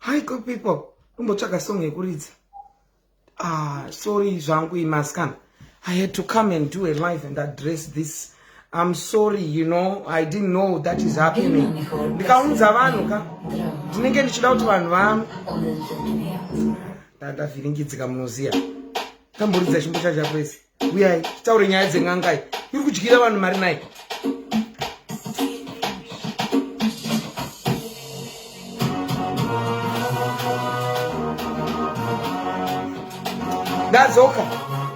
Hi good people, kumbotsvaga song yekuridza. Ah, sorry zvangu imaskana. I had to come and do a live and address this. I'm sorry, you know, I didn't know that is happening. Ndikaunza vanhu ka. Ndinenge ndichida kuti vanhu va ndavhiringidzika munoziya. Tamboridza chimbo chaJapresi. Uyai, titaure nyaya dzen'anga iyi. Iri kudyira vanhu mari nayi. Ndadzoka.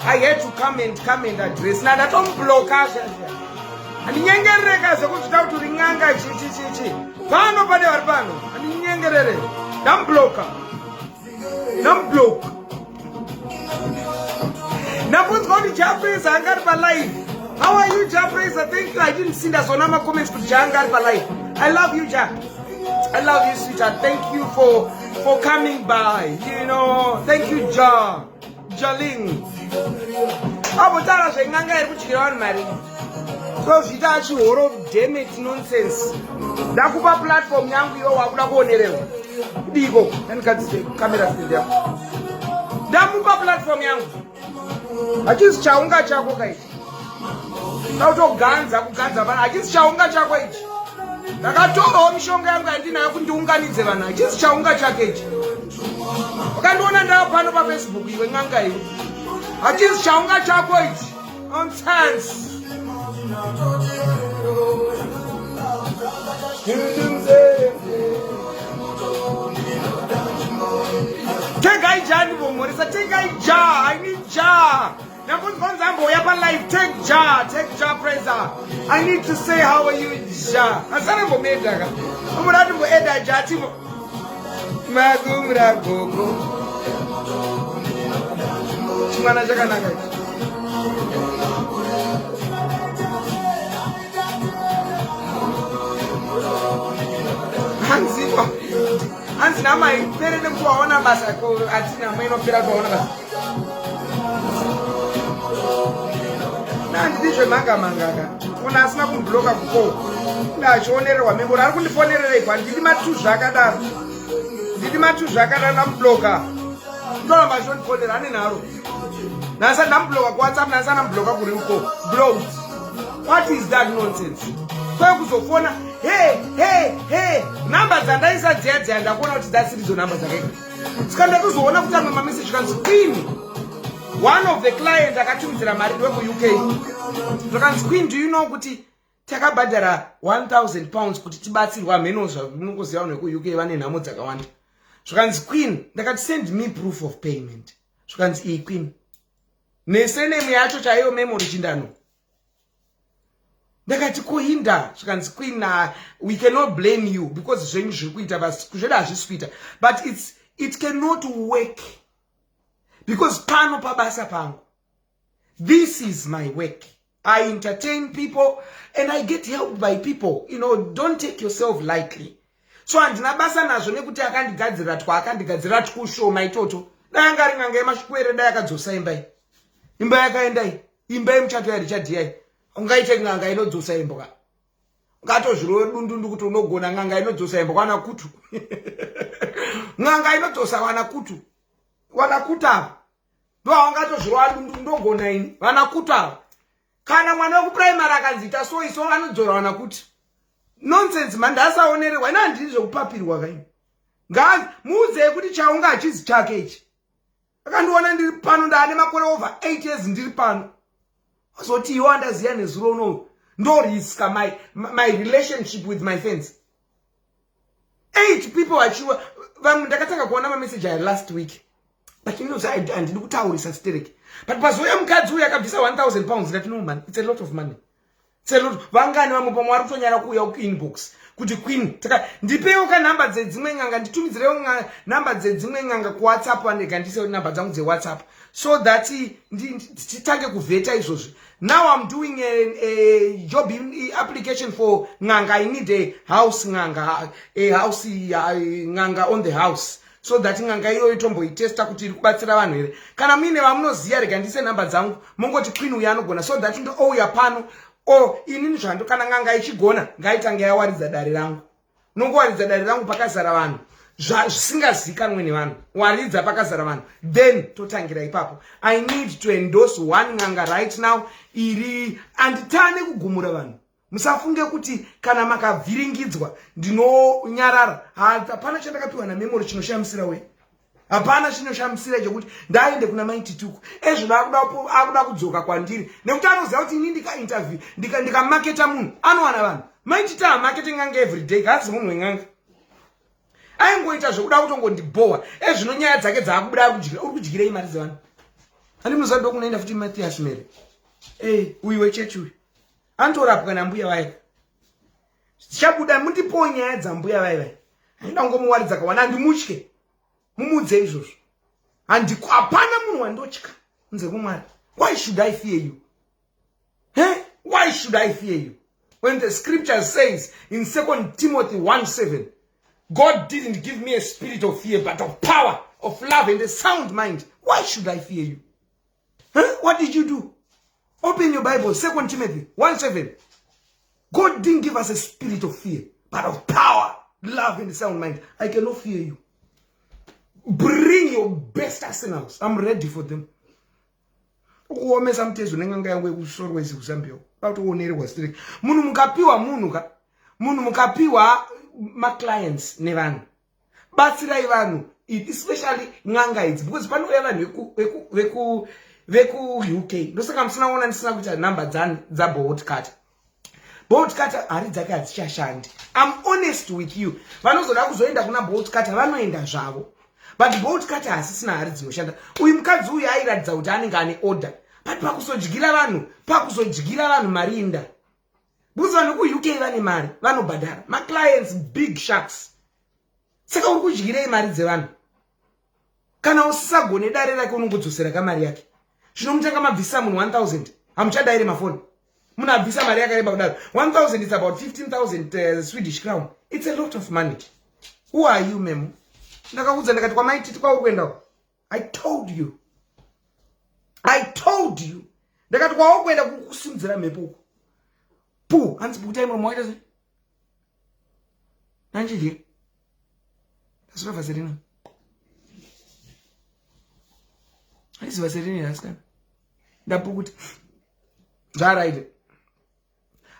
I had to come and come and address. Na ndatomubloka zvezve. Handinyengerereka zvekuzvita kuti uri n'anga chi chi chi chi. Pano pane vari pano. Handinyengerere. Ndamubloka. Ndamubloka. Ndakunzwa kuti Jafreza anga ari palive. How are you Jafreza? Thank you. I didn't see ndazoona macomments kuti Ja anga ari palive. I love you Ja. I love you sweetheart. Thank you for for coming by. You know, thank you Ja. Jaling. Abotaura zven'anga iri kudyira vanhu mari. Tozviita achihoro damn it nonsense. Ndakupa platform yangu iwe wakuda kuonererwa. Kudiko ndandigadzise camera stand yako. Ndamupa platform yangu. Hachisi chaunga chako kaichi. Ndautoganza kuganza vanhu hachisi chaunga chako ichi. Ndakatorawo mishonga yangu yandinayo kuti ndiunganidze vanhu hachisi chaunga chake ichi. Wakandiona ndava pano paFacebook iwe n'anga iwe. Hachisi chaunga chako ichi. Nonsense. Tengai ja ndivomhoresa tengai ja I need ja ndambonzwa kunzi ambouya palive take ja take ja praiser I need to say how are you ja asana mbomeda ka umura timboeda ja timo Magumra gogo. Chimwana chakanaka ichi. Hanzi hanzi namai pere nekuti waona basa ko atina mai inopera kuti waona basa. Nandidi zvemanga manga ka. Kuna asina kumbloka kuko. Ndachionererwa memory ari kundifonerereiko handidi matuzvi akadaro. Ndidi matuzvi akadaro ndamubloka. Ndoramba achiondifonera ane nharo. Nhasi ndamubloka kuWhatsApp nhasi andamubloka kuri uko. Blocked. What is that nonsense? Kweye kuzofona he he he namba dzandaisa dziya dziya ndakuona kuti dzasiridzo namba dzakaita. Saka ndatozoona kuti amwe mameseji kanzi queen one of the client akatumidzira mari wekuuk zvakanzi queen do you know kuti takabhadhara 1000 pounds kuti tibatsirwa hameno zvamunongoziva vanhu vekuuk vane nhamo dzakawanda zvakanzi queen ndakati send me proof of payment zvakanzi iyi queen nesenemu yacho chaiyo memory chindano ndakati kuhinda zvikanzi queen uh, we cannot blame you because zvenyu zviri kuita zvedu hazvisi kuita but its, it cannot work because pano pabasa pangu this is my work i entertain people and i get helped by people you know don't take yourself lightly so handina basa nazvo nekuti akandigadzirira twa akandigadzirira twushoma itoto dai anga ari n'anga yemasvikwere dai akadzosa imba iyi imba yakaenda iyi imba yemuchato yarichard yai ungaite n'anga inodzosa imbwa ungatozvirove dundundu kuti unogona n'anga inodzosa imbwa wana kutu n'anga inodzosa wana kutu wana kutu ava ndoaungatozvirova dundundu ndogona ini vana kutu ava kana mwana wekupuraimary akanzi ita so iso anodzora wana kuti nonsense mhani ndaasaonererwa ina handii zvekupapirwa kaini nga muudzei kuti chaunga hachizi chake ichi akandiona ndiri pano ndaane makore over 8 years ndiri pano azoti iwo andaziya nezuro unoyu ndoriska my, my relationship with my fans 8 people achiwa vamwe ndakatanga kuona mameseji aya last week but inozi handidi kutaurisa stereki but pazouya mukadzi uyu akabvisa 1000 pounds ndati no man it's a lot of money Tselot vangani vamwe pamwe vari kutonyara kuuya kuinbox kuti queen taka ndipeiwo ka nhamba dzedzimwe n'anga nditumidzirewo nhamba dzedzimwe n'anga kuwhatsapp andega ndiise nhamba dzangu dzewhatsapp so that titange kuvheta izvozvi now i'm doing a, a job application for n'anga i need a house n'anga a house n'anga on the house so that n'anga iyoyo tomboitesta kuti iri kubatsira vanhu here kana muine vamunoziva rega ndise nhamba dzangu mongoti queen uyo anogona so that ndoouya pano o inini zvando kana n'anga ichigona ngaitange yawaridza dare rangu nongowaridza dare rangu pakazara vanhu Zvisingazikanwe nevanhu, waridza pakazara vanhu, then totangira ipapo. I need to endorse one n'anga right now iri anditane kugumura vanhu. Musafunge kuti kana makavhiringidzwa ndinonyarara. Hapana chandakapiwa naMemory chinoshamisira we, hapana chinoshamisira chekuti ndaende kuna Maitituku ezvino akuda kudzoka kwandiri nekuti anoziva kuti ini ndikainterview, ndikamaketa munhu anowana vanhu. Maititi hamakete n'anga everyday, haasi munhu wen'anga. Aingoita zvekuda kutongondibhowa. Ezvino nyaya dzake dzaakubuda, akudyira. Uri kudyirei mari dzevanhu? Handi munoziva ndokunoenda futi Mathias Mary e uyu wechechi uyu anotorapwa nambuya vaye. Zvichabuda, mundipowo nyaya dzambuya vai vai. Handida kungomuwaridza kawana, handimutye, mumudze izvozvo. Hapana munhu wandotya kunze kuMwari. Why should I fear you? Hey? Why should I fear you when the scripture says in 2 Timothy 1:7, God didn't give me a spirit of fear, but of power, of love and a sound mind? Why should I fear you? Huh? What did you do? Open your Bible, 2 Timothy 1:7. God didn't give us a spirit of fear, but of power, love and sound mind. I cannot fear you. Bring your best arsenals, I'm ready for them. Ukuomesa mutezo nen'anga yangu yekusorwezi kuZambia, kwatoonererwa straight. Munhu mukapiwa, munhu ka, munhu mukapiwa maclients nevanhu, batsirai vanhu, especially n'anga idzi, because panouya vanhu vekuUK. Ndosaka musina kuona ndisina kuita nhamba dzaBolt Cutter. Bolt Cutter hari dzake hadzichashandi. I'm honest with you. Vanozoda kuzoenda kuna Bolt Cutter vanoenda zvavo, but Bolt Cutter hasisina hari dzinoshanda. Uyu mukadzi uyu airatidza kuti anenge ane order, but pakuzodyira vanhu, pakuzodyira vanhu marinda, because vanhu kuUK vane mari, vanobhadhara maclients, big sharks. Saka uri kudyirei mari dzevanhu? Kana usisagone dare rake, unongodzosera kamari yake. Zvinomutanga mabvisa munhu 1000, hamuchadairi mafoni. Munhu abvisa mari yakareba kudaro, 1000 is about 15,000 Swedish crown. It's a lot of money. Who are you, Memo? Ndakaudza ndakati kwamaititi kwauri kuendawo. I told you, I told you, ndakati kwauri kuenda kukusimudzira mhepo uko. Pu hanzi pukutai muromo waita sei? Nanchidye ndasura Vaseline, haisi Vaseline asikana, ndapukuta zvaraite.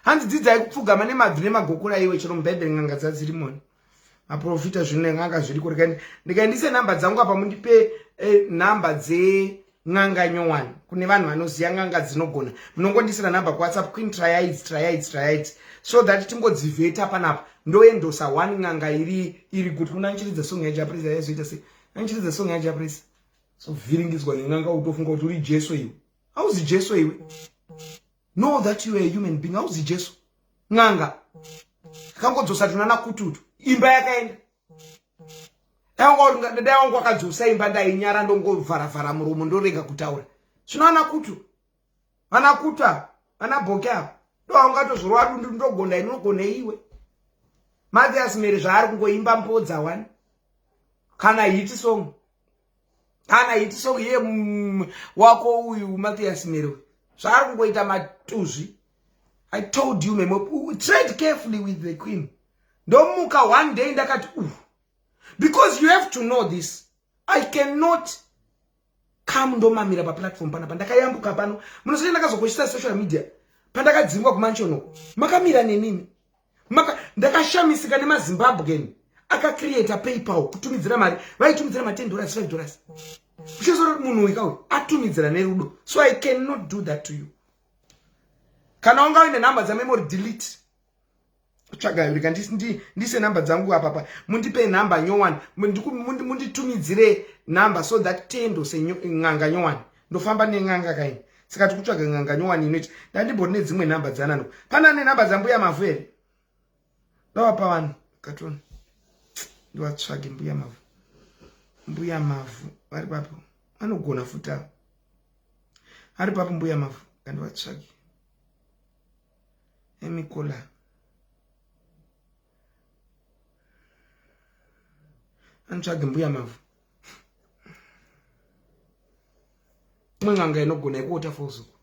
Hanzi dzidzai kupfugama nemabvi nemagokora. Iwe, chero mubhaibheri n'anga dzadzirimoni, maprofita zvino n'anga zviriko. Ndikaendise nhamba dzangu apa, mundipe nhamba dzen'anga nyowani. Kune vanhu vanoziva n'anga dzinogona, munongondisira nhamba kuWhatsApp, "Queen, tryaids, tryaids, tryaids," so that tingodzivheta panapa. Ndoendosa one n'anga iri good. Kuna nchiridza song yaJah Prayzah, yaizoita sei? Anchiridza song yaJah Prayzah. So vhiringidzwa nen'anga, utofunga kuti uri Jesu. Iwe hauzi Jesu iwe. Know that you are a human being. Hauzi Jesu. N'anga akangodzosa tunana kututu, imba yakaenda. Dai wangu akadzosa imba, ndainyara, ndongovharavhara muromo, ndorega kutaura. Zvino ana kutu, vana kutu ava, vana bhoke ava, ndo vangatozorwa dundu. Ndogonda inogona iwe. Mathias Mary zvaari kungoimba mbodza one, kana hit song, kana hit song iye wako uyu Mathias Mary zvaari kungoita matuzvi. I told you, Memo, tread carefully with the queen. Ndomuka one day ndakati because you have to know this, I cannot come ndomamira paplatform panapa. Ndakayambuka pano, munosati ndakazokoshesa social media pandakadzingwa kumansion uko. Makamira nenini. Ndakashamisika nemaZimbabwean akacreata PayPal kutumidzira mari. Vaitumidzira ma10 dollars, $5, uchizora kuti munhu uyu kauyu atumidzira nerudo. So I cannot do that to you. Kana wanga uine nhamba dzaMemory, delete. Tsvaga, rega ndise nhamba dzangu apapa. Mundipe nhamba nyowani, munditumidzire nhamba so that tendo sen'anga nyowani. Ndofamba nen'anga kaini. Saka tikutsvaga n'anga nyowani inoita. Ndandimbori nedzimwe nhamba dzanano. Pana nenhamba dzambuya Mavhu here? Ndavapa vanhu katoni, ndivatsvage. Mbuya Mavhu, Mbuya Mavhu vari papo, vanogona futi avo. Ari papo Mbuya Mavhu? Kandivatsvage emikola. Anotsvage Mbuya Mavhu, imwe n'anga inogona yekuWaterfalls uku.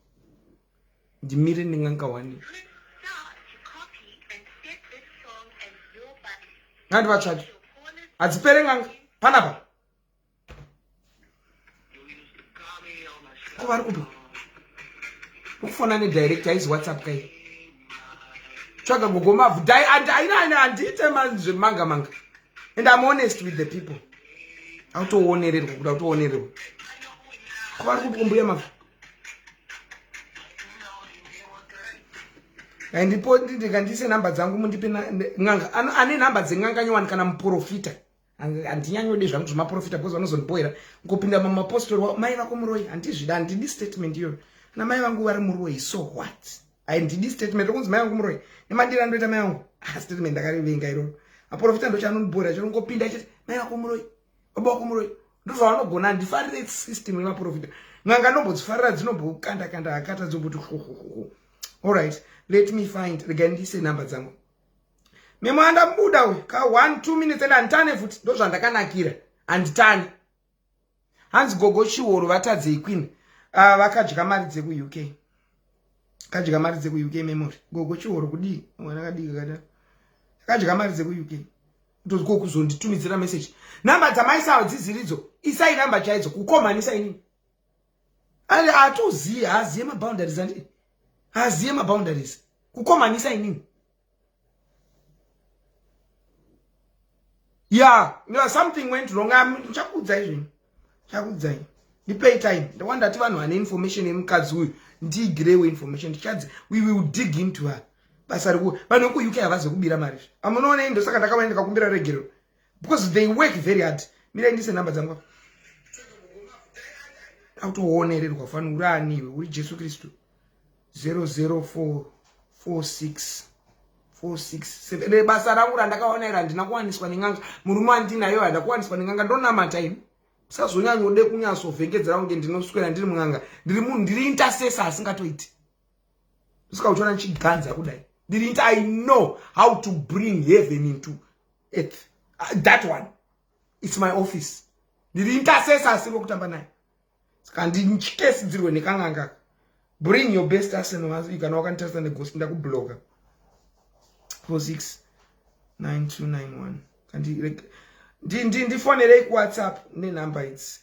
Ndimire nen'anga wani. Start to copy and set this song as your button. Ngandivatsvage. Your caller's Hadzipere n'anga panapa. Ko vari kupi? Kufona nedirect haizi WhatsApp kai. Tsvaga gogo mavhu. Dai and handiite zvemanga manga. And I'm honest with the people. Autoonererwa kuda kutoonererwa. Ko vari kupi kumbuya mavhu? Ndipo ndikandise nhamba dzangu mundipe n'anga. Ane nhamba dzen'anga nyowani kana muprofita. Handinyanyodi zvangu zvemaprofita because vanozondiboera ngopinda mamapostori mai vako muroyi handizvida handidi statement iyoyo ana mai vangu vari muroyi so what handidi statement rokunzi mai vangu muroyi nemandiri andoita mai vangu ah, statement ndakarivenga iroro maprofita ndochanondiboera chero ngopinda chete mai vako muroyi baba vako muroyi ndozvavanogona handifarire system yemaprofita n'anga ndombodzifarira dzinombokanda kanda akata dzomboti hohoho allright let me find regai ndiise nhamba dzangu Memo andabuda uyu ka 1 2 minutes and handitane futi ndozvandakanakira handitane. Hanzi gogo Chihoro vatadzei queen. Ah vakadya mari dzeku UK. Kadya mari dzeku UK memory. Gogo Chihoro kudii? Mwana kadii kakadaro. Kadya mari dzeku UK. Ndoziko kuzonditumidzira message. Namba dzamaisa hadziziridzo. Isai namba chaidzo kukomanisa inini. Ali atoziye haaziye maboundaries andi. Haaziye maboundaries. Kukomanisa inini. Yeah, no, something went wrong. Ndichakuudzai zvenyu. Ndichakuudzai. Ndipei time. Ndawa ndati vanhu vane information yemukadzi uyu. Ndiigirewo information. Ndichadzi we will dig into her. Basa riku vanhu veku UK havazi kubira mari. Amunoona ini ndosaka ndakauya ndikakumbira regero. Because they work very hard. Mirai ndise number dzangu. Autoonererwa fani uri ani iwe uri Jesu Kristu. 0044647 basa rangu randakaona iri handina kuwaniswa nen'anga murume wandinayo handa kuwaniswa nen'anga ndonamata ini usazonyanyode kunyatsovhengedzera kunge ndinoswera ndiri mun'anga ndiri munhu ndiri intercessor asingatoiti usika uchiona ndichiganza kudai ndiri inter i know how to bring heaven into earth that one it's my office ndiri intercessor asiri wekutamba naye saka ndichikesidzirwe nekan'anga bring your best arsenal kana wakanditarisa negosi ndakubloka 469291 ndifonerei kuwhatsapp nenumber idzi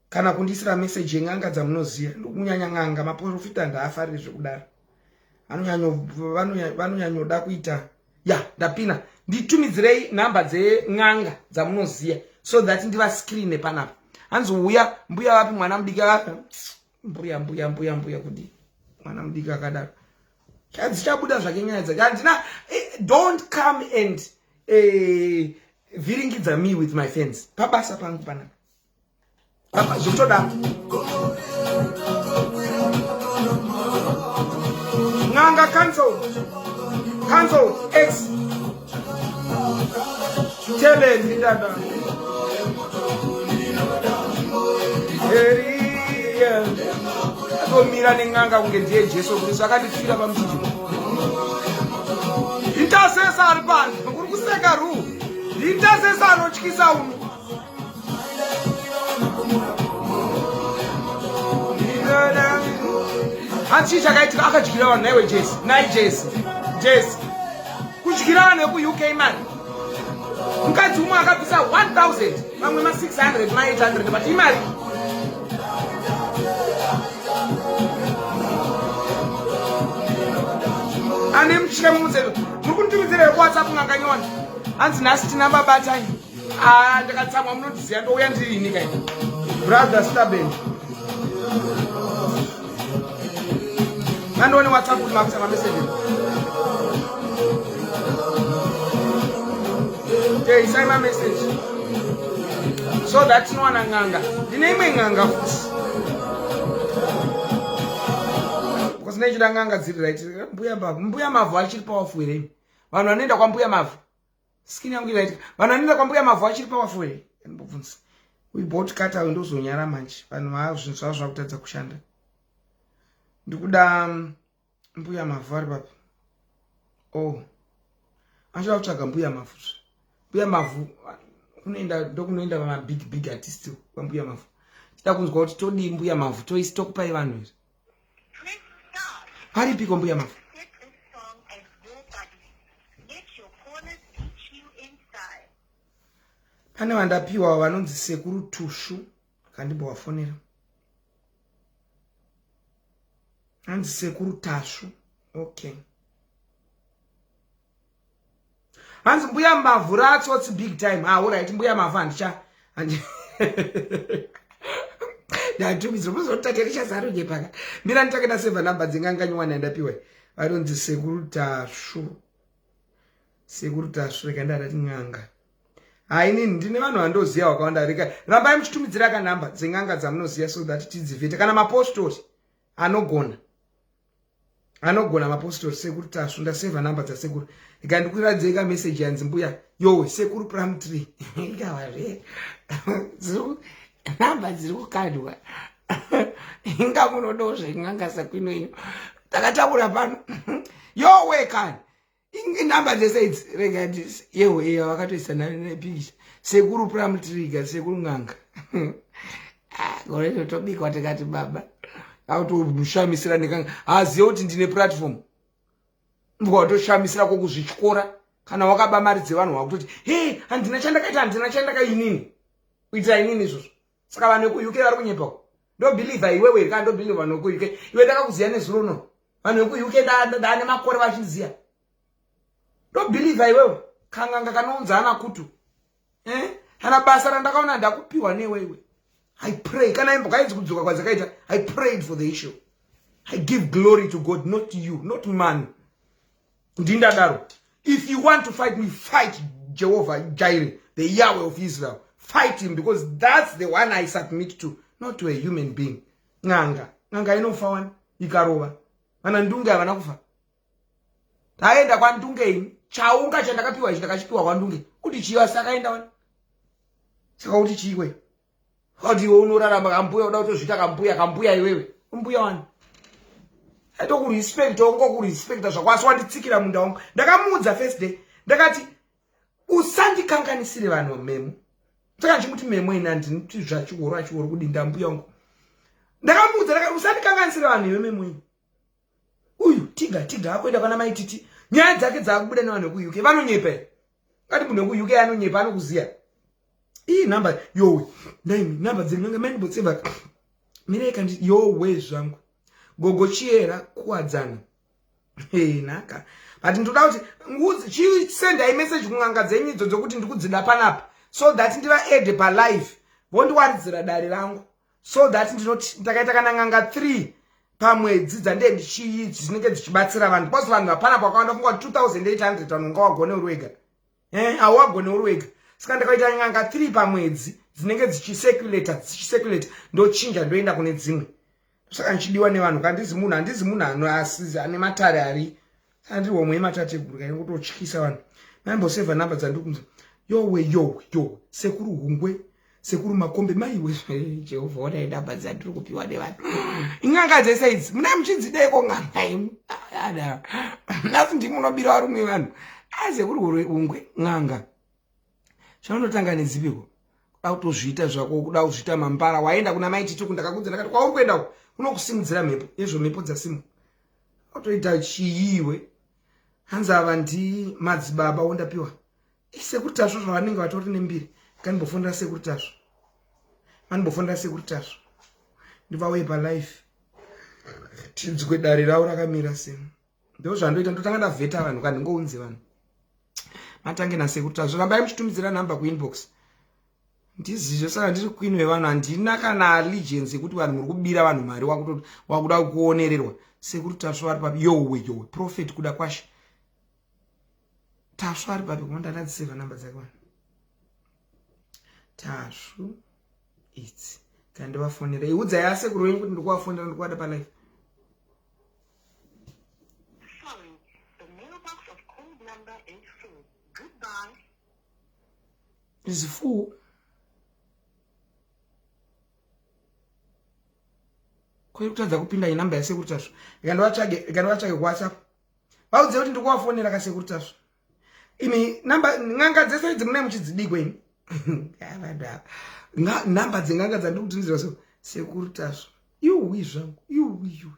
kana kundiisira message yen'anga dzamunoziva ndokunyanya n'anga maprofita ndaafariri zvekudaro vanonyanyoda kuita ya ndapina nditumidzirei nhamba dzen'anga dzamunoziva so that ndivascreene panapa hanzi uya mbuya vapi mwana mudiki mbuya mbuya mbuya mbuya kudii mwana mudiki akadaro dzichabuda zvake nyaya dzake handina eh, don't come and eh, vhiringidza me with my fans pabasa pangu panapa Papa zvikutoda. N'anga cancel. Cancel X. Tele ndidada. Eriya. Atomira nen'anga kunge ndiye Jesu Kristu akandifira pamuchinjikwa. Intercessor ari pano. Uri kuseka ru. Intercessor anotyisa uno. Hanzi chii chakaitika akadyira vanhu naiwe Jesi nai Jesi Jesi kudyira vanhu vekuUK mari mukadzi umwe akabvisa 1000 vamwe ma 600 ma 800 but imari ane muchike mumutseto muri kunditumidzira yekuwhatsapp nganganyona hanzi nhasi tina babatai Ah, ndakatsamwa munondiziva ndouya ndiri ini kai brother staben ngandione whatsapp kuti makuisa mameseji te isai mameseji so that tinowana n'anga ndine imwe n'anga futi because nechida n'anga dziri right mbuya mavhu mbuya mavhu achiri powerful here vanhu vanoenda kwambuya mavhu skin yangu iraitika vanhu vanoenda kwambuya mavhu achiri powerful here ndibvunza we bought kata ndozonyara manje vanhu vazvinhu zvavo zvakutadza kushanda ndikuda mm, mbuya mavhu ari papi oh achida kutsvaga mbuya mavhu mbuya mavhu kunoenda ndokunoenda vamabig big artist kwambuya mavhu tida kunzwa kuti todii mbuya mavhu toisi tokupai vanhu here Paripiko mbuya mavhu? Pane vandapiwa vanonzi Sekuru Tushu, akandimbovafonera. Hanzi Sekuru Tasvu. Okay. Hanzi mbuya mavhu ratsotsi big time. Ah, alright, mbuya mavhu handicha. Ndatumidzira muzotate richazarunye paka. Mira nditake ndaseva number dzenganga nyowani yandapiwa. Vanonzi Sekuru Tasvu. Sekuru Tasvu rega ndadati n'anga. Haini ndine vanhu vandoziva vakawanda rega. Rambai muchitumidzira ka number dzenganga dzamunoziva so that tidzivhete kana mapostori anogona. Anogona mapostori Sekuru Tasvu ndaseva number dzasekuru. Rega ndikuratidzei ka message yanzi mbuya yowe Sekuru Plumtree. Ikawa zve. Number dziri kukandwa. Inga munodawo zven'anga sakwino ino. Takataura pano. Yowe kani. Inamba dzese idzi rega ndisi yewe iya vakatoisa nepikicha. Sekuru Plumtree sekuru n'anga. Ah, gore rino tobikwa tikati baba. Autoshamisira nekanga. Haazive kuti ndine platform. Mbwa watoshamisira kokuzvityora kana wakaba mari dzevanhu wakutoti he handina chandakaita handina chandakainini. Kuitira inini izvozvo. Saka vanhu vekuUK vari kunyepa ko. Ndobhilivha iwewe kana ndobhilivha vanhu vekuUK. Iwe ndakakuziya nezuro uno. Vanhu vekuUK ndaane makore vachindiziya. Ndobhilivha iwewe. Kanganga kanounza ana kutu. Eh? Kana basa randakaona ndakupiwa newe iwe. I pray. Kana imbwa idzi kudzoka kwadzakaita, I prayed for the issue. I give glory to God, not you, not man. Ndindadaro. If you want to fight me, fight Jehovah Jireh, the Yahweh of Israel. Fight him because that's the one I submit to, not to a human being. N'anga. N'anga inofa wani ikarova. Vana ndunge havana kufa. Taenda kwaNdunge ini. Chaunga chandakapiwa ichi ndakachipiwa kwaNdunge. Kuti chiwa sakaenda wani. Saka kuti chiwe. Kuti iwe unorarama kambuya uda kutozviita kambuya kambuya iwewe. Mbuya wani. Aitokurespect ongokurespecta zvako asi wanditsikira munda wangu. Ndakamuudza first day. Ndakati usandikanganisire vanhu memo. Saka ndichimuti memo ini handiniti zvachihoro achihoro kudinda mbuya wangu. Ndakamuudza ndakati usandikanganisire vanhu iwe memo ini. Uyu tiga tiga akuenda kwana mai Titi. Nyaya dzake dzakubuda nevanhu vekuUK vanonyepa. Ngati munhu wekuUK anonyepa anokuziya. Iyi number yowe. Ndaimi number dzenyu nge mani botseva. Mirei kandi yowe zvangu. Gogo Chiera kuwadzana. Hey naka. But ndoda kuti ngudzi chisendai message kun'anga dzenyu idzo dzokuti ndikudzida panapa so that ndiva add pa live vondiwaridzira dare rangu so that ndinoti ndakaita kana n'anga 3 pamwedzi dzandee ndichii dzinenge dzichibatsira vanhu because vanhu vapana pakawanda funga 2800 vanhu unga wagone uri wega eh hauwagone uri wega saka ndakaita n'anga 3 pamwedzi dzinenge dzichicirculata dzichicirculata ndochinja ndoenda kune dzimwe saka ndichidiwa nevanhu kandizi munhu handizi munhu anoasizi ane matare ari saka ndiri homwe yematateguru kaine kutotyisa vanhu maimbosevha number dzandiri kunzwa yowe yowe yowe sekuru hungwe sekuru makombe maiwe jehovha onai namba dzandiri kupiwa nevanhu in'anga dzese idzi munai muchidzideiko n'anga imi asi ndimi munobira varume vanhu asekuru hungwe n'anga zvaunotanga nedzipiko kuda kutozviita zvako kuda kuzviita mambara waenda kuna mai titi kundakakudza ndakati kwauri kuenda uko kunokusimudzira mhepo izvo mhepo dzasimuka otoita chiiwe hanzi ava ndi madzibaba wondapiwa sekuru tasvu zvavanenge vatori nembiri kandimbofonera sekuru tasvu vandimbofonera sekuru tasvu ndivauye palife tinzwe dare ravo rakamira sei ndo zvandoita ndotanga ndavheta vanhu ka ndingounze vanhu matange nasekuru tasvu rambai muchitumidzira number kuinbox ndizizvo saka ndiri queen wevanhu handina kana allegiance yekuti vanhu muri kubira vanhu mari wakuda kuonererwa sekuru tasvu vari papi yowe yowe prophet kuda kwashe tasvu ari papi kumonda ndadziseva namba dzake vanhu tasvu idzi kandivafonera iudzai asekuru wenyu kuti ndikuvafonera ndikuvada palife Sorry, the mailbox of called number is full. Goodbye. Is full. Kwai kutadza kupinda inamba yasekuru Tasvu. Ikandivatsvage kuWhatsApp. Vaudze kuti ndikuvafonera kasekuru Tasvu. Imi namba n'anga dzese idzi munai muchidzidikwe imi. Vanhu ava. Namba dzen'anga dzandiri kutumidzira so sekuru Tasvu. Yuwi zvangu, yuwi yuwi.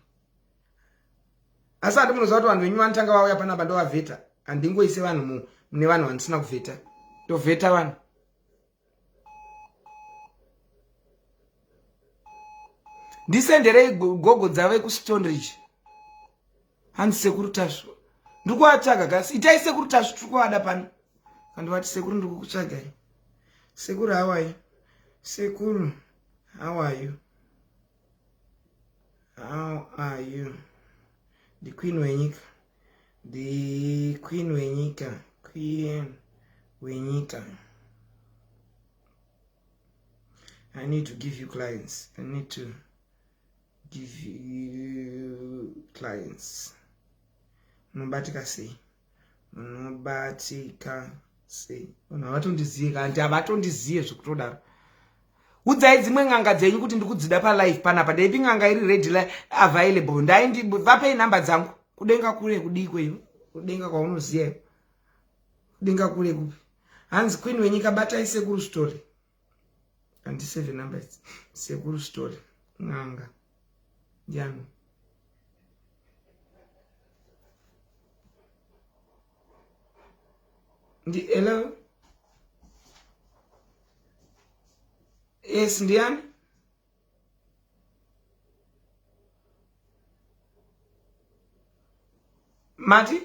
Asi handi munoziva kuti vanhu venyu vanotanga vauya panapa ndovavheta. Handingoise vanhu mune vanhu vandisina kuvheta. Ndovheta vanhu. Ndisenderei gogo dzave kuStoneridge. Hanzi sekuru Tasvu. Ndiri kuvatsvaga kasi. Itai sekuru Tasvu tiri kuvada pano. Kandivati sekuru ndiri kukutsvagai. Sekuru how are you? Sekuru how are you? How are you? The queen wenyika. The queen wenyika. Queen wenyika. I need to give you clients. I need to give you clients. Munobatika sei? Munobatika sei? Vanhu havatondiziye kanti havatondiziye zvekutodaro. Udzai dzimwe n'anga dzenyu kuti ndikudzida palive panapa. Ndeipi n'anga iri ready available? Ndaindi vapei namba dzangu. Kudenga kure kudii kwenyu? Kudenga kwaunoziya. Kudenga kure kupi? Hanzi queen wenyika batai sekuru story. Handisave number idzi. Sekuru story. N'anga. Ndiani? Ndi hello? Yes, ndiani? Mati?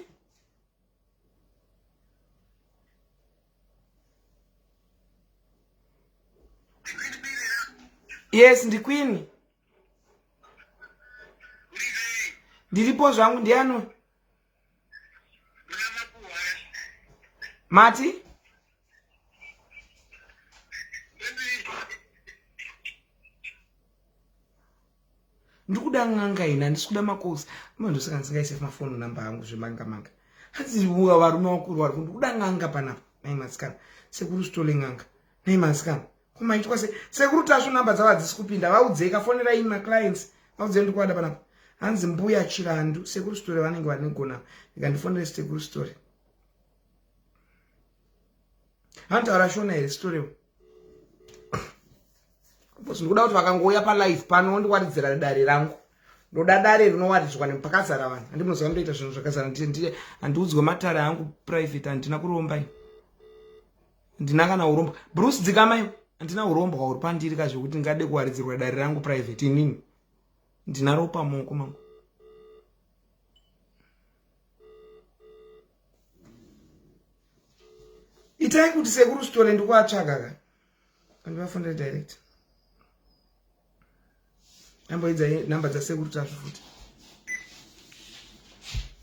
Yes, ndikwini. Ndiripo zvangu ndiani? Mati? Ndikuda n'anga ini handisi kuda makosi. Ndosaka ndisingaise mafoni namba angu zvemanga manga. Hanzi uwa varume vakuru vari ndikuda n'anga panapa. Nai masikana. Sekuru sitole n'anga. Nai masikana. Kumaitwa se sekuru tasvu namba dzavo hadzisi kupinda. Vaudzei kafonerai ma clients. Vaudzei ndikuada panapa. Hanzi mbuya Chirandu sekuru sitole vanenge vanegona. Ndikandifonere sekuru sitole. Vanotaura shona here sitole? Because ndikuda kuti vakangouya palive pano wondiwaridzira dare rangu. Ndoda dare rinowaridzwa nepakazara vanhu. Handi munoziva ndoita zvinhu zvakazara. Handiudzwe matare angu private handina kuromba ini. Handina kana uromba. Bruce dzikama iwe. Handina urombwa huri pandiri ka zvekuti ndingade kuwaridzirwa dare rangu private inini. Ndina ropa mumaoko mangu. Itai kuti sekuru Sithole ndikuvatsvaga ka. Andivafonere direct. Amboidza namba dzasekuru Tasvu futi.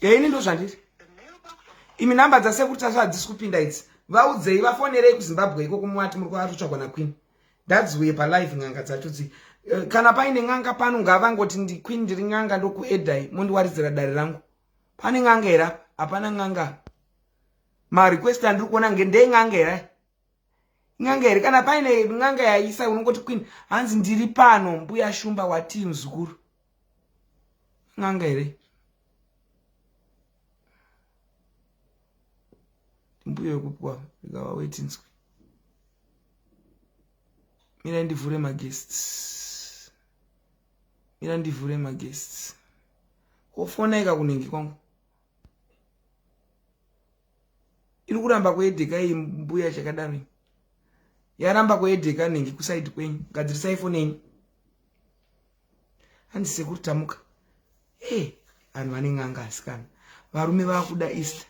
Ini ndozvandiri. Imi namba dzasekuru Tasvu hadzisi kupinda idzi. Vaudzei vafonerei kuZimbabwe ikoko muati muri kuvatsvagwa naQueen. Ndadziuye palive n'anga dzacho dzi. Eh, kana paine n'anga pano ngavangoti ndi Queen ndiri n'anga ndokuedai mondiwaridzira dare rangu. Pane n'anga here apa? Hapana n'anga. Ma request andiri kuona nge ndeen'anga here? N'anga here? Kana paine n'anga yaisa unongoti Queen hanzi ndiri pano mbuya Shumba watii muzukuru. N'anga here? Mbuya yekupwa ndikava waitinzwe. Mira ndivhure maguests. Mira ndivhure maguests. Kofona ika kunenge kwangu. Iri kuramba kuedheka iyi mbuya chakadaro. Yaramba kuedheka nenge kusaidi kwenyu. Gadzirisai foni yenyu. Hanzi sekuru tamuka. Eh, vanhu vane n'anga asikana. Varume vakuda Easter.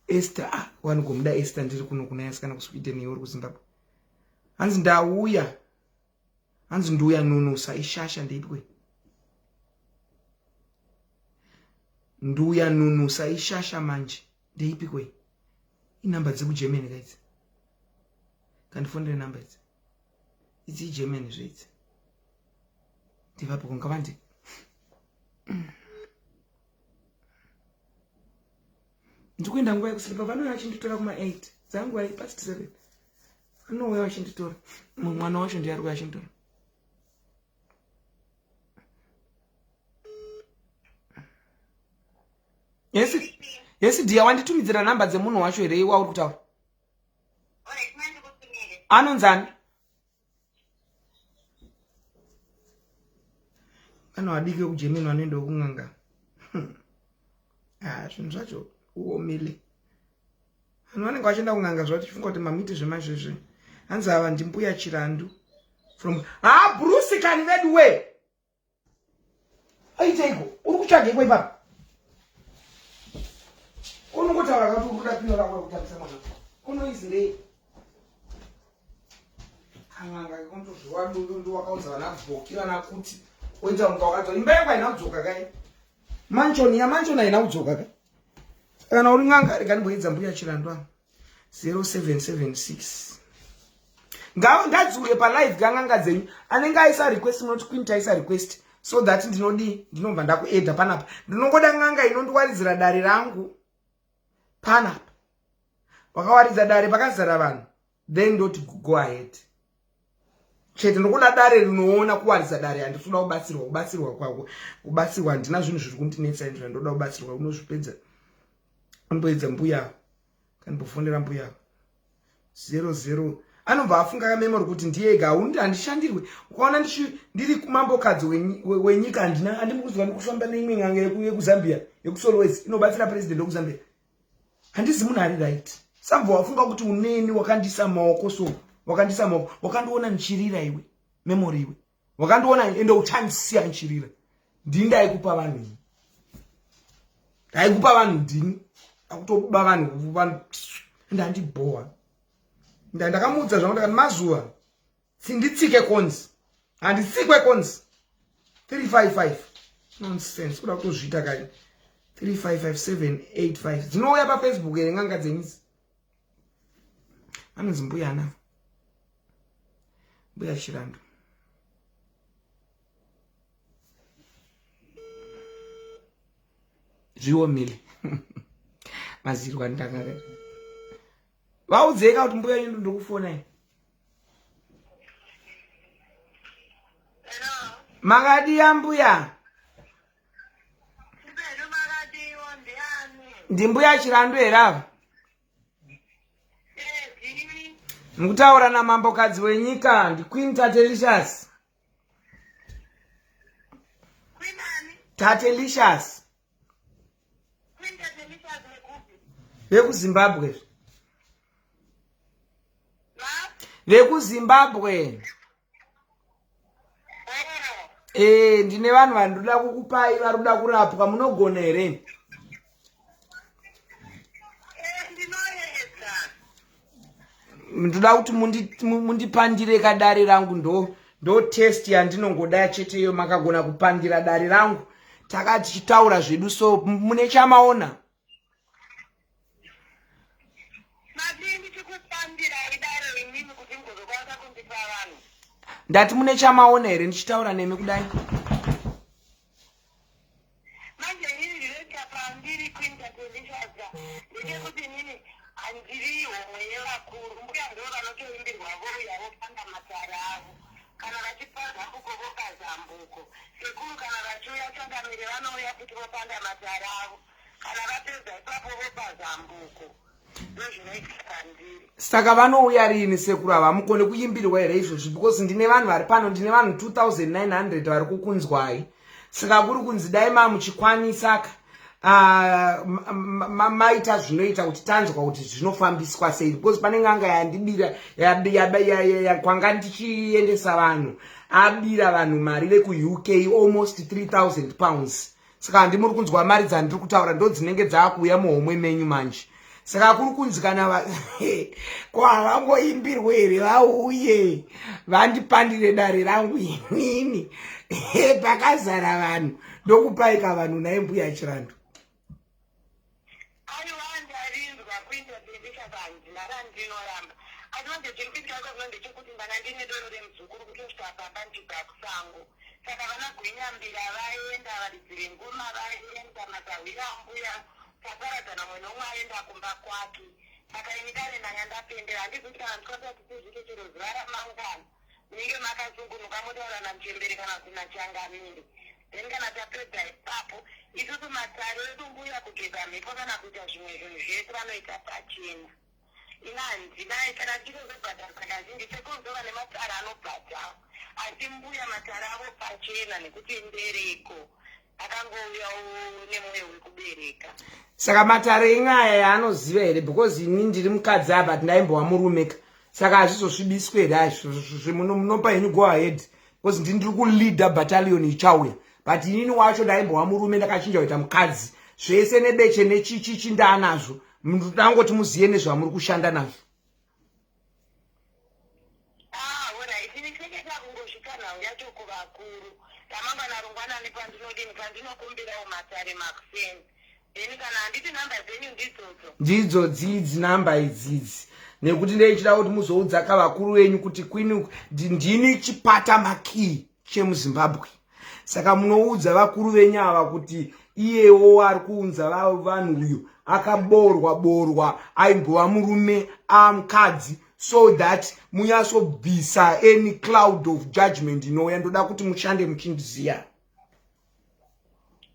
Esther, ah, wanogomuda Esther ndiri kuno kuna asikana kuSweden iwe uri kuZimbabwe. Hanzi ndauya. Hanzi nduya nunusa ishasha ndeipwe. Nduya nunusa ishasha manje ndeipi kwe? Inamba dzekuGermany ka idzi. Kandifonere namba idzi. Idzi iGermany zve idzi. Ndivapo kungavandi. Ndikuenda nguva yekusilipa vanouya vachinditora kuma 8 dzanguva past 7 vanouya vachinditora mwana wacho ndiye ari kuuya achinditora yes yes dear wanditumidzira namba dzemunhu wacho here iwa uri kutaura anonzani Vana vadiki vekuGermany vanoendawo kun'anga. Ah, zvinhu zvacho uomile. Vanhu vanenge vachienda kun'anga zvavo tichifunga kuti mamiti zvemazvezve. Hanzi ava ndimbuya Chirandu from ha Bruce kani veduwe. Aiteiko? Uri kutsvageiko ipapo? Unongotaura kuti uri kuda pino rako rekutambisa mwana. Unoizirei? Kan'anga kekunotozviwa dundu wakaudza vana bhoki vana kuti oita kunga wakadzoka. Imba yangu haina kudzoka kai. Manchoni yamanchoni haina kudzoka kai. Kana uri n'anga rega ndimboedza mbuya Chirandu ava. 0776 ngadziuye palive kan'anga dzenyu anenge aisa request munoti queen taisa request so that ndinodii ndinobva ndakuedha panapa ndinongoda n'anga inondiwaridzira dare rangu panapa wakawaridza dare pakazara vanhu then ndoti go ahead chete ndokuda dare rinoona kuwaridza dare handisi kuda kubatsirwa kubatsirwa kwako kubatsirwa handina zvinhu zviri kundinetsa indira ndoda kubatsirwa unozvipedza unomboedza mbuya kanimbofonera mbuya 00 anobva afunga kamemory kuti ndiye ega haundi handishandirwe ukaona ndiri kumambokadzi wenyika handina handimukuzwa ndikufamba neimwe n'anga yekuzambia yekusolwezi inobatsira president wekuzambia handizi munhu ari right sambva wafunga kuti uneni wakandisa maoko so wakandisa maoko wakandiona ndichirira iwe memory iwe wakandiona ende uchandisiya ndichirira ndini ndaikupa vanhu ini ndaikupa vanhu ndini akutoba vanhu vanhu ndandibhowa ndakamuudza zvangu ndakati mazuva sinditsike konzi handitsikwe konzi 355 nonsense kuda kutozviita kai 355785 dzinouya pafacebook here n'anga dzenyidzi anonzi mbuya ana mbuya chirandu zviomile mazirwa ndanga vaudzei ka kuti mbuya yenyu ndikufonai makadiya mbuya ndimbuya chirandu here ava mukutaura namambokadzi wenyika ndiqueen tatelicious tatelicious vekuzimbabwe vekuzimbabwe ee ndine vanhu vandoda kukupai vari kuda kurapwa munogona here ndoda kuti mundipandire kadare rangu ndo ndo test yandinongoda chete iyo makagona kupandira dare rangu taka tichitaura zvedu so mune chamaona ndati mune chamaona here ndichitaura nemi kudai manje inini ndinoita pandiri queen tatelishadza ndechekuti inini handiri homwe yevakuru mbuya ndo vanotoimbirwa vouya vopanda matare avo kana vachipa zambuko vopa zambuko sekuru kana vachiuya changamire vanouya futi vopanda matare avo kana vapedza ipapo vopa zambuko Saka vanouya riini sekuru ava hamukone kuimbirwa here izvozvi because ndine vanhu vari pano ndine vanhu 2900 vari kukunzwai saka kuri kunzi dai mamuchikwanisa ka ah, maita zvinoita kuti tanzwa kuti zvinofambiswa sei because pane n'anga yandibira kwanga ndichiendesa vanhu abira vanhu mari vekuuk almost 3000 pounds saka handi muri kunzwa mari dzandiri kutaura ndo dzinenge dzaakuuya muhomwe menyu manje saka kuri kunzi kana ko havangoimbirwe here vauye vandipandire dare rangu inini pakazara vanhu ndokupaika vanhu naye mbuya chirandu Aiwa ndarinzwa kuita bendisha handina randinoramba asi manje chiri kuitika iko zvino ndechekuti ndanga ndine doro remuzukuru kutosvika pamba ndichibva kusango saka vana gwinyambira vaenda varidzi vengoma vaenda masahwira ambuya taparadzana mumwe nomwe aenda kumba kwake saka ini dare ndanga ndapendera handizi kuti kana ndikwanisa kuti tizvike chero zuva ramangwana munenge makasungunuka motaura namuchembere kana kuti nachangamire then kana tapedza ipapo isusu matare edu mbuya kugeza mhepo kana kuita zvimwe zvinhu zvese vanoita pachena ina handina kana tichitozobhadharisa kazhinji sekuru ndo vane matare anobhadhara asi mbuya matare avo pachena nekuti mbereko akangouya nemwoyo wekubereka saka matare enyu aya yaanoziva here because ini ndiri mukadzi apa tindaimbova murumeka saka hazvizosvibiswe here azvo munopa henyu go ahead because ndini ndiri kuleader battalion ichauya But inini wacho ndaimbova murume, ndakachinja kuita mukadzi, zvese nebeche nechichichi ndaanazvo. Ndangoti muziye nezvamuri kushanda nazvo. Ah, alright. Ini tinenge takungosvika nhau yacho kuvakuru. Ramangwana rungwanani pandinodini, pandinokumbirawo matare makuseni. Then kana handiti namba dzenyu ndidzodzo? Ndidzo dzidzi namba idzidzi, nekuti ndeichida kuti muzoudza kavakuru venyu kuti queen ndini chipata makii chemuZimbabwe. Saka munoudza vakuru venyu ava kuti iyewo ari kuunza vanhu uyu akaborwa borwa, aimbova murume, amukadzi, so that munyatsobvisa any cloud of judgment inouya. Ndoda kuti mushande muchindiziya.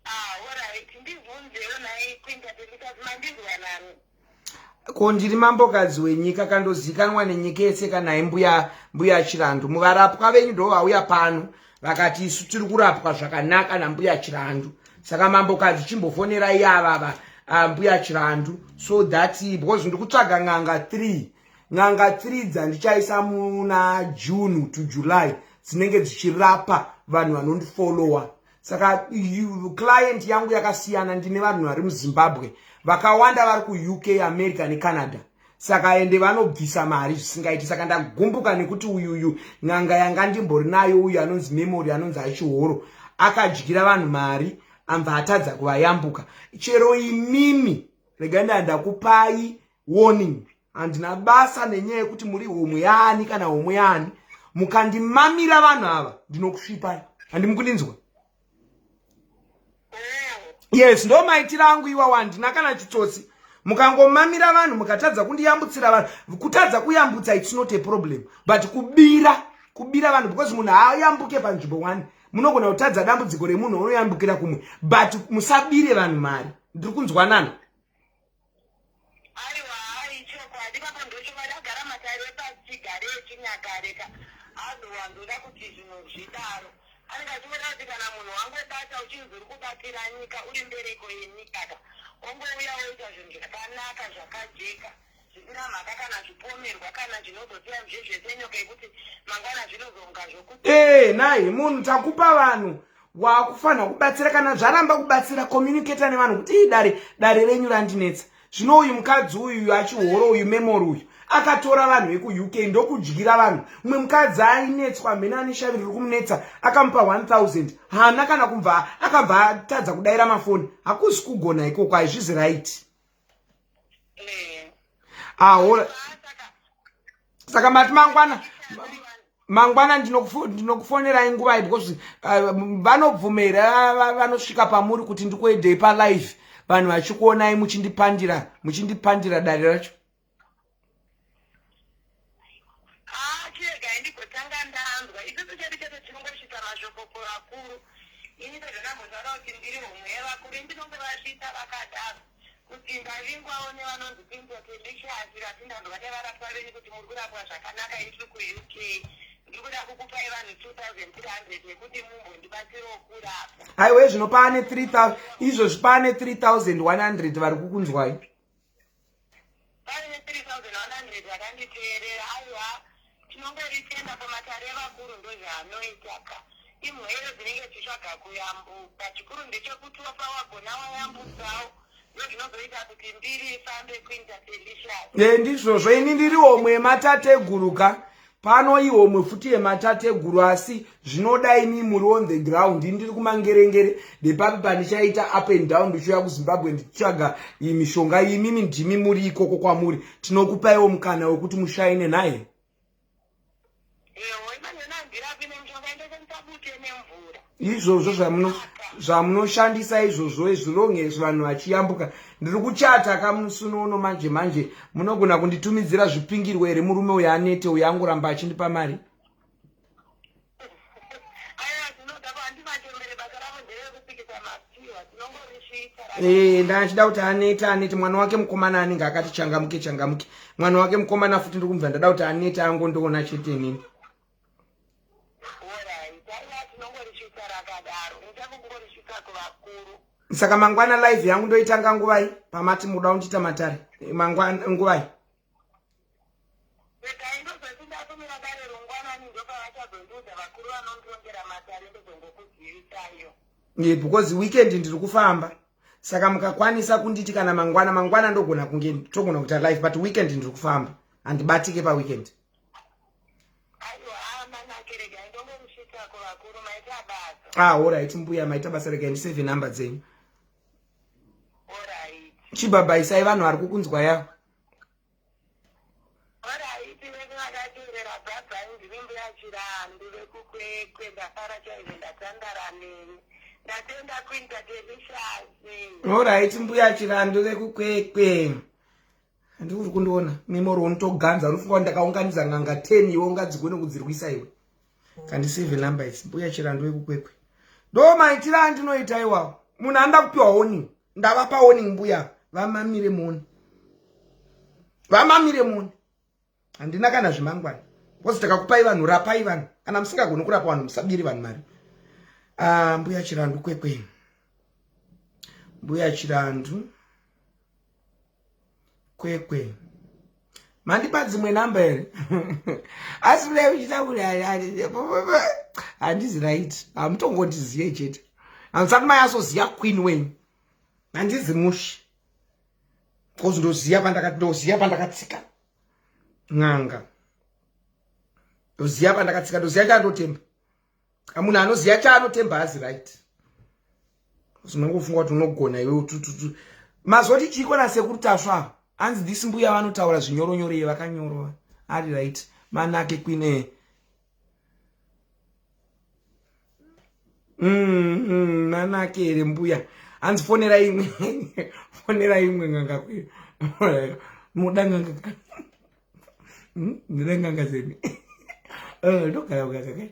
Ah, alright. Ndibvunzewo nhai Queen Tatelicious, mandinzwa nani? Ko ndiri mambokadzi wenyika, kandozikanwa nenyika yese kanai mbuya Chirandu. Muvarapwa venyu ndo vauya pano vakati isu tiri kurapwa zvakanaka nambuya Chirandu. Saka mambokadzi, chimbofonerai avava mbuya Chirandu, so that because ndiri kutsvaga n'anga 3, n'anga 3 dzandichaisa muna June to July, dzinenge dzichirapa vanhu vanondifollowa. Saka client yangu yakasiyana. Ndine vanhu vari muZimbabwe vakawanda, vari kuUK, America neCanada. Saka ende vanobvisa mari zvisingaiti. Saka ndagumbuka nekuti uyuyu n'anga yanga ndimbori nayo, uyu anonzi Memory, anonzi Achihoro, akadyira vanhu mari, ambva atadza kuvayambuka. Chero imimi, regai ndandakupai warning. Handina basa nenyaya yekuti muri homwe yaani kana homwe yaani. Mukandimamira vanhu ava, ndinokusvipai. Handimukundinzwa? Yes, ndo maitiro angu iwawo. Handina kana chitsotsi. Mukangomamira vanhu, mukatadza kundiyambutsira vanhu, kutadza kuyambutsa it's not a problem, but kubira, kubira vanhu, because munhu haayambuke panzvimbo one. Munogona kutadza dambudziko remunhu, unoyambukira kumwe, but musabire vanhu mari. Ndiri kunzwanana? Aiwa, hai, chokwadi papo ndochokwadi. Agara matare epasichigare echinyakare ka, azowanzoda kuti zvinhu zvidaro. Anenge achingoda kuti kana munhu wangobata uchinzi uri kubatira nyika, uri mbereko yenyika ka, wongouya woita zvinhu zvakanaka, zvakajeka, zvisina mhaka kana zvipomerwa kana zvinozosiya zvezvesenyoka yekuti mangwana zvinozomuka zvokuti. Ee, nai munhu takupa vanhu wakufanira kubatsira. Kana zvaramba kubatsira, communicata nevanhu kuti ii dare renyu randinetsa. Zvino uyu mukadzi uyu Achihoro uyu, Memory uyu, akatora vanhu vekuUK ndokudyira vanhu. Mumwe mukadzi ainetswa mhene, ane shavi riri kumunetsa, akamupa 1000, haana kana kubva, akabva atadza kudayira mafoni. Hakuzi kugona ikoko, haizvizi right. Ahora, saka mati mangwana, mangwana ndinokufonerai nguvai? Because vanobvumira vanosvika pamuri kuti ndikuedhei palive, vanhu vachikuonai muchindipandira, muchindipandira dare racho? Ah, chiregai ndigotanga ndanzwa. Isusu chedu chete tinongosvitsa mashoko kuvakuru. Ini sezvandambotaura kuti ndiri homwe yevakuru, ndinongovasvitsa vakadaro kuti ndavingwawo nevanonzi Queen Tatelicious, vatindanzwa nevarapwa venyu kuti muri kurapwa zvakanaka. Ini kuUK ndiri kuda kukupai vanhu 2300 yekuti mumbondibatsirewo kurapwa. Aiwe, zvino paane 3000, izvozvi paane 3100 vari kukunzwai. Paine 3100 vakanditeerera. Aiwa, tinongoritenda pamatare evakuru, ndozvaanoita ka. Imhwere dzinenge dzichitsvaga kuyambuka, chikuru ndechekuti wapa wagona wayambutsawo, ndozvinozoita kuti mbiri ifambe, Queen Tatelicious. E, ndizvozvo. Ini ndiri homwe yematateguru ka pano, ihomwe futi yematateguru, asi zvinoda imi muri on the ground. Ini ndiri kumangerengere, ndepapi pandichaita up and down ndichiuya kuZimbabwe ndichitsvaga iyi mishonga? Imimi ndimi muri ikoko kwamuri, tinokupaiwo mukana wekuti mushaine naye. Ewo, imanhena handirapi nemishonga, indoshandisa bute nemvura. Izvozvo zvamunoshandisa izvozvo, zvilonge vanhu vachiyambuka. Ndiri kuchata kamusunono manje manje. Munogona kunditumidzira zvipingirwo here? Murume uyu anete uyu, angoramba achindipa mari. Aiwa, zvinoda handimachembere, basa ravo nderekupikisa mapiwa, tinongorisvitsa. Ee, ndachida kuti anete, anete. Mwana wake mukomana anenge akati changamuke changamuke. Mwana wake mukomana futi ndiri kumubva ndada kuti anete, angondoona chete inini. Alright, aiwa, tinongorisvitsa rakadaro, ndichakungorishitsa kuvakuru. Saka mangwana live yangu ndoitanga nguvai pamati muda kundiita matare? Mangwana nguvai? Regai ndozoti ndatumira dare rungwanani, ndopavachazondiudza vakuru vanondirongera matare, ndozongokuzivisaiyo. Yeah, because weekend ndiri kufamba saka mukakwanisa kunditi kana mangwana mangwana ndogona kunge togona kuita life but weekend ndiri kufamba handibatike paweekend. Ah, alright mbuya maita basa regai ndisave number dzenyu. Chibhabhaisai vanhu vari kukunzwa yavo. Alright vese vakateerera bhabhai ndiri mbuya Chirandu vekuKwekwe ndafara chaizvo ndatandara nemi ndatenda Queen Tatelicious. Alright mbuya Chirandu vekuKwekwe. Handiri uri kundiona memory unotoganza unofunga kuti ndakaunganidza n'anga 10 iwe ungadzigone kudzirwisa iwe. Kandisave number idzi mbuya Chirandu vekuKwekwe. Ndo maitiro andinoita iwawo. Munhu anoda kupiwa warning. Ndavapa warning mbuya vamamire muone. Vamamire muone. Handina kana zvemangwana. Because takakupai vanhu rapai vanhu. Kana musingagoni kurapa vanhu musabiri vanhu mari. Ah, mbuya Chirandu Kwekwe. Mbuya Chirandu Kwekwe. Mandipa dzimwe namba here? Asi mudai muchitaura handizi right. Hamutongondiziye chete. Hamusati mayasoziya queen wenyu. Handizi mushe. Because ndoziya pandakati ndoziya pandakatsika. N'anga. Ndoziya pandakatsika ndoziya chandotemba. Munhu anoziya chaanotemba hazi right. Unongofunga kuti unogona iwe utututu. Mazoti chiiko nasekuru Tasva? Hanzi this mbuya vanotaura zvinyoronyoro iye vakanyorova. Ari right. Manake queen. Manake here mbuya. Hanzi fonera imwe. Fonera imwe n'anga queen. Muda n'anga. Ndida n'anga zemi. Ndogara kugara.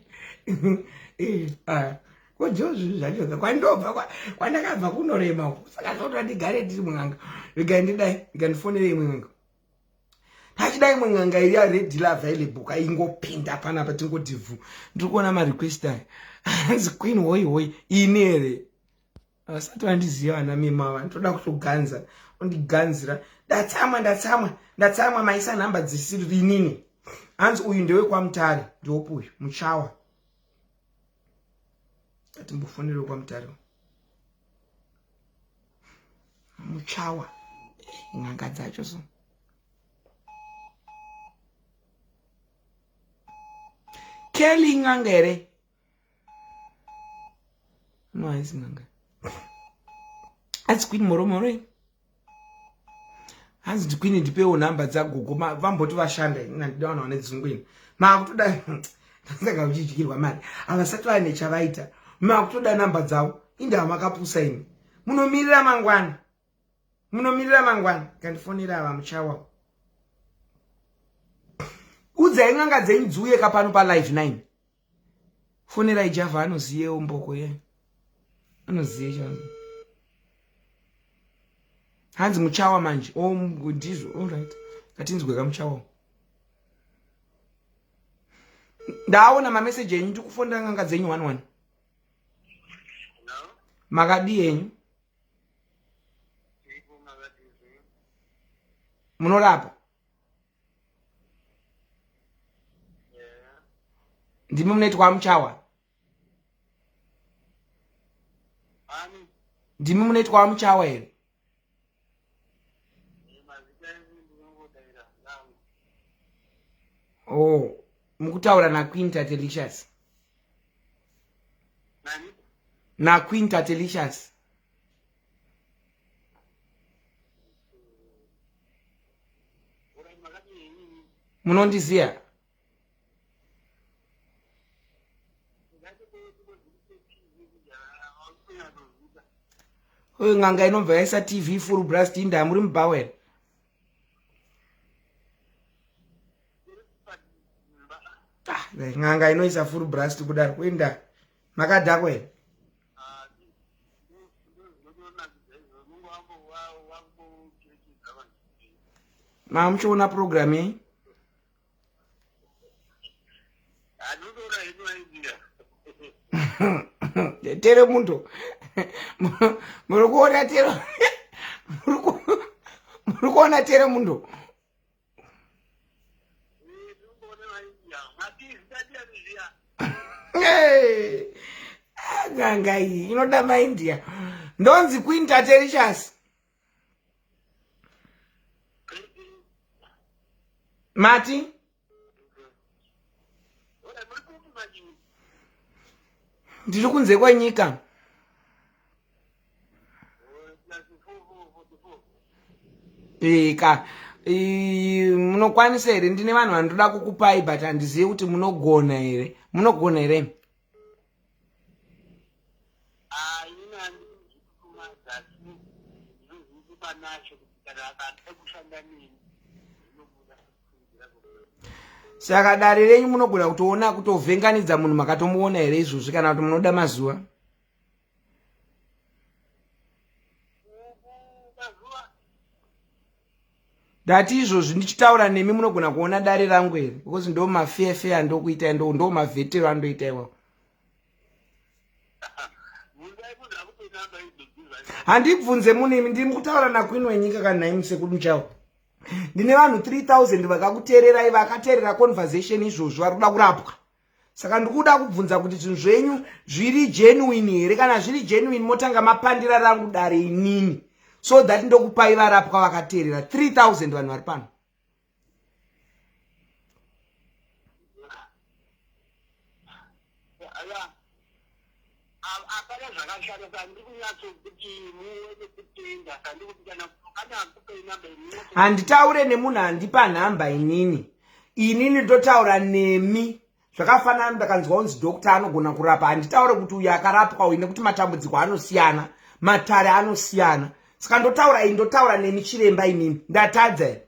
Ko jozvi zvacho kwandobva kwandakabva kunorema uko. Saka zvotoda ndigare ndiri mun'anga. Regai ndidai, regai ndifonere imwe n'anga. Tachida imwe n'anga iri readily available kaingopinda panapa tingoti vhu. Ndiri kuona marequest aya. Hanzi queen hoi hoi ini here? Vasati vandiziva vana memo ava ndoda kutoganza ondiganzira ndatsamwa ndatsamwa ndatsamwa maisa nhamba dzisiri inini. Hanzi uyu ndewekwamutare ndiopi uyu muchawa. Atimbofonere kwamutare. Muchawa n'anga dzacho so. Kelly n'anga here? No, haisi n'anga. Hanzi queen moro moro. Hanzi ndiqueen ndipewo nhamba dzagogo vamboti vashanda ini ndida vanhu vane dzungu ini. Makutoda saka uchidyirwa mari. Havasati vane chavaita. Makutoda nhamba dzavo. Indava makapusa imi. Munomirira mangwana. Munomirira mangwana. Kandifonera ava muchawa. Udzai n'anga dzenyu dziuye kapano pa live 9. Fonerai Java anoziyewo mboko ye. Anoziye chazo. Hanzi muchawa manje. Oh ndizvo. All right. Ngatinzwe kamuchawa. Ndaona mamessage enyu ndikufonera n'anga dzenyu one one. Makadii henyu? Munorapa? Ndimi munoitwa muchawa? Ndimi munoitwa muchawa here? Oh, mukutaura naQueen Tatelicious. NaQueen Tatelicious. Munondiziya? Uyu n'anga inobva yaisa TV full blast inda muri mubhawa here? Ah, n'anga inoisa full blast kudaro kuenda makadhakwa here? Mamuchiona program iyi? Tere muntu muri kuona tere muri kuona tere muntu N'anga iyi inoda maindia. Ndonzi Queen Tatericious. Mati? Ndiri kunze kwenyika. Eka munokwanisa here? Ndine vanhu vandoda kukupai but handizive kuti munogona here. Munogona here? Saka dare renyu munogona kutoona kutovhenganidza munhu makatomuona here izvozvi kana kuti munoda mazuva? Ndati izvozvi ndichitaura nemi munogona kuona dare rangu here because ndo mafefe andokuita ndo ndo mavhetero andoita iwawo. Handibvunze munhu imi ndiri kutaura naqueen wenyika kana nhaimi sekuru muchawo. Ndine vanhu 3000 vakakuteererai vakateerera conversation izvozvo vari kuda kurapwa. Saka ndikuda kubvunza kuti zvinhu zvenyu zviri genuine here? Kana zviri genuine motanga mapandira rangu dare inini so that ndokupai varapwa vakateerera 3000 vanhu vari pano. Hapana zvakashata saka ndiri kunyatsokuti muone kutenda saka ndiri kuti kana kana akupei namba handitaure nemunhu andipa nhamba inini inini ndotaura nemi zvakafanana ndakanzwa unzi doctor anogona kurapa handitaure kuti uyu akarapwa uyu nekuti matambudziko anosiyana matare anosiyana saka ndotaura ini ndotaura nemi chiremba inini ndatadza here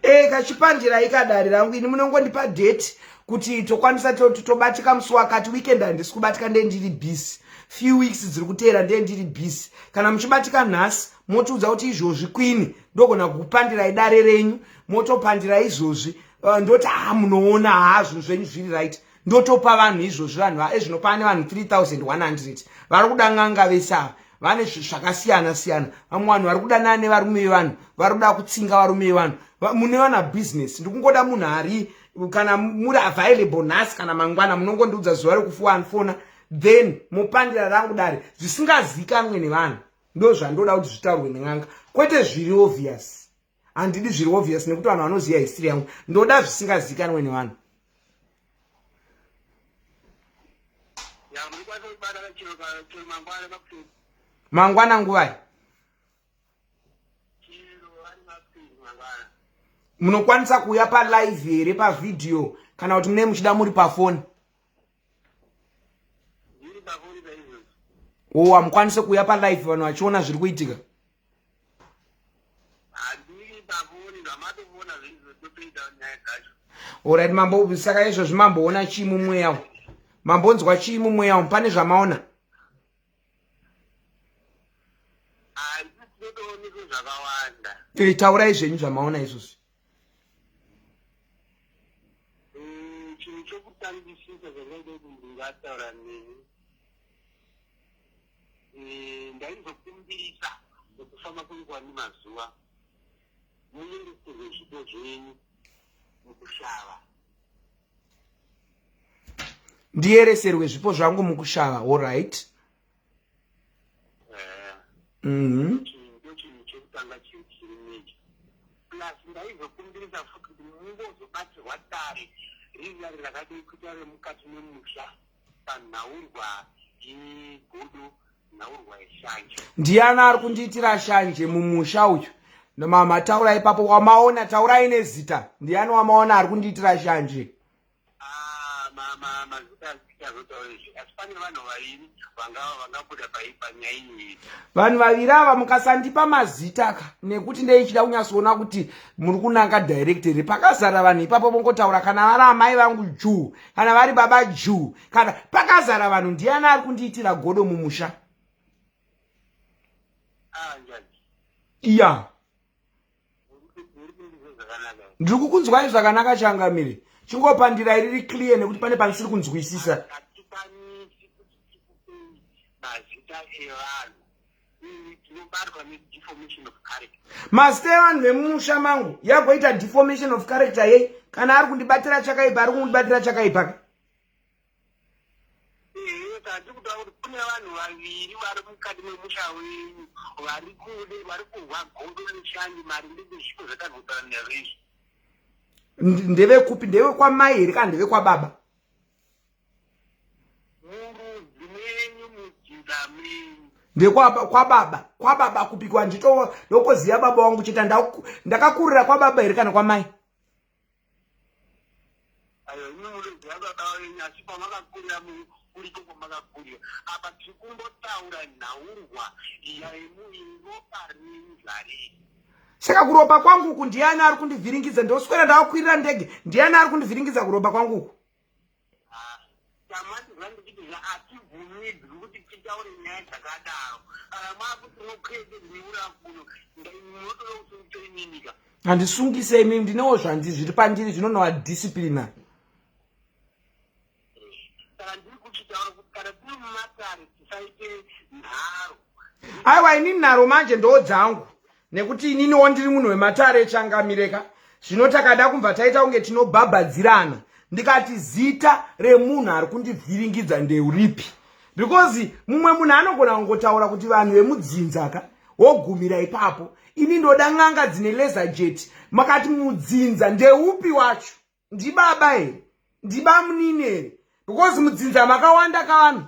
Eka chipandirai kadare rangu ini munongondipa date kuti tokwanisa tobatika musi wakati weekend handisi kubatika ndee ndiri busy few weeks dziri kuteera ndee ndiri busy kana muchibatika nhasi motiudza kuti izvozvi kwini ndogona kukupandirai dare renyu motopandira izvozvi ndoti ha munoona ha zvinhu zvenyu zviri right ndotopa vanhu izvozvi vanhu ezvino pane vanhu 3100 vari kuda n'anga vese ava vane zvakasiyana siyana vamwe vanhu vari kudanana nevarume vevanhu vari kuda kutsinga varume vevanhu mune vana business ndikungoda munhu ari kana muri available nhasi kana mangwana munongondiudza zuva rekufuwa then mopandira rangu dare zvisingazikanwe nevanhu ndozvandoda kuti zvitaurwe nen'anga kwete zviri obvious handidi zviri obvious nekuti vanhu vanoziva history yangu ndoda zvisingazikanwe nevanhu mangwana nguvai munokwanisa kuuya palive here pavhidhiyo kana kuti mune muchida muri pafoni o hamukwanise kuuya palive vanhu vachiona zviri kuitika orit mambo saka izvozvi mamboona chii mumweya umu mambonzwa chii mumweya umu pane zvamaona taurai zvenyu zvamaona izvozvi Chinhu chekutangisisa chandaida kuti ndingataura nemi ndaizokumbirisa nekufamba kwenguva nemazuva muendeserwe zvipo zvenyu mukushava. Ndiereserwe zvipo zvangu mukushava, alright. Ndochinhu chekutanga chiri chiri meja plus ndaizokumbirisa futi kuti mungozobatirwa dare riri dare rakadii kuita remukati memusha panhaurwa yegodo nhaurwa yeshanje Ndiani ari kundiitira shanje mumusha uyu? Mama taurai ipapo wamaona taurai nezita ndiani wamaona ari kundiitira shanje? Ah, mazita atichazotaura izvi asi pane vanhu vaviri vangabuda panyaya iyi. Vanhu vaviri ava mukasandipa mazita ka nekuti ndeichida kunyatsoona kuti muri kunanga direct here pakazara vanhu ipapo vongotaura kana vari amai vangu juu kana vari baba juu kana pakazara vanhu ndiani ari kundiitira godo mumusha? Ah, iya ndiri kukunzwai zvakanaka changamire chingopandirai riri clear nekuti pane pandisiri kunzwisisa hatikwanisi kuti tikupei mazita evanhu Tinobatwa nedeformation of character. Mazita evanhu vemumusha mangu yagoita deformation of character yei kana ari kundibatira chakaipa ari kundibatira chakaipa ka? Tati kutaura kuti kune vanhu vaviri vari mukati memusha wenyu vari kude vari kurwa godo neshanje maringe nezvipo zvatarwisana nazvo izvi. Ndevekupi ndevekwamai here kana ndevekwababa? Murudzi menyu mudzinza menyu. Ndekwababa kwababa kupi kwandito ndokoziva baba wangu chete ndakakurira kwababa here kana kwamai? Ayo imi munoziva baba venyu asi kwamakakurira kuriko kwamakakurira apa tiri kumbotaura nhaurwa yaimuiropa renyu zvariri. Saka kuropa kwangu uku ndiani ari kundivhiringidza ndoswera ndakakwirira ndege ndiani ari kundivhiringidza kuropa kwangu uku? Tamati zvandichiti zvaatibvumidzwi kuti titaure nyaya dzakadaro kana makuti mukwete ndinoura kuno munotoda kusungisoiminika. Handisungise imi ndinewo zvandi zviri pandiri zvinonova discipline. Saka ndiri kuchitaura kuti kana tiri mumatare tisaite nharo. Aiwa inini nharo manje ndoo dzangu nekuti ininiwo ndiri munhu wematare changamireka zvino takada kumva taita kunge tinobhabhadzirana ndikati zita remunhu ari kundivhiringidza ndeuripi because mumwe munhu anogona kungotaura kuti vanhu vemudzinza ka wogumira ipapo ini ndoda n'anga dzine laser jet makati mudzinza ndeupi wacho ndibaba here ndibamunini here because mudzinza makawanda kavanhu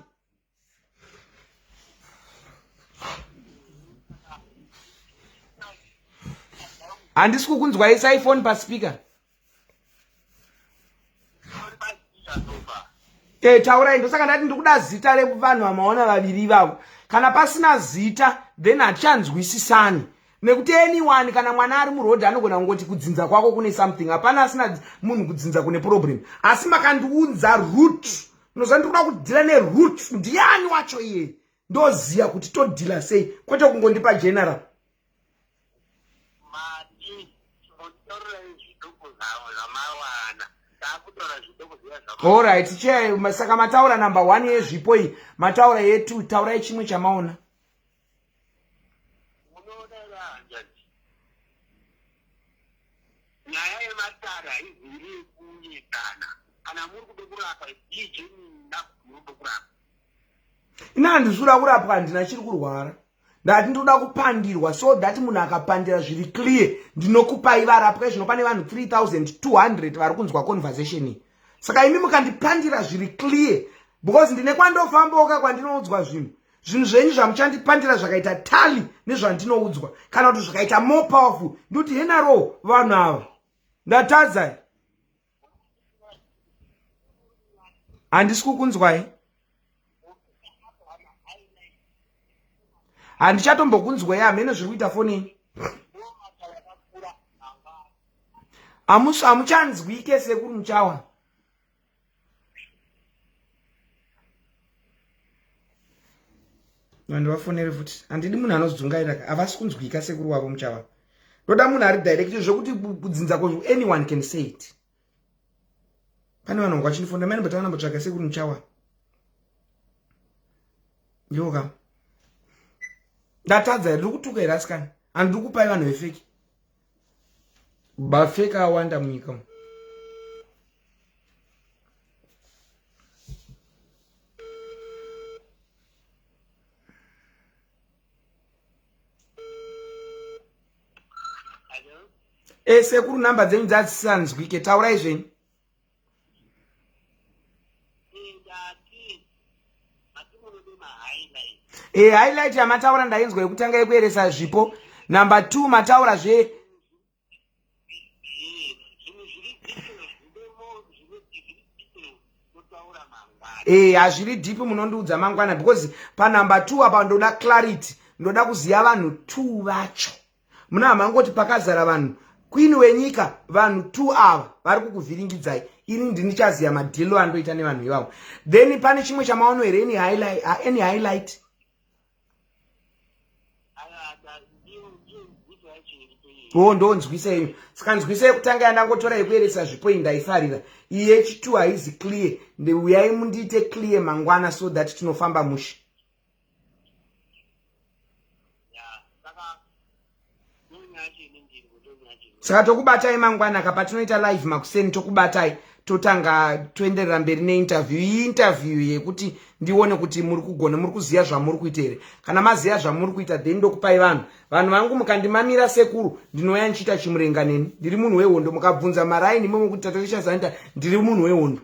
handisi kukunzwa isai foni paspeaker e taurai ndosaka ndati ndikuda zita revanhu vamaona vaviri ivavo kana pasina zita then hatichanzwisisani nekuti anyone kana mwana ari muroad anogona kungoti kudzinza kwako kune something hapana asina munhu kudzinza kune problem asi makandiunza root unoziva ndiri kuda kudhila neroot ndiani wacho iye ndoziva kuti todhila sei kwete kungondipa general Alright, che saka mataura number 1 yezvipo iyi, mataura ye2, taurai chimwe chamaona. Nyaya yematare haiziri yekunyekana kana muri kuda kurapa dj muri kuda kurapa. Ini handisi kuda kurapwa handina chiri kurwara. Ndati ndoda kupandirwa so that munhu akapandira zviri clear ndinokupai varapwa zvino pane vanhu 3200 vari kunzwa conversation iyi. Saka imi mukandipandira zviri clear because ndine kwandofamboka kwandinoudzwa zvinhu. Zvinhu zvenyu zvamuchandipandira zvakaita tally nezvandinoudzwa kana kuti zvakaita more powerful ndoti henaro vanhu ava ndatadza handisi kukunzwai handichatombokunzwai hameno zviri kuita foni yenyu hamuchanzwike sekuru muchawa vanhu vafonere futi handidi munhu anodzungaira havasi kunzwika sekuru wavo muchava ndoda munhu ari direct zvekuti kudzinza ko anyone can say it pane vanhu vanga vachindifonera mani but vanombotsvaga sekuru muchawa ndoka ndatadza here ndiri kutuka here asikana handiri kupai vanhu vefeki bafeki awanda munyika umu E, sekuru number dzenyu dzasisanzwike taurai zvenyu. E, highlight yamataura ndainzwa yekutanga yekueresa zvipo number 2 mataura zve Eh, hazviri deep munondiudza mangwana because panumber 2 apa ndoda clarity ndoda kuziva vanhu 2 vacho muna hamangoti pakazara vanhu queen wenyika vanhu 2 ava vari kukuvhiringidzai ini ndinichaziva madhilo andoita nevanhu ivavo then pane chimwe chamaono here any highlight, any highlight? o ndonzwisa yenyu saka nzwisa yekutanga yandangotora yekueresa zvipo iyi ndaifarira iyi yechitu haizi clear uyai mundiite clear mangwana so that tinofamba mushe. Saka tokubatai mangwana ka patinoita live makuseni, tokubatai totanga toenderera mberi neinterview. Iyi interview yekuti ndione kuti muri kugona, muri kuziva zvamuri kuita here. Kana maziva zvamuri kuita, then ndokupai vanhu. Vanhu vangu mukandimamira sekuru, ndinouya ndichiita chimurenga neni. Ndiri munhu wehondo, mukabvunza maraini imomo kuti Tatelicious anoita, ndiri munhu wehondo.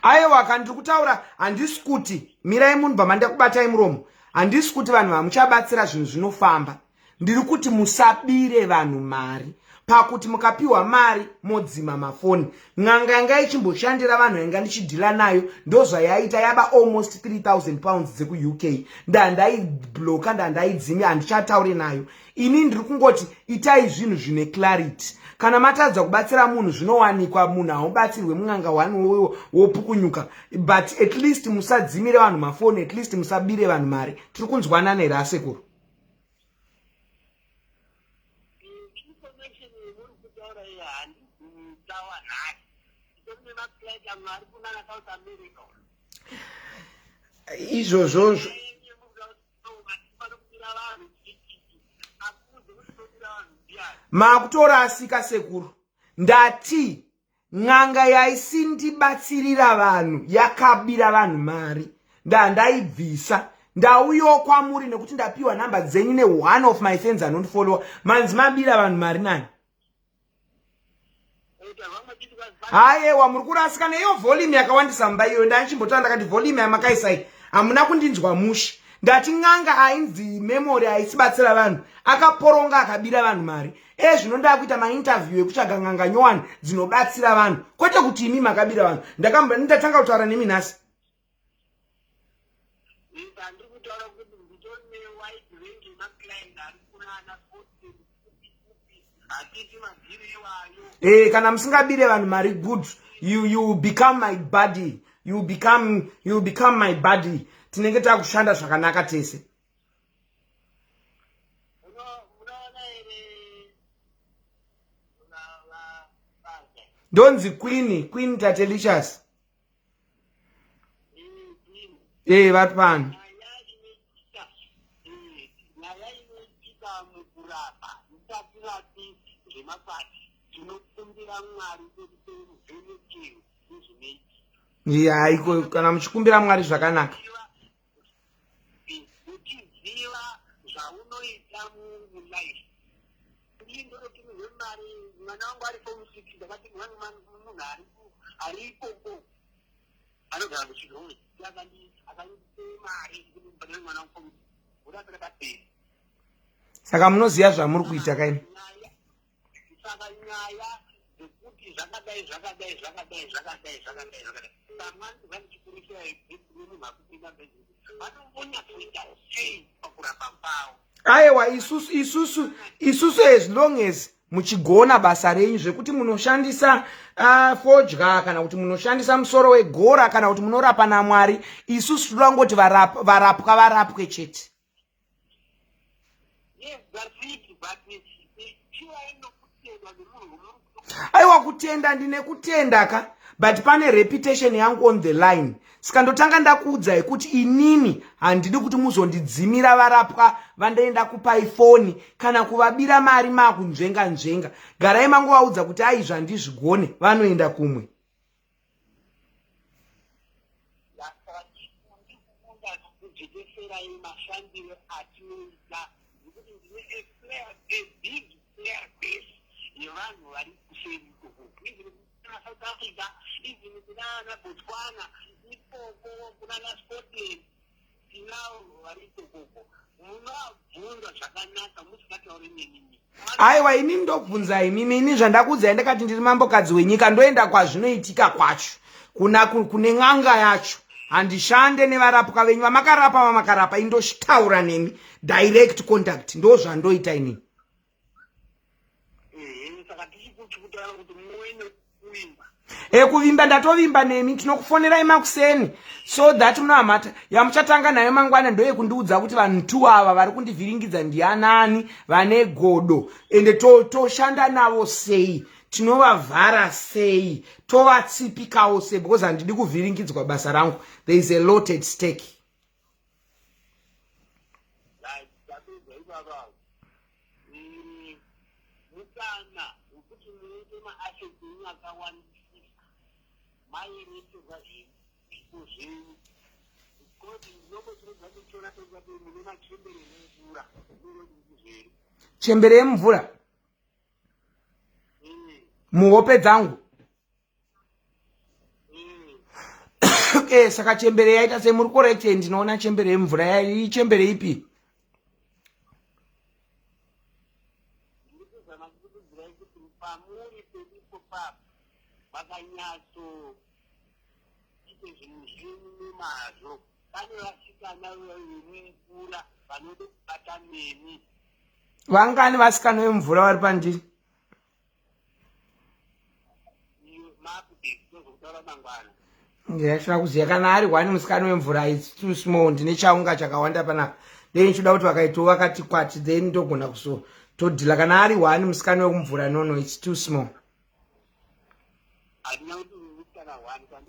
Aiwa, kana ndiri kutaura handisi kuti mirai munhu bva kubatai muromo. Handisi kuti vanhu vamuchabatsira zvinhu zvinofamba. Ndiri kuti musabire vanhu mari, pakuti mukapiwa mari modzima mafoni. N'anga yanga ichimboshandira vanhu yanga ndichidhila nayo, ndozvayaita, yaba almost £3000 dzekuUK. Ndandaibloka, ndandaidzimi, handichataure nayo ini. Ndiri kungoti itai zvinhu zvine clarity. Kana matadza kubatsira munhu, zvinowanikwa munhu haubatsirwe mun'anga one wopukunyuka, but at least musadzimire vanhu mafoni, at least musabire vanhu mari. Tiri kunzwanana here, asekuru? Information yemuri kutaura iyo handizitawa nhasi. Itori nemaclient amwe ari kunana South America. Izvozvo makutorasika sekuru. Ndati n'anga yaisindibatsirira vanhu yakabira vanhu mari, ndandaibvisa, ndauyawo kwamuri nekuti ndapiwa nhamba dzenyu neone of my friends anondifollowa. Manzi mabira vanhu mari nani? Hayewa, muri kurasika neiyo volume yakawandisa mumba iyoyo. Ndandichimbotaura, ndakati volume yamakaisai hamuna kundinzwa mushe. Ndati n'anga ainzi Memory aisibatsira vanhu akaporonga, akabira vanhu mari. Ezvino ndakuita mainterview ekutsvaga n'anga nyowani dzinobatsira vanhu, kwete kuti imi makabira vanhu. Ndatanga kutaura nemi nhasi. Ndiri kutaura kuti nditori newide range yemaclient ari kunana kupi, hatiti madhiri iwayo. Kana musingabire vanhu mari, good, you become my buddy, you become my buddy. Tinenge takushanda zvakanaka tese. Munoona here vaza? Ndonzi Queen Tatelicious. Vari pano. Nyaya inoitika mukurapa, musatirapi zvemakwati, tinokumbira Mwari kuti tivhenekerwe nezvinoitika. Haiko, kana muchikumbira Mwari zvakanaka. Uchiziva zvaunoita mulife, ii ndototumirwe mari, mwana wangu ari form 6. Ndakati munhu ari ikoko anogara kuChinhoyi akandipe mari kuti ndibhadhare mwana wangu form 6 odasakataperi. Saka munoziva zvamuri kuita kaini. Saka nyaya dzekuti zvakadai, zvakadai, zvakadai, zvakadai, zvakadai, zvakadai, pamwe vandichikurukira nemunhu akupinda bhezinesi, vanombonyatsoita sei pakurapa kwavo? Aiwa, isusu as long as muchigona basa renyu, zvekuti munoshandisa fodya kana kuti munoshandisa musoro wegora kana kuti munorapa naMwari, isusu toda ngoti varapwa varapwe chete. Yes, that's it, but chivai nokutenda nemunhu umuri. Aiwa, kutenda ndine kutenda ka, but pane reputation yangu on the line. Saka ndotanga ndakuudzai kuti inini handidi kuti muzondidzimira varapwa vandaenda kupai foni kana kuvabira mari maakunzvenga nzvenga. Garai mangovaudza kuti ai zvandizvigone, vanoenda kumwe. Ndikujekeserai mashandiro atinoita, nekuti ndine a big player base yevanhu vari kuseri ikoko, even kuna South Africa, even kunana Botswana ikoko, kunana Scotland, tinavo vari ikokoko. Munovabvunza zvakanaka musingatauri nenini. Aiwa, ini ndobvunza imimi. Ini zvandakuudzai, ndakati ndiri mambokadzi wenyika, ndoenda kwazvinoitika kwacho, kuna kune n'anga yacho. Handishande nevarapwa venyu vamakarapa. Vamakarapa, indoshitaura nemi direct contact, ndo zvandoita inini. Ehe, saka tichikutaura kuti muve nekuvimba. Kuvimba ndatovimba nemi. Tinokufonerai makuseni so that munohamata yamuchatanga nayo mangwana ndoyekundiudza kuti vanhu tu ava vari kundivhiringidza ndianani, vane godo, ende toshanda navo sei, tinovavhara sei, tovatsipikawo sei, because handidi kuvhiringidzwa basa rangu. There is a lot at stake. baba mukana wekuti muite maassets enyu akawandisisa maiereterwa zvipo zvenyu because ndinongotirodza kutora toa mune machembere emumvura zveru chembere yemumvura muhope dzangu okay saka chembere yaita sei muri correct ndinoona chembere yemvura ichembere ipi pamuri pedipo papo vakanyatso ite zvinhu zvenyu nemazvo pane vasikana vemumvura vanoda kubata nemi vangani vasikana vemumvura vari pandiri ndinoda kuziva kana ari one musikana wemvura its too small ndine chaunga chakawanda panapa then ndichoda kuti vakaitawo vakati kwati then ndogona kuso todhila kana ari one musikana wekumvura nono its too small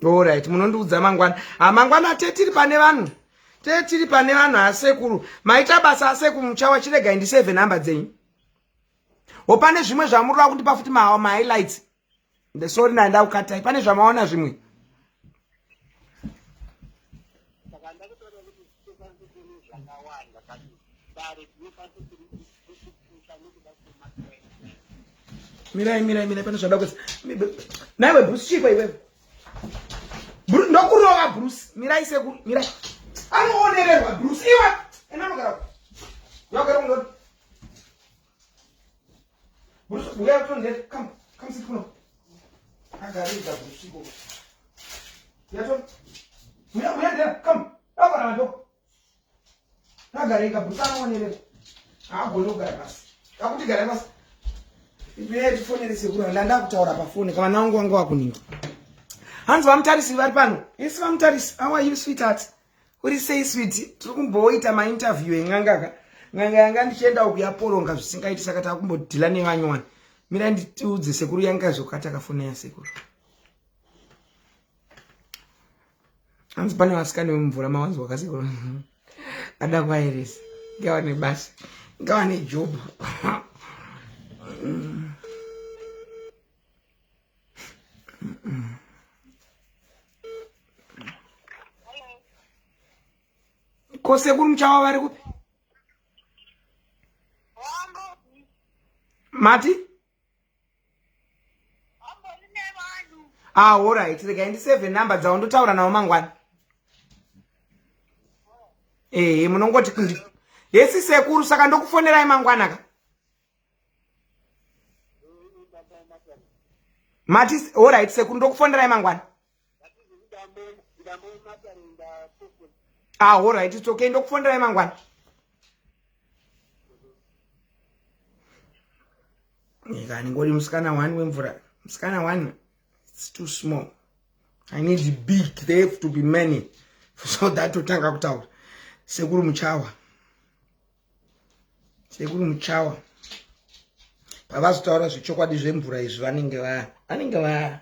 Alright, munondiudza mangwana. Ha mangwana tetiri pane vanhu. Tetiri pane vanhu asekuru. Maita basa asekuru muchawa chiregai ndisave number dzenyu. Ho pane zvimwe zvamurira kundipa futi ma ma highlights. The sorry ndanda kukatai. Pane zvamaona zvimwe. Mirai mirai mirai pane zvada kuisa. Naiwe Bruce chiko iwewe. Bruce ndokurova Bruce. Mirai sekuru mirai. Anoonererwa Bruce iwe. Enda nogara. Yogara kuno. Bruce uya kutonde come come sit kuno. Agariza Bruce iko. Yato. Uya uya ndera come. Agara ndo. Tagarika Bruce anoonerera. Haagoni kugara pasi. Kakuti gara pasi. Ipe tifonere sekuru ndanda kutaura pafoni kana vangu vanga vakuninga. Hanzi vamutarisi vari pano. Yes vamutarisi. How are you sweetheart? Uri sei sweet? Tiri kumboita ma interview en'anga ka. N'anga yanga ndichienda uku yaporonga zvisingaiti saka takumbodhila nevanyowani. Mira nditiudze sekuru yanga zvokata kafoni yasekuru. Hanzi pane vasikana vemumvura mawanzwa kasekuru. Ada kwaeresa. Ngawane basa. Ngawane job. Ko sekuru muchawa vari kupi? Mati? Ah, all right. Regai ndisave number dzavo ndotaura navo mangwana. Eh, munongoti kundi. Yesi sekuru saka ndokufonerai mangwana ka. Mati all right sekuru ndokufonerai mangwana. Ah, all right, it's okay. Ndokufonerai mangwana. Nyika ndingori musikana one wemvura. Musikana one. It's too small. I need big. They have to be many. So that totanga kutaura. Sekuru muchawa. Sekuru muchawa. Pavazotaura zvechokwadi zvemvura izvi vanenge va vanenge va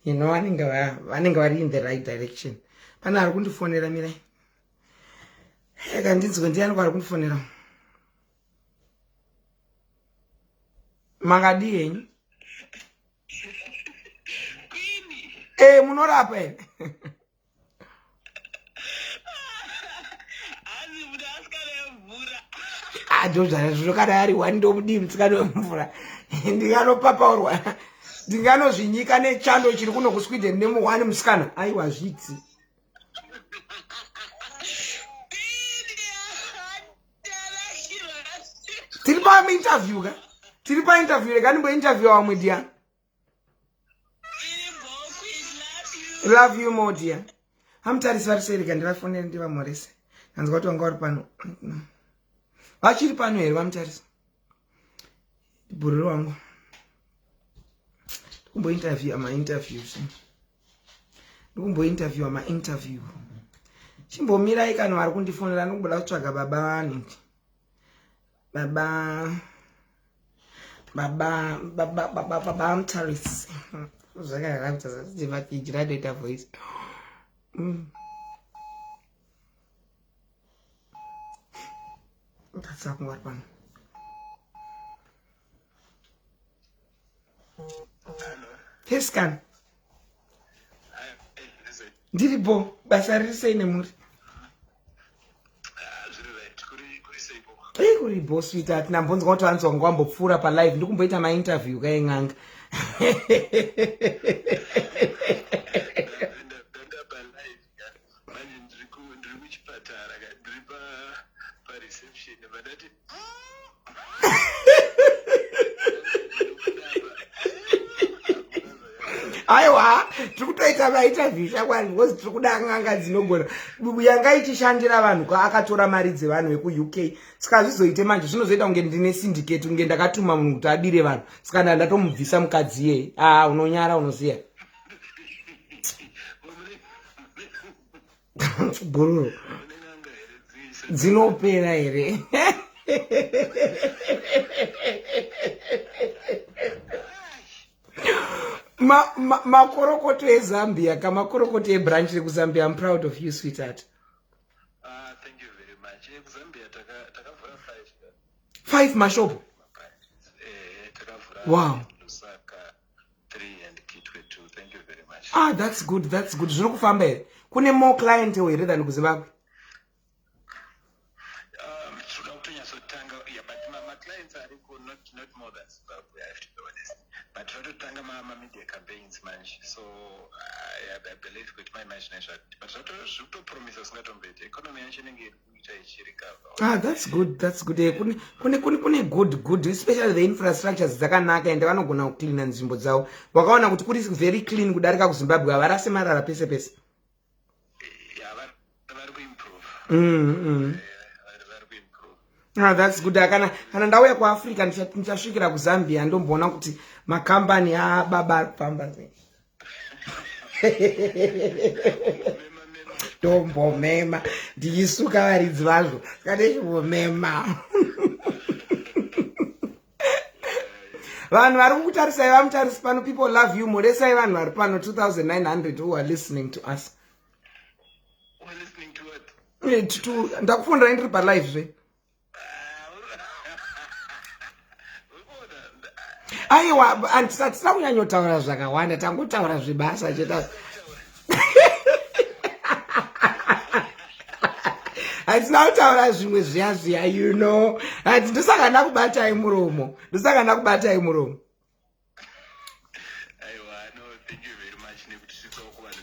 you know vanenge va vanenge vari in the right direction. Pane ari kundifonera mirai. Eka ndinzwe ndiani kwari kundifonera. Makadii henyu? Eh, munorapa here? Ndozvazvinokana ari wani ndomudii musikana wemvura ndinganopapaurwa ndinganozvinyika nechando chiri kuno kusweden nemuwani musikana aiwa zvitsi tiri painterview ka tiri painterview rega ndimbointerview vamwe dia love you more dear amutarisi vari sei rega ndivafonere ndivamhorese ndanzwa kuti vanga vari pano vachiri pano here vamutarisi bhururu wangu ndikumbointerviewa mainterviews ndikumbointerviewa mainterview chimbomirai kana vari kundifonera ndikumboda kutsvaga baba vanhu baba baba baba baba baba mutarisi zvakarakutasativatijiradoita voice mm. That's pano. Fescan. Ndiripo basa riri sei nemuri? Ei kuri bo sweetheart ndambonzwa kuti vanzi wanga wambopfuura palive ndikumboita mainterview kaye n'anga. Aiwa, tiri kutoita mainterview shakwani because tiri kuda n'anga dzinogona. Yanga ichishandira vanhu ka akatora mari dzevanhu vekuUK. Saka zvizoite manje zvinozoita kunge ndine syndicate kunge ndakatuma munhu kuti abire vanhu. Saka ndatomubvisa mukadzi iyeye. Ah, unonyara unoziya. Bhururu dzinopera here? Makorokoto eZambia ka makorokoto ebranch rekuzambia. I'm proud of you sweetheart. Thank you very much. Kuzambia takavhura 5. 5 mashopo? Takavhura. Wow. Lusaka 3 and Kitwe 2. Thank you very much. Ah, that's good, that's good. Zviri kufamba here? Kune more clientele here than kuZimbabwe? Tinoda kutonyatsotanga, yeah, but ma clients ariko not more than Zimbabwe, I have to be honest. But vatotanga ma media campaigns manje. So I believe kuti my imagination, but zviri kutopromisa usingatomboiti. Economy yacho inenge iri kuita ichirecover. Ah, that's good, that's good. Kune good, especially the infrastructures dzakanaka ende vanogona kucleana nzvimbo dzavo. Wakaona kuti kuri very clean kudarika kuZimbabwe, havarase marara pese pese. Yeah, vari kuimprove. Vari kuimprove. Ah, that's good. Kana ndauya kuAfrica ndichasvikira kuZambia ndomboona kuti makambani ababa ari kufamba sei. Ndombomema ndichisuka varidzi vazvo saka ndichimbomema. Vanhu vari kukutarisai vamutarisi pano, people love you. Moresai vanhu vari pano 2900 who are listening to us. We're listening to what? Ndakufonera ndiri palive zve. Aiwa, hatisina kunyanyotaura zvakawanda, tangotaura zvebasa chete. Hatina kutaura zvimwe zviya zviya, you know. Hati ndosaka ndakubatai muromo. Ndosaka ndakubatai muromo. Aiwa, no, thank you very much nekutisvitsawo kuvanhu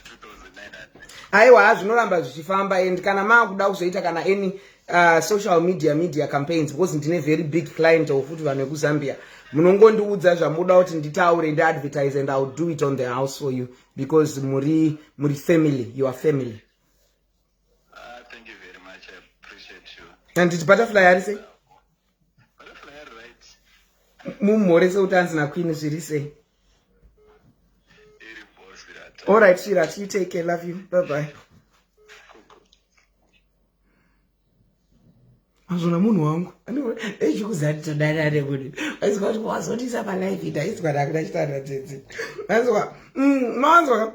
2900. Aiwa, zvinoramba zvichifamba and kana maakuda kuzoita kana any social media campaigns, because ndine very big client futi vanhu vekuZambia, munongondiudza zvamuda kuti nditaure ndiadvertise and I'll do it on the house for you because muri family, you are family. Thank you very much. I appreciate you. Handiti butterfly ari sei? Butterfly ari right. Mumhorese kuti anzi naQueen zviri sei? Iri boss rata. All right, sweetheart, you take care. Love you. Bye bye. Azvona munhu wangu echikuzati todanane kuti aizwa kuti wazondisa palive ita aizwa ndakuda chitaura dzedzi aizwa mawanzwa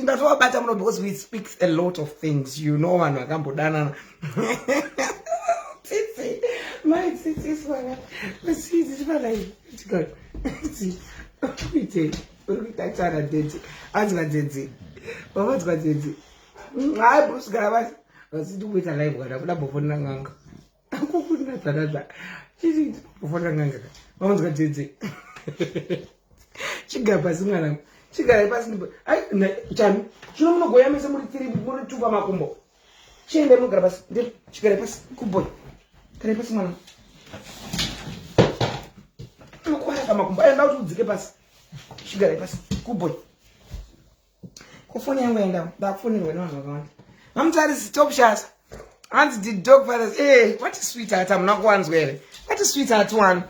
ndatovabata muno because we speak a lot of things, you know. Vanhu vakambodanana tsitsi mai tsitsi swana tsitsi palive kuitei uri kuita chana dzedzi anzwa dzedzi wavanzwa dzedzi. Hayi Bruce, gara basi vasiti kuita live kana kuda bofonera n'anga akukunda dzanadza chiti bofonera n'anga vavanzwa dzedzi. Chigara pasi mwanangu, chigarai pasi. Ai chani chino munogoya mese muri tiri muri tupa makumbo. Chiendai munogara pasi, ndiri chigarai pasi kuboy, garai pasi mwanangu. Unokwara pamakumbo aenda kuti udzike pasi. Chigarai pasi kuboy. Kufoni yangu yaenda ndakufonerwa nevanhu vakawanda. Vamutarisi top shasa hanzi did dog fathers what is sweetheart? Hamuna kuwanzwa here? What is sweetheart one?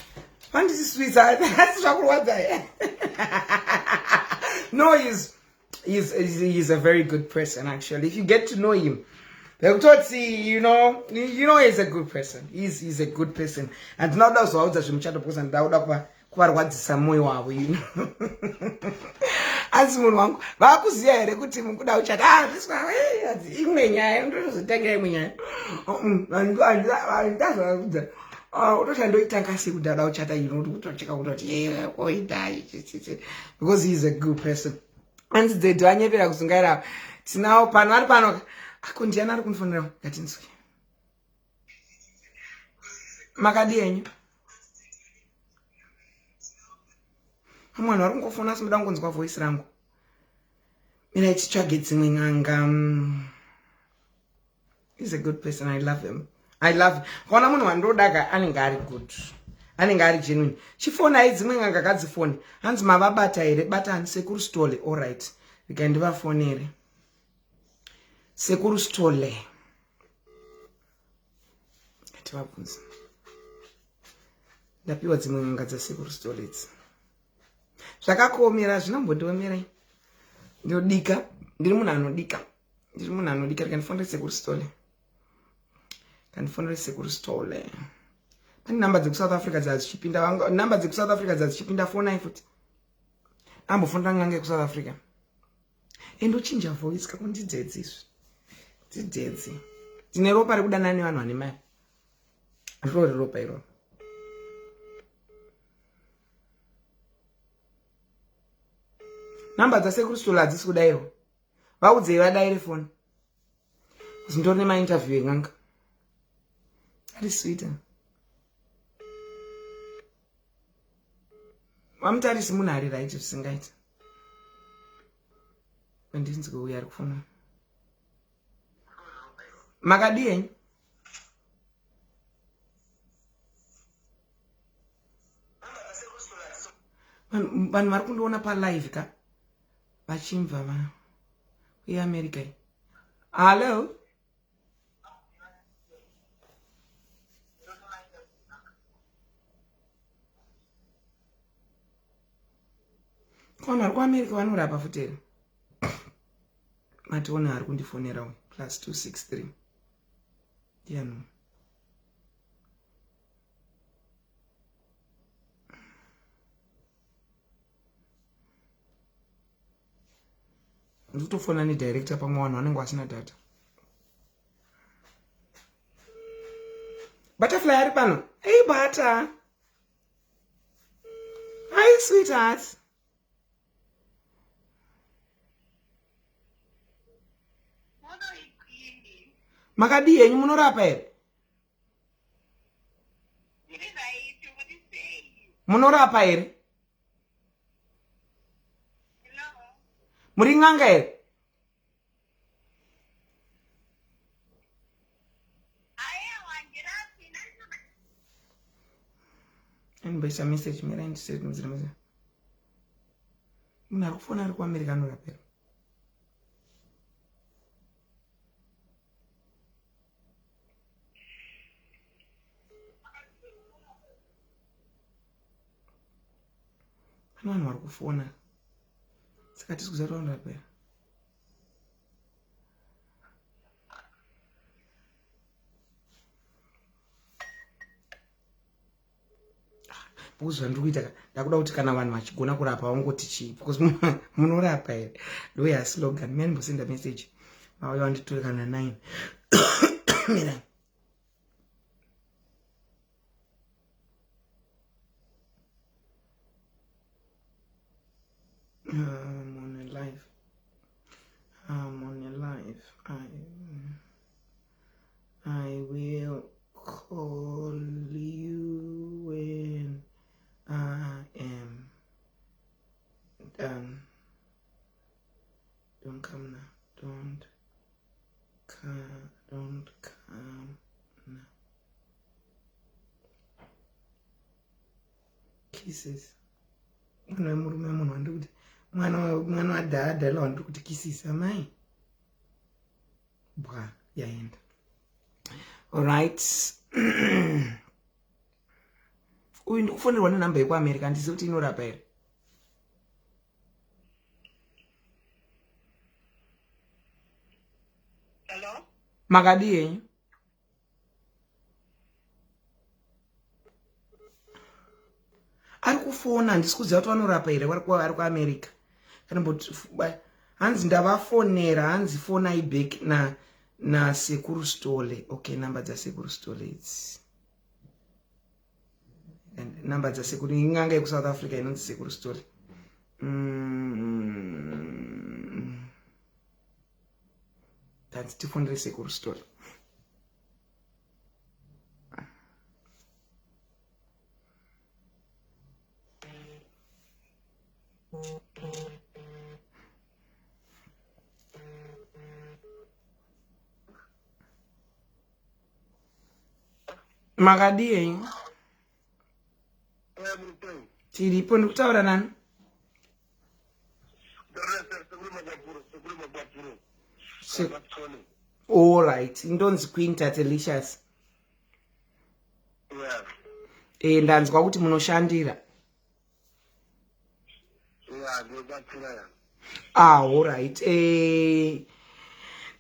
Handisi sweetheart, asi zvakurwadza. No, he's a very good person actually. If you get to know him, vekutoti you know he's a good person. He's a good person. Handina kuda kuzovaudza zvemuchato because handida kuda kuvarwadzisa mwoyo wavo, you know. Asi munhu wangu vakuziva here kuti mukuda uchati ah this one imwe nyaya ndozotangira imwe nyaya? Handichazovaudza. Ah, unoti andoitanga sei kuti ndada kuchata you know kutocheka kutoti oita because he is a good person. Hanzi dzedhu anyepera kuzungaira tinawo pano ari pano ako ndiani ari kundifonera ngatinzwe. Makadi henyu? Vamwe vanhu vari kungofona asi muda kungonzwa voice rangu. Mina titsvage dzimwe n'anga. He's a good person. I love him. I love. Kaona munhu wandodaka anenge ari good. Anenge ari genuine. Chifonai dzimwe n'anga kadzifone. Hanzi mavabata here? Batani Sekuru Stole. All right. Rega ndivafonere. Sekuru Stole. Tivabvunze. Ndapiwa dzimwe n'anga dzaSekuru Stole idzi. Zvakakuomera zvinombondiomerai. Ndinodika. Ndiri munhu anodika. Ndiri munhu anodika. Rega ndifonere Sekuru Stole. Kandifonere Sekuru Stole. Pane namba dzekuSouth Africa dzadzichipinda. Namba dzekuSouth Africa dzadzichipinda fonai futi. Ambofonera n'anga yekuSouth Africa. Ende uchinja voice kako ndidzedzi izvi. Ndidzedzi. Ndine ropa rekudanana nevanhu vane mari. Rori ropa iroro. Namba dzaSekuru Stole hadzisi kudairwa. Vaudzei vadaire foni. Ndori nemainterview en'anga. Ari sweet. Vamutarisi munhu ari right zvisingaita. Ndinzwe uyo ari kufona. Makadii henyu? Vanhu vari kundiona palive ka vachimva va yeAmerica iyi. Hallo? Vanhu vari kuAmerica vanorapa futi here? Mationa ari kundifonera uyu plus 263 ndiani? Ndikutofona nedirector pamwe vanhu vanenge vasina data. Butterfly ari pano. Hey butter. Hi sweetheart. Makadii henyu munorapa here? Munorapa here? Muri n'anga here? Andibaisa message mira ndiseti muzira muzira. Munhu ari kufona ari kuAmerica anorapera. Pane vanhu vari kufona. Saka tisi kuziva kuti vanorapera. Because zvandiri kuita ndakuda kuti kana vanhu vachigona kurapa vangoti chii because munorapa here ndoya slogan mira ndimbosenda message vauya vanditore kana 9 mira. I'm on a live. I'm on a live. I will call you when I am done. Don't come now. Don't come. Don't come now. Kisses. Mwana wemurume munhu wandiri kuti mwana mwana wadhadhala wandiri kuti kisses amai. Bwa yaenda. Alright. Uyu ndikufonerwa nenhamba yekuAmerica handizivi kuti inorapa here. Hello? Makadii henyu? Ari kufona handisi kuziva kuti vanorapa here vari kuAmerica. Kana mboti hanzi ndavafonera hanzi fonai back na Sekuru Stole. Okay, namba dzaSekuru Stole idzi. Number dzasekuru in'anga yekuSouth Africa inonzi Sekuru Story. Tanzi tifonere Sekuru Story. Makadii henyu? Tiripo. Ndikutaura nani? All right, ndonzi Queen Tatelicious. E, ndanzwa kuti munoshandira. Ah, alright. Eh,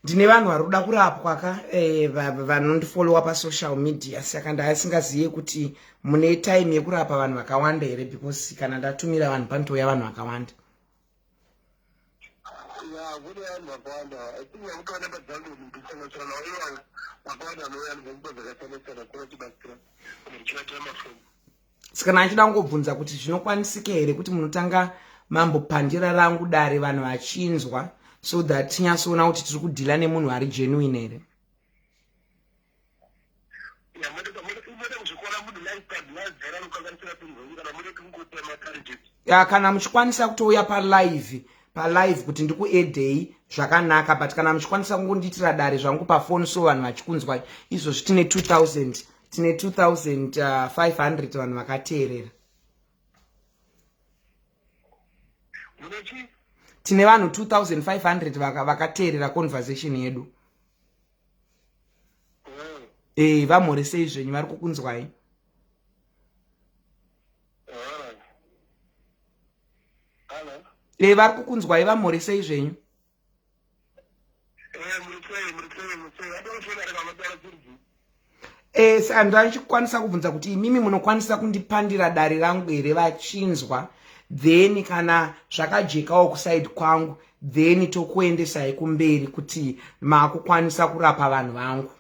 ndine vanhu vari kuda kurapwa ka, eh, vanondifollowa pasocial media, saka ndaasingazive kuti mune time yekurapa vanhu vakawanda here, because kana ndatumira vanhu panotouya vanhu vakawanda. Kune vanhu vakawanda. I think vakutoona padzangu ndisanganisira navo ivavo vakawanda vanouya vanobva nguva dzakasiyana siyana kuva tibatsira ndichivatira mafomu. Saka ndachida kungobvunza kuti zvinokwanisika here kuti munotanga mambopandira rangu dare vanhu vachinzwa, so that tinyatsoona kuti tiri kudhila nemunhu ari genuine here? Ya, kana muchikwanisa kutouya palive palive kuti ndikuedhei zvakanaka, but kana muchikwanisa kungondiitira dare zvangu pafoni so vanhu vachikunzwai izvozvi, tine 2000, tine 2500 vanhu vakateerera. Tine vanhu 2500 vakateerera conversation yedu. E, vamhoresei zvenyu, vari kukunzwai. E, vari kukunzwai, vamhoresei zvenyu. E, saka ndachikwanisa kubvunza kuti imimi munokwanisa kundipandira dare rangu here vachinzwa, then kana zvakajekawo kuside kwangu, then tokuendesai kumberi kuti maakukwanisa kurapa vanhu vangu.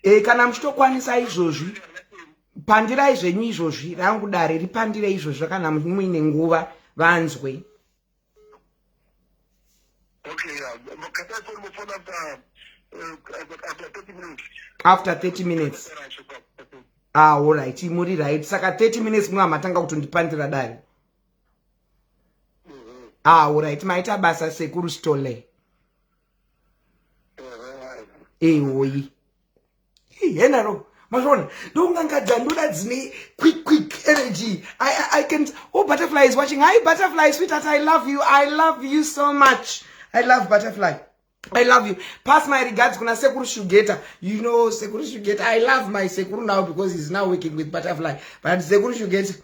E, kana muchitokwanisa izvozvi, pandirai zvenyu izvozvi rangu dare, ripandire izvozvi kana muine nguva, vanzwe. Okay, yeah. After 30 minutes. After 30 minutes. Ah, alright, muri right. Saka 30 minutes munga matanga kutondipandira dare. Ah, alright, maita basa Sekuru Stole. Ewoyi. Henaro. Mazvona, ndongangadza ndoda dzine quick quick energy. I can. Oh, Butterfly is watching. Hi Butterfly, sweetheart, I love you. I love you so much. I love Butterfly. I love you. Pass my regards kuna Sekuru Shugeta. You know Sekuru Shugeta. I love my Sekuru now because he's now working with Butterfly. But Sekuru Shugeta,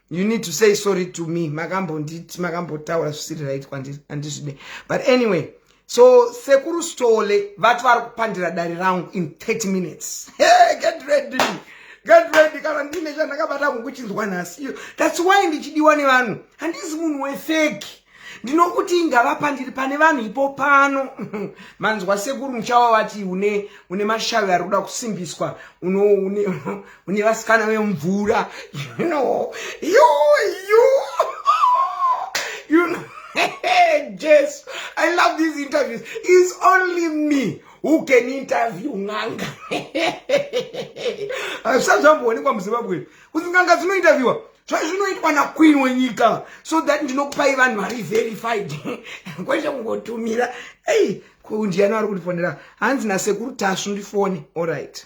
you need to say sorry to me. Makambonditi, makambotaura zvisiri right kwandiri, handizvide. But anyway, so Sekuru Stole vati vari kupandira dare rangu in 30 minutes. Hey, get ready. Get ready kana ndine chandakabata kukuchinzwa nhasi. That's why ndichidiwa nevanhu. Handisi munhu wefake. Ndinokuti ingavapandiri pane vanhu ipo pano. Manzwa Sekuru Muchawa vati une mashavi ari kuda kusimbiswa, une vasikana vemvura. You know, you know. Yes, I love these interviews. It's only me who can interview n'anga. Hazvisati zvamboonekwa muZimbabwe kuti n'anga dzinointerviewa. Zvinoitwa naqueen wenyika, so that ndinokupai vanhu vari verified, kwete kungotumira. Ei, ndiani vari kundifonera? Hanzi naSekuru Tasvu ndifone. Alright,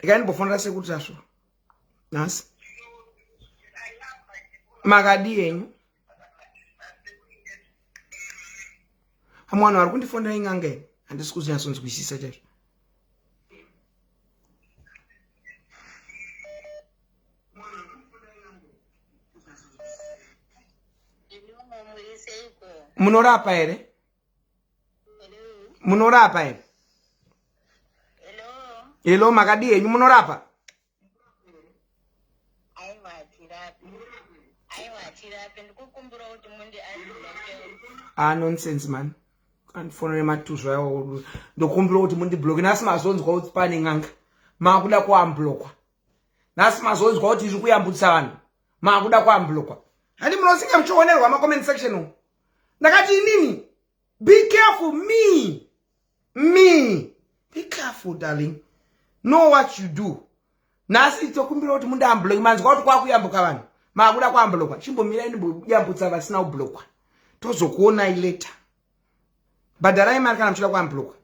regai ndimbofonera Sekuru Tasvu nhasi. Makadi henyu? Vamwe vanhu vari kundifonera in'anga ini, handisi kuzonyatsonzwisisa chaizvo. Munorapa here? Munorapa here? Hello, makadi henyu? Munorapa? Aiwa, tirapi. Aiwa, tirapi. Ndikukumbira kuti mundi Ah, nonsense man. Andifonere matuzvo ayo ndokumbira kuti mundibloke. Nhasi mazonzwa kuti pane n'anga. Makuda kuamblokwa. Nhasi mazonzwa kuti iri kuyambutsa vanhu. Makuda kuamblokwa. Handi munosinga muchionerwa ma comment section umu. Ndakati inini be careful me. Me. Be careful darling. Know what you do. Nhasi tokumbira kuti mundiambloke. Manzwa kuti kwakuyambuka vanhu. Makuda kuamblokwa. Chimbomirai ndimboyambutsa vasina kublokwa. Tozokuonai later. Bhadharai mari kana muchida kuamblokwa.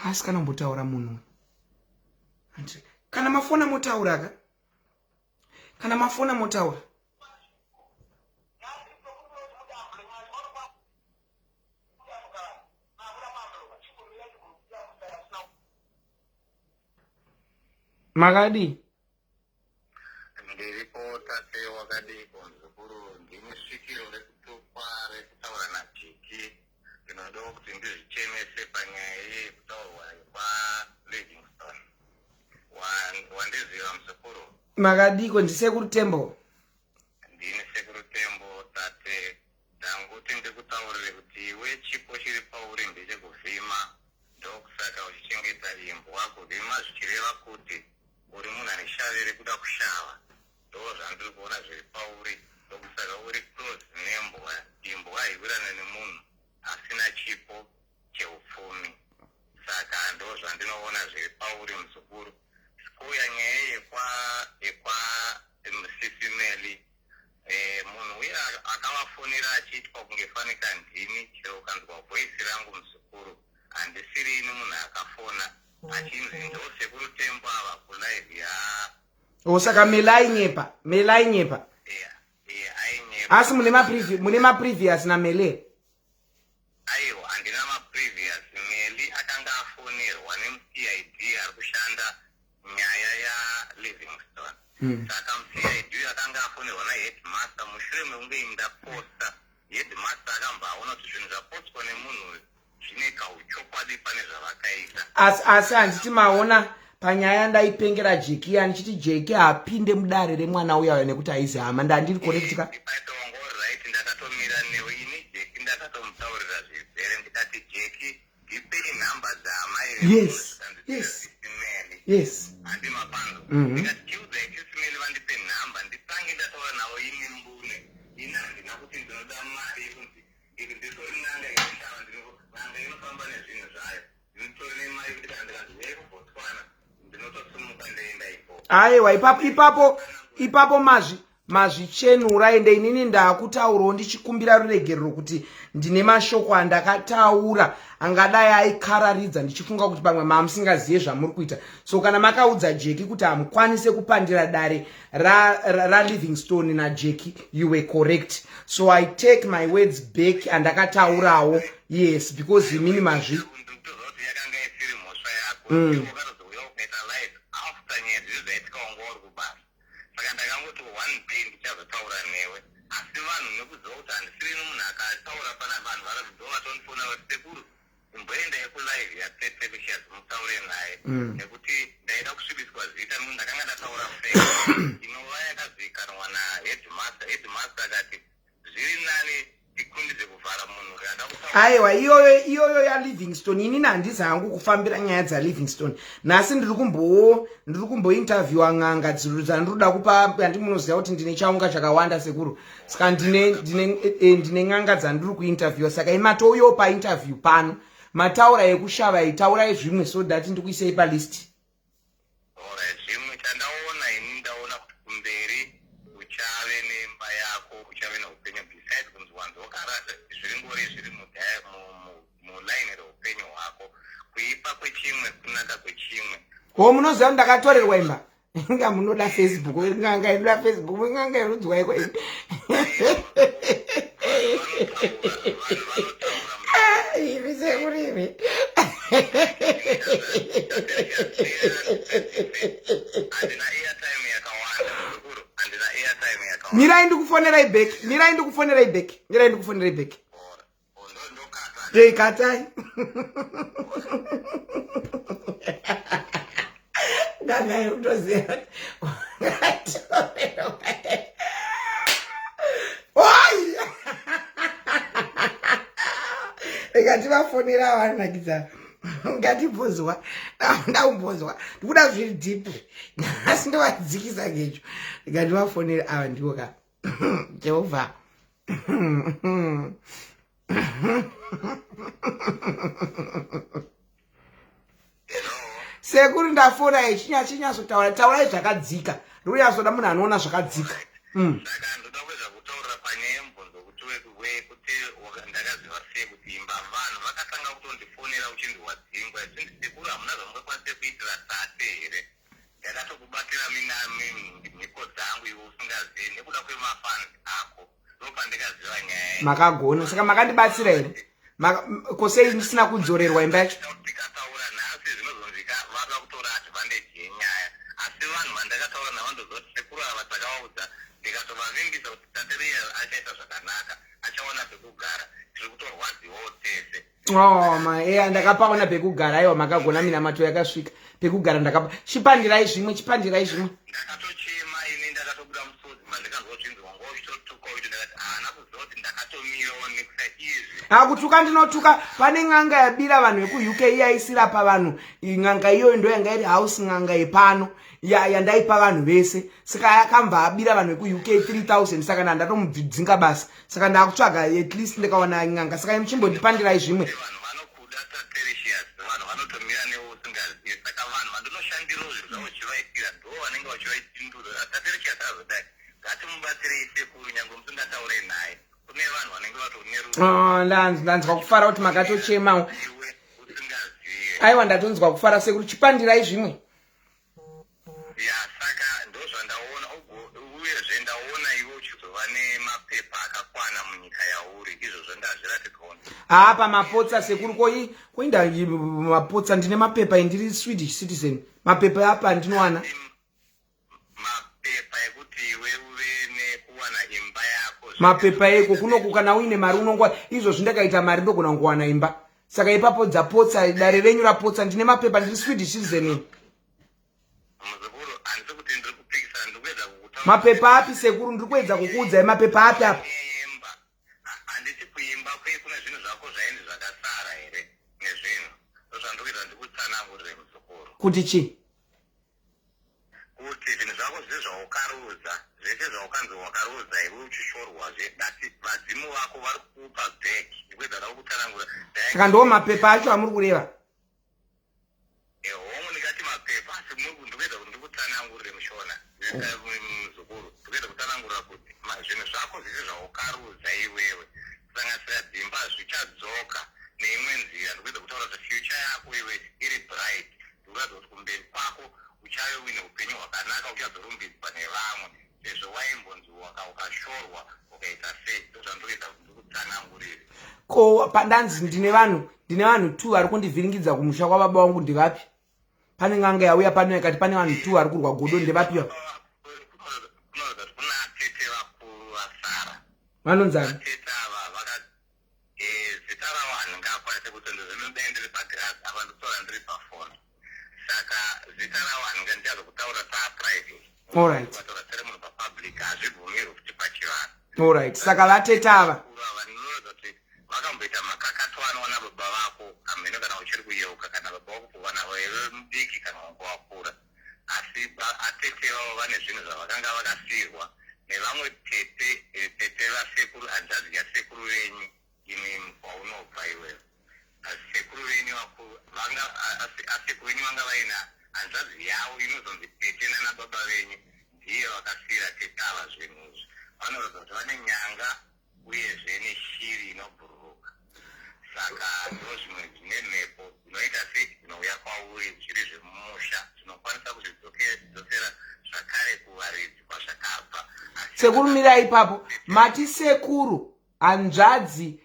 Asi kana mbotaura munhu kana mafona motaura ka kana mafona motaura makadii Ndiripo tate wakadii muzukuru ndini svikiro rekutukwa rekutaura najiki ndinodawo kuti ndizvichenese panyaya yekutaurwa yekwaLivingstone wandiziva muzukuru makadiko ndisekuru tembo ndini sekuru tembo tate Ndanguti ndikutaurire kuti iwe chipo chiri pauri ndechekuvhima ndokusaka uchichengeta imbwa. Kuvhima zvichireva kuti uri munhu ane shavi rekuda kushava. Ndozvandiri kuona zviri pauri ndokusaka uri close nembwa. Imbwa haiwirane nemunhu asina chipo cheupfumi. Saka ndozvandinoona zviri pauri muzukuru. Kouya nyaya yekwa yekwa sisi Melly eh, munhu uye akavafonera achiitwa kunge fanika ndini chero ukanzwa voice rangu muzukuru handisiri ini munhu akafona achinzi ndo sekuru tembo ava kulive ya o saka melai nyepa melai nyepa yeah, asi mune maprevious namele Aiwa handina maprevious, Melly akanga afonerwa nemuCID ari kushanda nyaya yaLivingstone. Mm. Saka muCID uyu akanga afonerwa naheadmaster mushure mekunge ini ndaposta. Headmaster akambva aona kuti zvinhu zvapostwa nemunhu uyu zvine kauchokwadi pane zvavakaita. Asi asi handiti maona panyaya ndaipengera Jeki yani chiti Jeki haapinde mudare remwana uya uya nekuti haizi hama ndandiri correct ka right ndakatomira newe ini Jeki ndakatomutaurira zvizere ndikati Jeki ndipei nhamba dzaamai yes yes yes handi mapango mhm. ndikati chiudzai chisimeli vandipe nhamba nditange ndataura navo ini mbune ini handina kuti ndinoda mari yekunzi nditori n'anga inoshava n'anga inofamba nezvinhu zvayo Aiwa ipapo ipapo ipapo mazvi mazvichenura ende inini ndakutaurawo ndichikumbira ruregerero kuti ndine mashoko andakataura angadai aikararidza ndichifunga kuti pamwe mamusingazive zvamuri kuita so kana makaudza jeki kuti hamukwanise kupandira dare ralivingstone ra, ra najeki you were correct so i take my words back andakataurawo yes because imini mazvi mm. saka ndakangoti one day ndichazotaura newe asi vanhu nekuziva kuti handisirini munhu akataura pana vanhu varaziva vatondifona vati sekuru Imboendai kulive yatete Lucius mutaure naye mm. nekuti ndaida kusvibiswa zita nekuti ndakanga ndataura fact inova yakazivikanwa naheadmaster. Headmaster akati zviri nani tikundidze kuvhara munhu uyo ada kutaura. Aiwa iyoyo iyoyo yaLivingstone inini handizi hangu kufambira nyaya dzaLivingstone. Nhasi ndiri kumbo ndiri kumbointerviewa n'anga dzandiri kuda kupa handi munoziva kuti ndine chaunga chakawanda sekuru. Saka ndine ndine eh, ndine n'anga dzandiri kuinterviewa saka imatouyawo painterview pano mataura yekushava iyi taurai zvimwe so that ndikuisei palist. Alright, zvimwe chandaona ini ndaona kuti kumberi uchave nemba yako uchave neupenyu besides kunzi wanzi wakarasa zviri ngori zviri muline reupenyu hwako kuipa kwechimwe kunaka kwechimwe. Ko munoziva kuti ndakatorerwa imba inga munoda facebook n'anga inoda facebook n'anga irudzwaiko imi sekurimi mirai ndikufonerai back mirai ndikufonerai back mirai ndikufonerai back. Ikatai. Ganga yekutoziva Oi! Rikativafonera vanakidza. Ngatibvunzwa. Ndaumbonzwa. Ndikuda zviri deep. Nhasi ndovadzikisa gecho. Rikativafonera ava ndiwo ka. Jehovha. Sekuru ndafona yechinya chinyatsotaura taurai zvakadzika ndikunyatsoda munhu anoona zvakadzika. Saka ndoda kuedza kutaurira panyaya yemubvunzo kuti wekuti ndakaziva sei kuti imba vanhu vakatanga kutondifonera uchinzi wadzingwa ichinzi sekuru hamuna zvamungakwanise kuitira tate here ndakatokubatira mhiko dzangu iwe usingazivi nekuda kwemafans ako ndopandikaziva nyaya iyi. Makagona saka makandibatsira here? Ko sei ndisina kudzorerwa imba yacho? Tikataura nhasi zvinozonzika vada kutora advantage yenyaya asi vanhu vandakataura navo ndoziva kuti sekuru ava takavaudza ndikatovavimbisa kuti tatereya achaita zvakanaka achawana pekugara tiri kutorwadziwawo tese. Oh, ma eya ndakapaona pekugara aiwa makagona minamato yakasvika pekugara ndakapa chipandirai zvimwe chipandirai zvimwe. Ndakatochema ini ndakatobuda musodzi pandikanzwa uchinzi wanga uchitotuka uiti ndakati haana kuziva kuti ndakatomirawo nekusa izvi. Ha kutuka ndinotuka pane n'anga yabira vanhu vekuUK iyaisira pavanhu n'anga iyoyo ndo yanga iri house n'anga yepano ya yandaipa vanhu vese saka akambva abira vanhu vekuUK 3000 saka ndandatomudzinga basa saka ndakutsvaga at least ndikawana n'anga saka muchimbondipandirai zvimwe. Vanhu vanokuda Tatericious vanhu vanotomira newe usingazive saka vanhu vandinoshandirawo zvinhu zvavo uchivaitira ndo vanenge vachivaitindura Tatericious azodai ngatimubatsirei sekuru nyangwe musingataure naye kune vanhu vanenge vatori nerudo. Oh, ndanzwa kufara kuti makatochemawo. Iwe usingazive. Aiwa ndatonzwa kufara sekuru chipandirai zvimwe. Ya saka ndozvandaona uyezve ndaona iwe uchizova nemapepa akakwana munyika yauri izvozvo ndazviratidzwawo. Haa pamapotsa sekuru koi koinda mapotsa ndine mapepa indiri Swedish citizen mapepa apa andinowana. Mapepa ekuti iwe uve nekuwana imba yako. Mapepa eko kunoku kana uine mari unongwa izvozvi ndakaita mari ndogona kungowana imba saka ipapo dzapotsa dare renyu rapotsa ndine mapepa ndiri Swedish citizen ini. Muzukuru handisi kuti ndiri kupikisana ndiri kuedza kukutaura. Mapepa api sekuru ndiri kuedza kukuudzai mapepa api apa. Imba handiti kuimba kwe kune zvinhu zvako zvainzi zvakasara here nezvinhu ndozvandiri kuedza ndikutsanangurire muzukuru. Kuti chii? Kuti zvinhu zvako zvese zvaukaruza zvese zvaukanzi wakaruza iwe uchishorwa zve but vadzimu vako vari kukupa back ndikuedza da kukutsanangura. Saka ndo mapepa acho amuri kureva? Hongu ndingati mapepa asi ndikuedza kuti ndikutsanangurire mushona muzukuru ndikuedza kutsanangurira kuti zvinhu zvako zvese zvaukaruza iwewe kusanganisira dzimba zvichadzoka neimwe nzira ndikuedza kutaura kuti future yako iwe iri bright ndikuratidza kuti kumberi kwako uchave uine upenyu hwakanaka uchazorumbidzwa nevamwe sezvo waimbonzi ukashorwa ukaita sei ndozvandikuedza kuti ndikutsanangurire. Ko pandanzi ndine vanhu ndine vanhu 2 vari kundivhiringidza kumusha kwababa vangu ndevapi? Pane n'anga yauya pano yakati pane vanhu 2 vari kurwa godo ndevapi ava? Kunoratidza kuti kuna atete vakuru vasara. Vanonzani? Atete ava vaka zita ravo handingakwanise kuti ndozvinodai ndiri pagirazi apa ndikutaura ndiri pafoni. Saka zita ravo handinga ndichazokutaura taa private. Alright. Vataura tiri munhu papublic hazvibvumirwi kuti pachivanhu. Alright. Saka vatete ava. Vakuru ava ndinoratidza kuti vakamboita makakatwanwa nababa vako hameno kana uchiri kuyeuka kana baba vako kuva navo iwe mudiki kana wanga wakura asi atete vavo vane zvinhu zvavakanga vakasiirwa nevamwe tete tete vasekuru hanzvadzi yasekuru venyu imi kwaunobva iwewe sekuru venyu vakuru vanga asekuru venyu vanga vaina hanzvadzi yavo inozonzi tete nana baba venyu ndiye vakasiira tete ava zvinhu izvi vanoratidza kuti vane nyanga uyezve neshiri inobhururuka saka ndozvimwe zvine mhepo dzinoita sei dzinouya kwauri zviri zvemumusha zvinokwanisa kuzvidzosera zvakare kuvaridzi kwazvakabva. Sekuru mirai ipapo mati sekuru hanzvadzi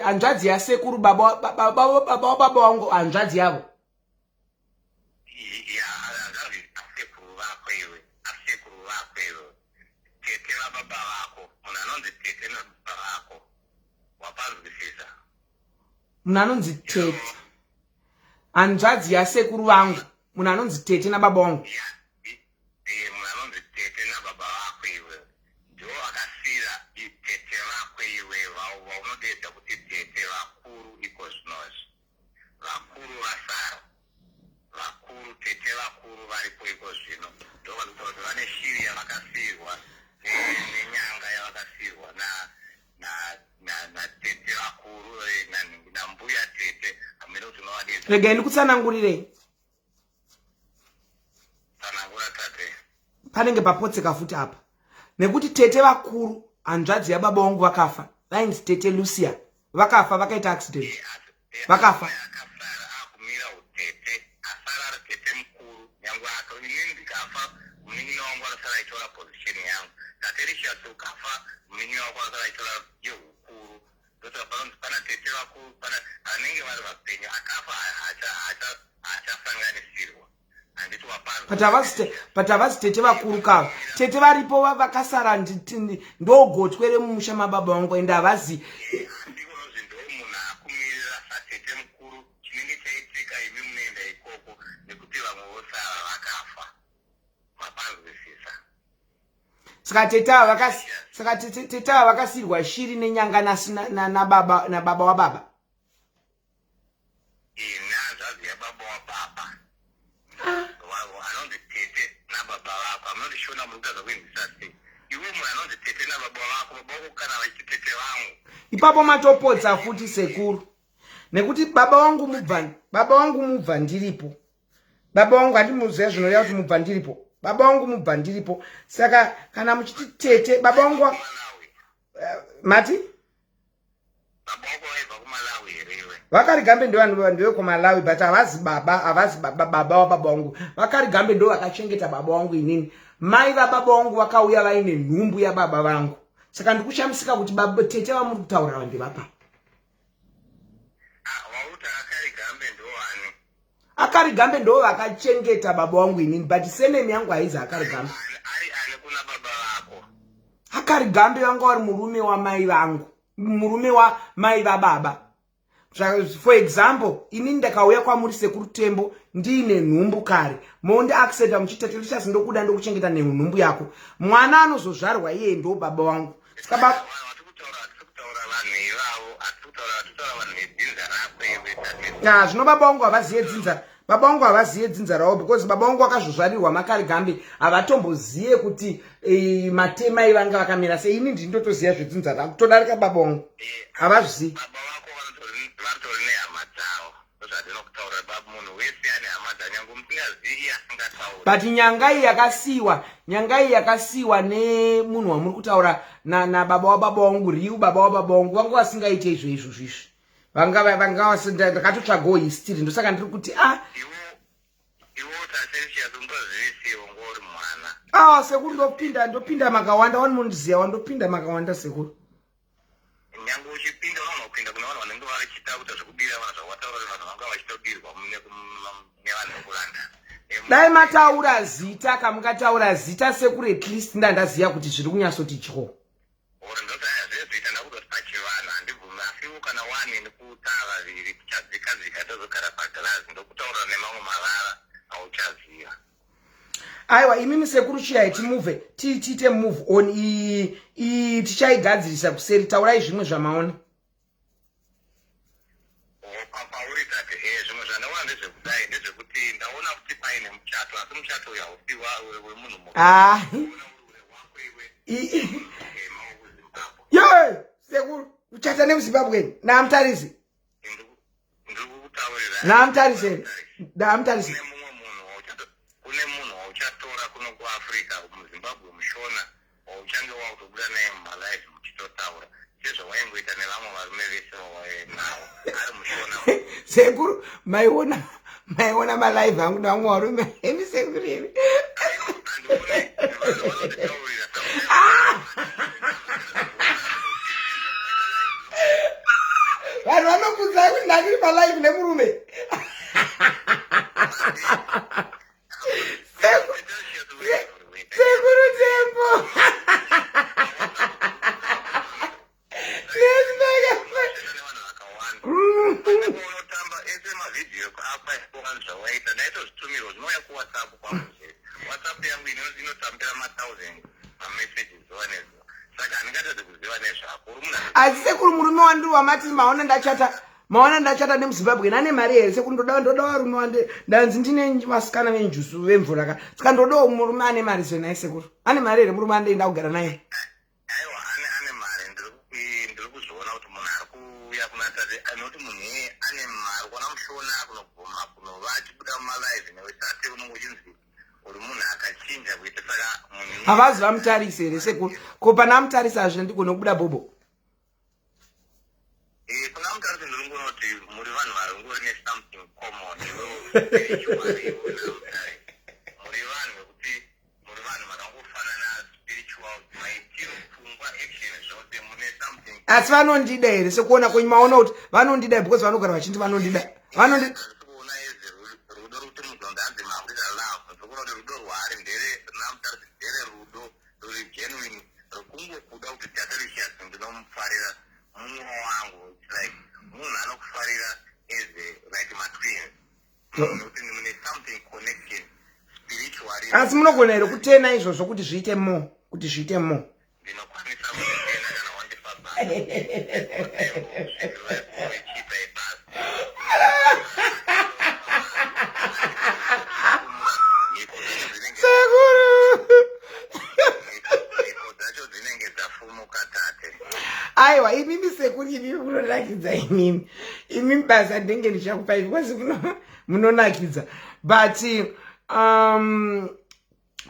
hanzvadzi yasekuru baba baba baba baba wangu hanzvadzi yavo. Ya hanzvadzi asekuru vako iwe asekuru vako iwe tete vababa vako munhu anonzi tete nababa vako wapanzwisisa. Munhu anonzi tete, hanzvadzi yasekuru vangu, munhu anonzi tete nababa vangu. Munhu anonzi tete nababa vako iwe ndo akasira tete vako iwe vaunodeedza kuti tete vakuru iko zvinozvi. Vakuru vasara, vakuru, tete vakuru varipo iko zvino ndo vanotaura kuti vane shiri yavakasiirwa nenyanga yavakasiirwa natete vakuru, nambuya tete, hamene kuti unovadeedza. Regai ndikutsanangurirei. Tsanangura, tate. Panenge papotseka futi apa, nekuti tete vakuru, hanzvadzi yababa vangu, vakafa, vainzi tete Lucia. Vakafa, vakaita accident, vakafa. Akasara akumira utete, asara ari tete mukuru. Nyangwe aka inini ndikafa, munin'ina wangu anosara aitora position yangu. Tate Richard, ukafa, munin'ina wako anosara aitora yeukuru. Ndosaka panonzi pana tete vakuru, pana vanenge vari vapenyu. Akafa haachasanganisirwa, handiti wapanzwa? But havasi tete vakuru kava. Tete varipo vakasara ndogotwe remumusha mababa vangu, ende havazi. Ndiko nozvi ndo munhu akumirira satete mukuru. Chinenge chaitika, imi munoenda ikoko nekuti vamwe vose ava vakafa, mapanzwisisa? Saka tete ava vakasiyirwa shiri nenyanga nababa, nababa wababa. Nehanzvadzi yababa wababa anonzi tete nababa vako. Hamunoti Shona muri kutadza kuinzwisa sei? Iwe munhu anonzi tete nababa vako, baba vako kana vachiti tete vangu. Ipapo matopotsa futi, sekuru, nekuti baba vangu mubva, baba vangu mubva ndiripo. Baba vangu, handimuziva zvinoreva kuti mubva ndiripo. Baba vangu mubva ndiripo. Saka kana muchiti tete baba vangu Malawi. Mati? Baba vako vaibva kuMalawi here iwe? Vakarigambe ndevanhu ndevekuMalawi, but havazi baba, havazi baba, baba wababa vangu. Vakarigambe ndo vakachengeta baba vangu inini. Mai vababa vangu vakauya vaine nhumbu yababa vangu. Saka ndikushamisika kuti baba tete vamuri kutaura ndevapa. Ah, wauti Akarigambe ndowani? Akarigambe ndo vakachengeta baba vangu inini, but surname yangu haizi Akarigambe. Ari ani kuna baba vako? Akarigambe vanga vari murume wamai vangu, murume wamai vababa. For example, inini ndakauya kwamuri, Sekuru Tembo, ndiine nhumbu kare, mondiaccepta muchiti, "Tete Lucius, ndokuda, ndokuchengeta nenhumbu yako." Mwana anozozvarwa iyeye ndo baba vangu. Saka Hatisi kutaura vanhu ivavo, hatisi kutaura, hatitaura vanhu vedzinza rako iwe, tate. Ah, zvino baba vangu havaziye dzinza, baba vangu havaziye dzinza ravo, because baba vangu vakazozvarirwa Makarigambe, havatomboziye kuti matemai vanga vakamira sei. Ini ndindotoziya zvedzinza rangu todarika baba vangu, havazvizivi. Baba vako vanotori nehama dzavo, ndozvandinokutaura. Munhu wese ane hama dzanyange musingazivi, asingatauri. But nyanga iyi yakasiyiwa, nyanga iyi yakasiyiwa nemunhu wamuri kutaura nababa wababa wangu, riu baba wababa wangu, vanga vasingaite izvo izvo zvisvi, vanga ndakatotsvagawo history, ndosaka ndiri kuti ah. Iwe utaserisias ungazivisiwo ngori mwana. Ah, sekuru, ndopinda makawanda, wani mundiziya, wandopinda makawanda, sekuru. Nyange uchipinda, unogona kupinda kune vanhu vanenge vachiita kuita zvekubira vanhu, zvawataura kuti vanhu vanga vachitobirwa nevanhu vekulanda. Dai mataura zita, kamukataura zita, sekuru, at least ndandaziva kuti zviri kunyatsoti tyo. Or ndoti aya zvezvita ndakuzoti pachivanhu handibvumi, asiwo kana wanini kutaa vaviri tichadzika dzika tozogara pagirazi, ndokutaurira nemamwe mavara auchaziva. Aiwa, imimi sekuru, chiyai timove, tiite move on. Iyi tichaigadzirisa kuseri. Taurai zvimwe zvamaona. Pauri, tate, zvimwe zvandaona ndezvekudai, ndezvekuti ndaona kuti paine muchato, asi muchato uyu hausi wemunhu Ah. wako iwe, maukuZimbabwe. Ye, sekuru, kuchata nemuZimbabwe namutarisi? Ndiri kukutaurira. Namutarisi, namutarisi. Kune mumwe munhu kune munhu wauchatora kuno kuAfrica, muZimbabwe, muShona, wauchange wakutobuda naye mumalive muchitotaura sezvawaingoita nevamwe varume vese vawaive navo, ari muShona. Sekuru, maiona malive angu nevamwe varume emi, sekuru, emi? Handione vanhu vanonditaurira. Ah! Vanhu vanokudzai kuti ndandiri palive nemurume. Sekuru Tembo. Nevanhu vakawanda. mavhidhiyo ako aikuona zvawaita ndaitozvitumirwa zvinouya kuwhatsapp kwangu chete. Whatsapp yangu inotambira mathousand mamessages zuva nezuva, saka handingatadzi kuziva nezvako. Uri munhu Asi sekuru, murume wandiri wamati maona ndachata, maona ndachata nemuZimbabwe, nane mari here, sekuru? Ndoda varume wande ndanzi ndine vasikana venjusu vemvura ka, saka ndodawo murume ane mari zvenai. Sekuru, ane mari here murume andoenda kugara naye? Aiwa, ane mari. Ndiri kuzviona kuti munhu ari kuuya kuna Tate anoti munhu iyeye ane mari. Kuona mushona kunobvuma kunova achibuda mumalive newe, Tate, unonge uchinzi uri munhu akachinja kuita, saka munhu iyeye- Havazi vamutarisi here, sekuru? Ko pana mutarisi hazvina ndigone kubuda bobo. Kuna mutarisi ndiri ngoona kuti muri vanhu vari ngori nesomething common. Iwewe spiritually, iwe naMutare muri vanhu vekuti muri vanhu vakangofanana spiritual, maitiro, pfungwa, action, zvose mune something. Asi vanondida here, sekuona kwenyu? Maona kuti vanondida? Because vanogara vachinti vanondida, vanondi Handisi kuona ezi rudo ruti muzonda hanzi makuita love. Ndikuona kuti rudo rwaari ndere naMutarisi ndere rudo ruri genuine, rwekungokuda kuti Tatelicious ndinomufarira mumwe wangu. It's like munhu anokufarira as like matwins, nekuti mune something connection spiritually. Asi munogona here kutena izvozvo kuti zviite more, kuti zviite more? Ndinokwanisa kutena kana wandipa basa chiita ibasa. Mhiko dzacho dzinenge Sekuru. Mhiko dzacho dzinenge dzafumuka, Tate. Aiwa, imimi sekuru, imimi munonakidza. Imimi basa ndinenge ndichakupai because munonakidza. But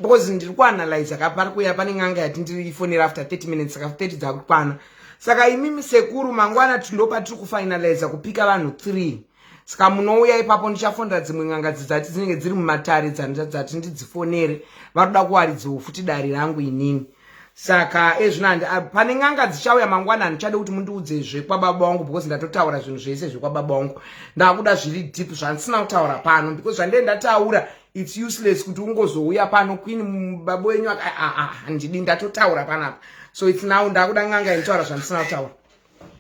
because ndiri kuanalyza ka, pari kuuya pane n'anga yati ndirifonera after 30 minutes, saka 30 dzakukwana. Saka imimi sekuru, mangwana ndo patiri kufinaliza kupika vanhu 3, saka munouya ipapo. Ndichafonera dzimwe n'anga dzati dzinenge dziri mumatare dzati ndidzifonere, vari kuda kuwaridzawo futi dare rangu inini. Saka ezvino pane n'anga dzichauya mangwana. Handichade kuti mundiudze zvekwababa wangu because ndatotaura zvinhu zvese zvekwababa wangu. Ndakuda zviri deep zvandisina kutaura pano, because zvandee ndataura, it's useless kuti ungozouya pano, queen, baba wenyu handidi, ndatotaura panapa. So it's now ndakuda n'anga inotaura zvandisina kutaura.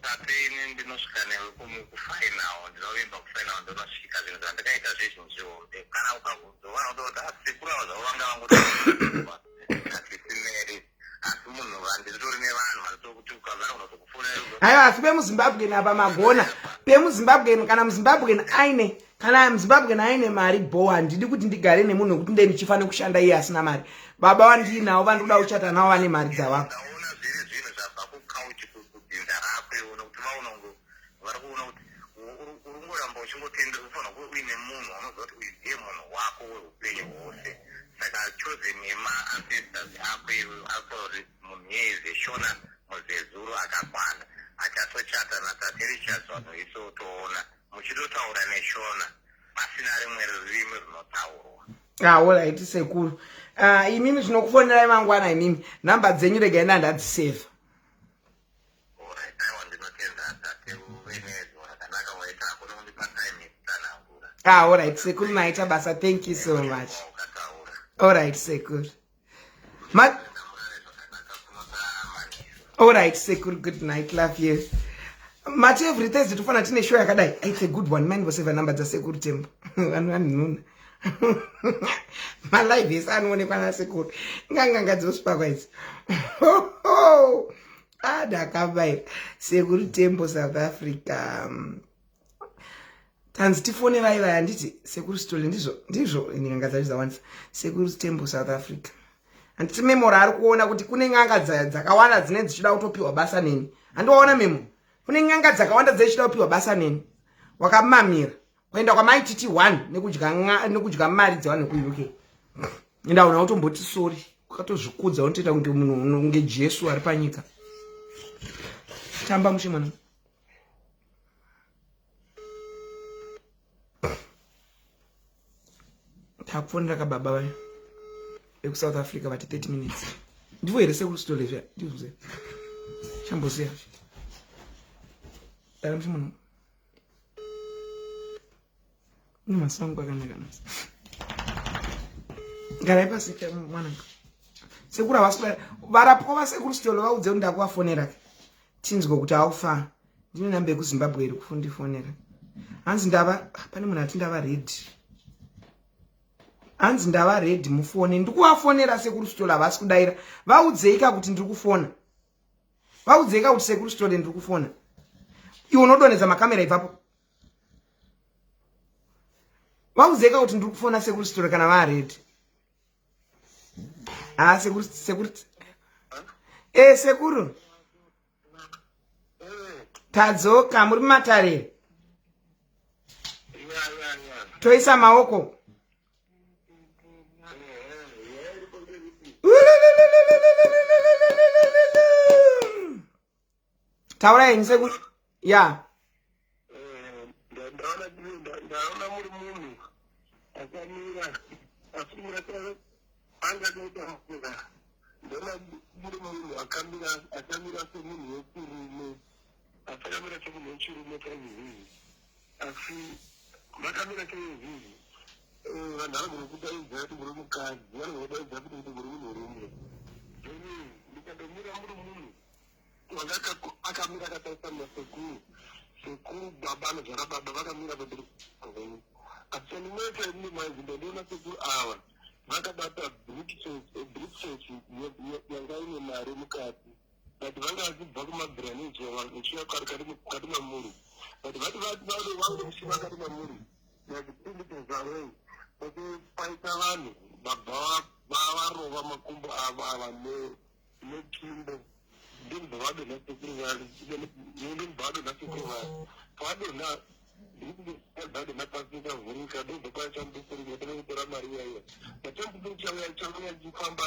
Tate, ini ndinosvika newe kufinal, ndinovimba kufinal ndinosvika. Zvinhu zvandikaita zvezhinji kana ukazowana kutoti asekuru ava zvavo vanga vangoti hatisineri, asi munhu handitori nevanhu vanotokuti ukavana unotokufonera. Aiwa, asi pemuZimbabwen apa magona. PemuZimbabwen, kana muZimbabwen aine, kana muZimbabwen aine mari bo, handidi kuti ndigare nemunhu wekuti nde ndichifanira kushanda iye asina mari. Baba vandiinawo vandikuda kuchata navo vane mari dzavavo. Ndaona zviri zvinhu zvabva kukauchi kudzinza rako iwe, nokuti vaunongo vari kuona kuti uri kungoramba uchingotenda. Ufanira kuve uine munhu waunoziva kuti uyu ndiye munhu wako weupenyu hwose, saka chosen yemaancestors ako iwe akutaura kuti munhu iyeye zeshona muzezuru akakwana achatochata naTate Richards. Vanhu isotoona muchitotaura neshona pasina rimwe rurimi runotaurwa. Ah, alright sekuru. Ah, imimi zvinokufonerai mangwana. Imimi nhamba dzenyu regai ndandadzisevha. Alright, aiwa, ndinotenda, Tate, uve nezuva rakanaka. Waita hakuna kundipa time yekutsanangura. Ah, alright sekuru, maita basa, thank you so much. Ukataura. Alright sekuru. Ma Ndamurare zvakanaka, kunotamanisa. Alright sekuru, good night, love you. Mati every Thursday tofanira tine show yakadai. It's a good one. Mandivoseva namba dzasekuru Tembo. Vanhu vanhuna malive ese anoonekwa nasekuru, inganganga dzosipakwa idzi. Ah, ndakabaira sekuru Tembo, South Africa. Tanzi tifone vai handiti sekuru Stole? Ndizvo, n'anga dzacho dzawandisa. Sekuru Tembo, South Africa, handiti? Memora ari kuona kuti kune n'anga dzakawanda dzine dzichida kutopiwa basa neni. Handiwaona memo, kune n'anga dzakawanda dzichida kupiwa basa neni. Wakamamira kuenda kwamaititi 1 nekudya mari dzevanhu vekuUK. Ndaona kutomboti sorry, wakatozvikudza, unotoita kunge munhu, kunge Jesu ari panyika. Tamba mushe, mwana. Takufonera kababa vayo vekuSouth Africa, vati 30 minutes. Ndivo here sekuru Sitole zviya? Ndizvo chambosiya dara mushe, munhu nemasango akanaka nasi. Garai pasi, mwananga. Sekuru havasi varapwa. Vasekuru Sitole, vaudze kuti ndakuvafonera, tinzwe kuti haufa. Ndine namba yekuZimbabwe iri kufundifonera. Hanzi ndava, ah, pane munhu ati ndava ready. Hanzi ndava ready mufone. Ndikuvafonera sekuru Sithole havasi kudaira. Vaudzeika kuti ndiri kufona. Vaudzeika kuti sekuru Sithole ndiri kufona. Iwe unodonhedza makamera ibvapo. Vaudzeika kuti ndiri kufona sekuru Sithole kana va ready. Ah, sekuru sekuru. Eh, sekuru. Tadzoka muri mumatare. Toisa maoko. Taura henyu sekuru. Ya. Ndaona muri munhu akamira asi angadaita ndona muri munhu akamira akamira semunhu wechirume asakamira semunhu wechirume kaizvizvi asi makamira kaizvizvi eh, vanhu vanogona kudaidza kuti muri mukadzi vanogona kudaidza kuti kuti muri munhurume then ndikandomira muri munhu wanga akamira akatarisa masekuru sekuru baba anozvara baba vakamira pamberi pavo asi chandinoita ini manje ndandiona sekuru ava vakabata briefcase yanga ine mari mukati but vanga vachibva kumabhiranizwa vachiuya kati mamuri but vati vati vakuda kuchiva kati mamuri like two meters away kuti paita vanhu vabva vavarova makumbo avo ava netsvimbo ndokubva vadonha sekuru vari ndokubva vadonha sekuru vari pavadonha ndokubva pasi ikavhurika ndokubva kwachamupupuri yatanga kutora mari iyaiya nachamupupuri chauya chauya chichifamba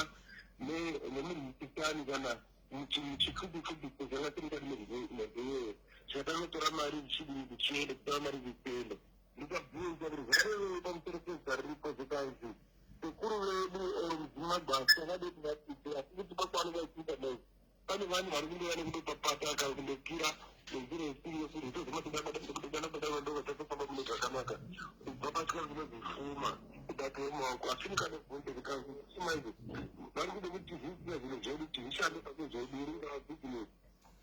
nemunhu musikani kana muchipfupi pfupi zvanga tiri mukati mezveyeye chikatanga kutora mari zvichidii zvichienda kutora mari zvichienda ndikabvunza kuti zvaevei pamusoro pezita riripo zvikanzi sekuru vedu or mudzimu magwasha vade kuvatite asi kuti pakwanova ichiita dai pane vanhu vari kundouya nekundopapata kana kundopira nenzira isiri yekuritozomatodaaaaaaaaaaaatafamba mune zvakanaka kubva pasika kunozifuma kubata yemaoko asi mukanobvunza zvikanzi manje vari kuda kuti tizviitira zvinhu zvedu tizvishande pake zvedu ringava bhizinesi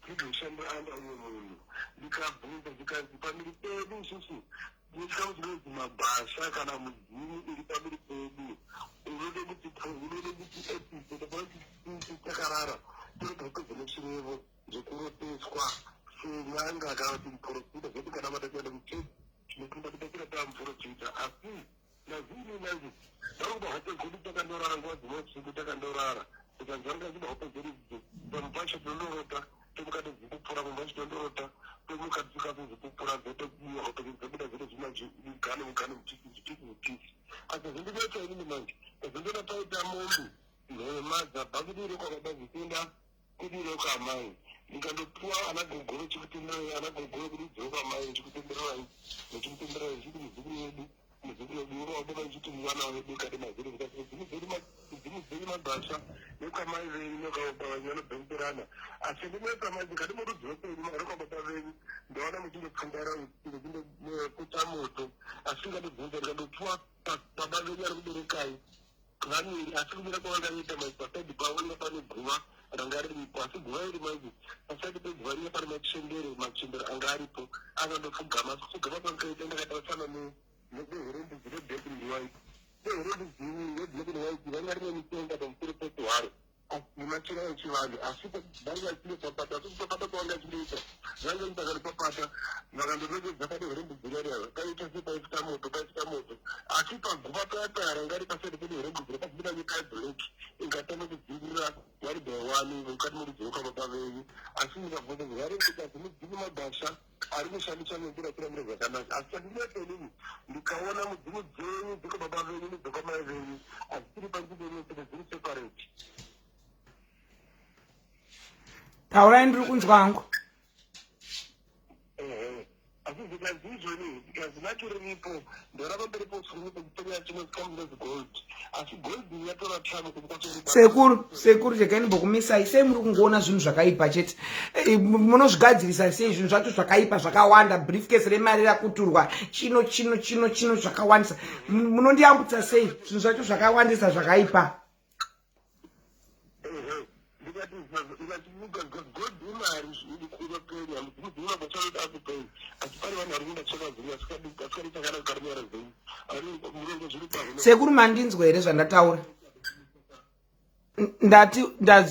tizvishande anda uye munhu ndikabvunza zvikanzi pamiri pedu isusu Nechikamu chinonzi magwasha kana mudzimu iri pamberi pedu unode kuti unode kuti epise tofanira kuti takarara torega kupedza nechirevo zvekuroteswa sen'anga kana kuti muporofita zvoti kana matakuenda kuchechi tinopinda kutakira tamuporofita asi nazvini manje ndakuba hope dzedu takandorara nguva dzimwe usiku takandorara tikanzwa ndikaziva hope dzedu pamwe pacho tinondorota tomuka todzipupura pamwe pacho tondorota tomuka tikazozvipupura dzotobiwa hope dzobuda dzotozvima mugano mugano mutiki mutiki mutiki asi zvindinoita inini manje kazondiona paita mombe nhema dzabva kudiro kwababa dzichienda kudiro kwaamai ndikandopuwa ana gogo vechikutenderai ana gogo vekudiro kwaamai vechikutenderai vechikutenderai vechiti muzukuru wedu muzukuru wedu urowababa vechiti mwana wedu kati mazuru zvikati midzimu dzedu midzimu dzenyu magwasha nekwamai venyu nekwababa venyu vanobhengerana asi ndinoita manje kati murudzi wekwenyu rekwababa venyu ndaona muchindopfundara muchindopota moto asi ndikandobvunza ndikandopuwa baba venyu vari kuberekai vamiri asi kumira kwavangaita manje pasaidi pavo inga pane guva ranga riripo asi guva iri manje pasaidi peguva riya pane machembere machembere anga aripo akandopfugama asi kupfugama kwangaita ndakatarisana nedehurembudzi reblack and white dehurembudzi reblack and white ranga rine mitenga pamusoro pese hwaro nemachira echivanhu asi vanga vachindopapata asi kupapata kwavanga vachindoita vanga vakanopapata vakandoregedza pane horembudzi riya paita sepaifita moto paifita moto asi paguva paya paya ranga ri paseri pene horembudzi rakabuda nyika yeblack ingatanga kudzingirira one by one mukati mekudzoka baba venyu asi mukabvunza vari kuti mudzimu magwasha ari kushandiswa nenzira isina kumira zvakanaka asi chandinoita inini ndikaona mudzimu dzenyu dzekwababa venyu nedzekwamai venyu hazisiri panzvimbo imwe chete dziri separate taurai ndiri kunzwa hangu asi zvikanzi izvoni zvikanzi nacho riripo ndora pamberi posurume pekutenga chimwe chikamu chinonzi gold asi gold yatora tano sekuru sekuru regai ndimbokumisai sei muri kungoona zvinhu zvakaipa chete eh, munozvigadzirisa sei zvinhu zvacho zvakaipa zvakawanda briefcase remari rakuturwa chino chino chino chino zvakawandisa munondiyambutsa sei zvinhu zvacho zvakawandisa zvakaipa ndikati gold imari kupenya mudzimu vachanoda akupei asi pane vanhu vari kuda tsvaka dzenyu asikadi chakanaka karemera dzenyu ari murongo zviri pazvo. Sekuru, mandinzwa here zvandataura? Ndati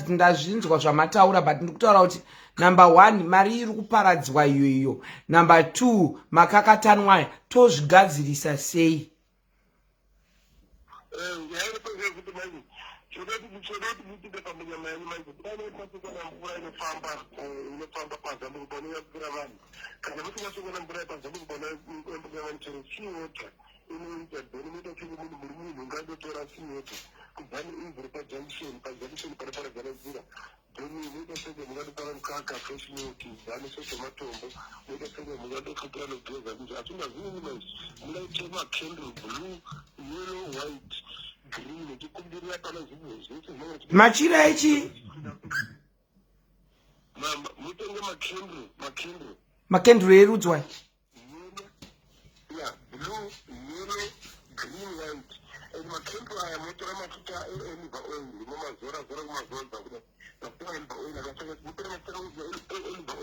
ndazvinzwa zvamataura, but ndiri kutaura kuti number one, mari iri kuparadzwa iyo iyo. Number two, makakatanwa aya tozvigadzirisa sei? Yairepezvekuti manje chinoda kuti mupinde pamunyama yenyu manje pane pasokona mvura inofamba pazambuko panoyambukira vanhu. Kana musingasokona mvura yepazambuko panoyambukira vanhu, chero sea water inoita. Then inoita senge munhu muri munhu ungandotora sea water kubva neivhuri pajunction panoparadzana nzira. Then inoita senge mungandotora mukaka, fresh milk, dane sezvematombo. Moita senge mungandofukira nogeza kuti asingazivi manje mungaite macandle blue, yellow, white, green, uchikumbirira pana zvinhu zvese zvinenge. Machira echi? Mutenge macandle. Makenduru erudzwai? Ya blue, yellow, green, white. And macandle aya motora mafuta eolive oil, momazora zora kumazodza kudai. Mafuta eolive oil akasanga, mutora mafuta eolive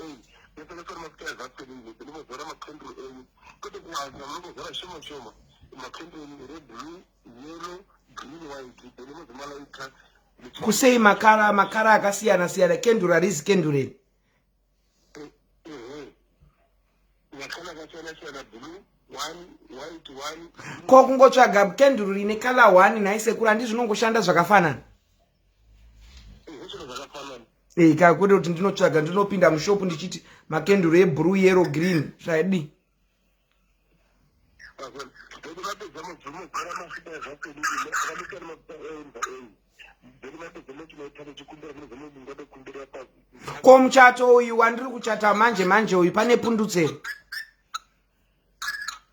oil mosangasana mafuta evaseline, then mozora macandle enyu, kwete kuwanza, munongozora shoma shoma macandle enyu reblue, yellow, green, white, then mozomalaita. Kusei makara akasiyana siyana? Kenduru harizi kendureni. Makala akasiyana siyana, blue one, white one. Ko kungotsvaga kenduru rine colour one nhai sekuru? Handi zvinongoshanda zvakafanana? Zviro zvakafanana. Ka kwete kuti ndinotsvaga, ndinopinda mushopu ndichiti makenduru eblue, yellow, green, zvadii? Then vapedza muzomugara mafuta evaseline akabikana mafuta eolive oil. Then vapedza mochinoita muchikumbira munozomungadokumbira pa. Ko muchato uyu wandiri kuchata manje manje uyu, pane pundutseri?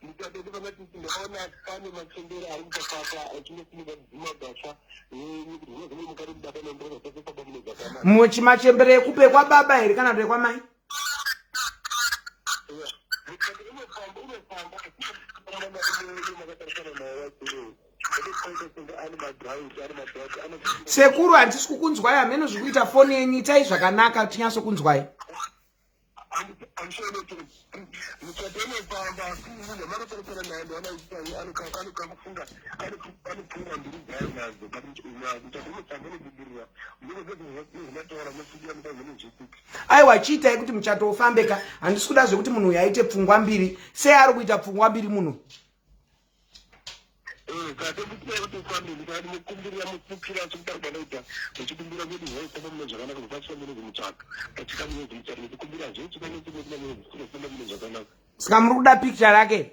Muchato ndivanati ndaona pane machembere ari kutafata achinosimudza kudzima gasva kuti zvinozomwe mukati mubaba nembura zvasasofamba mune zvakanaka. Machembere ekupe kwababa here kana kuti ekwamai? Muchato unofamba, unofamba makatarisana naye wacho ane madrought, ane madrought. Sekuru, handisi kukunzwai, hameno zviri kuita foni yenyu. Itai zvakanaka tinyatsokunzwai. Muchato unofamba, asi munhu amakatarisana naye ndoana anokakufunga, anopfungwa mbiri dzayo nadzo. But muchato unofamba, unobudirira nezvamataura, munofungira mutazonozvipika. Aiwa, chiitai kuti muchato ufambe ka. Handisi kuda zvekuti munhu uyu aite pfungwa mbiri. Sei ari kuita pfungwa mbiri munhu? Katobutira kuti ufambe, ndikati mukumbirira, mupfukira sekutaura kwanoita muchikumbira kuti zvaifamba mune zvakanaka, zvikasika mune zimuchato pachika mune zimuchato muchikumbira zvese panofamba mune zvakanaka. Saka muri kuda picture rake?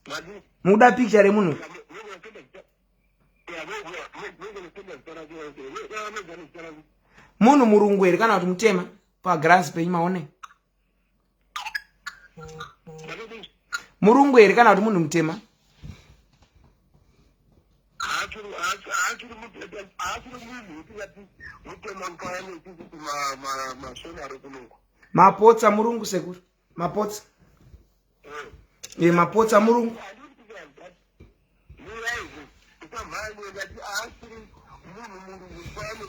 Madi? Muri kuda picture remunhu? Munhu murungu here kana kuti mutema? Pagirasi penyu maone murungu here kana kuti munhu mutema? Haachiri munhu wetingati mutema payane kuti mashoni ari kunoko. Mapotsa, murungu sekuru, mapotsa. E, mapotsa, murungu. Haasiri munhu murungu payane.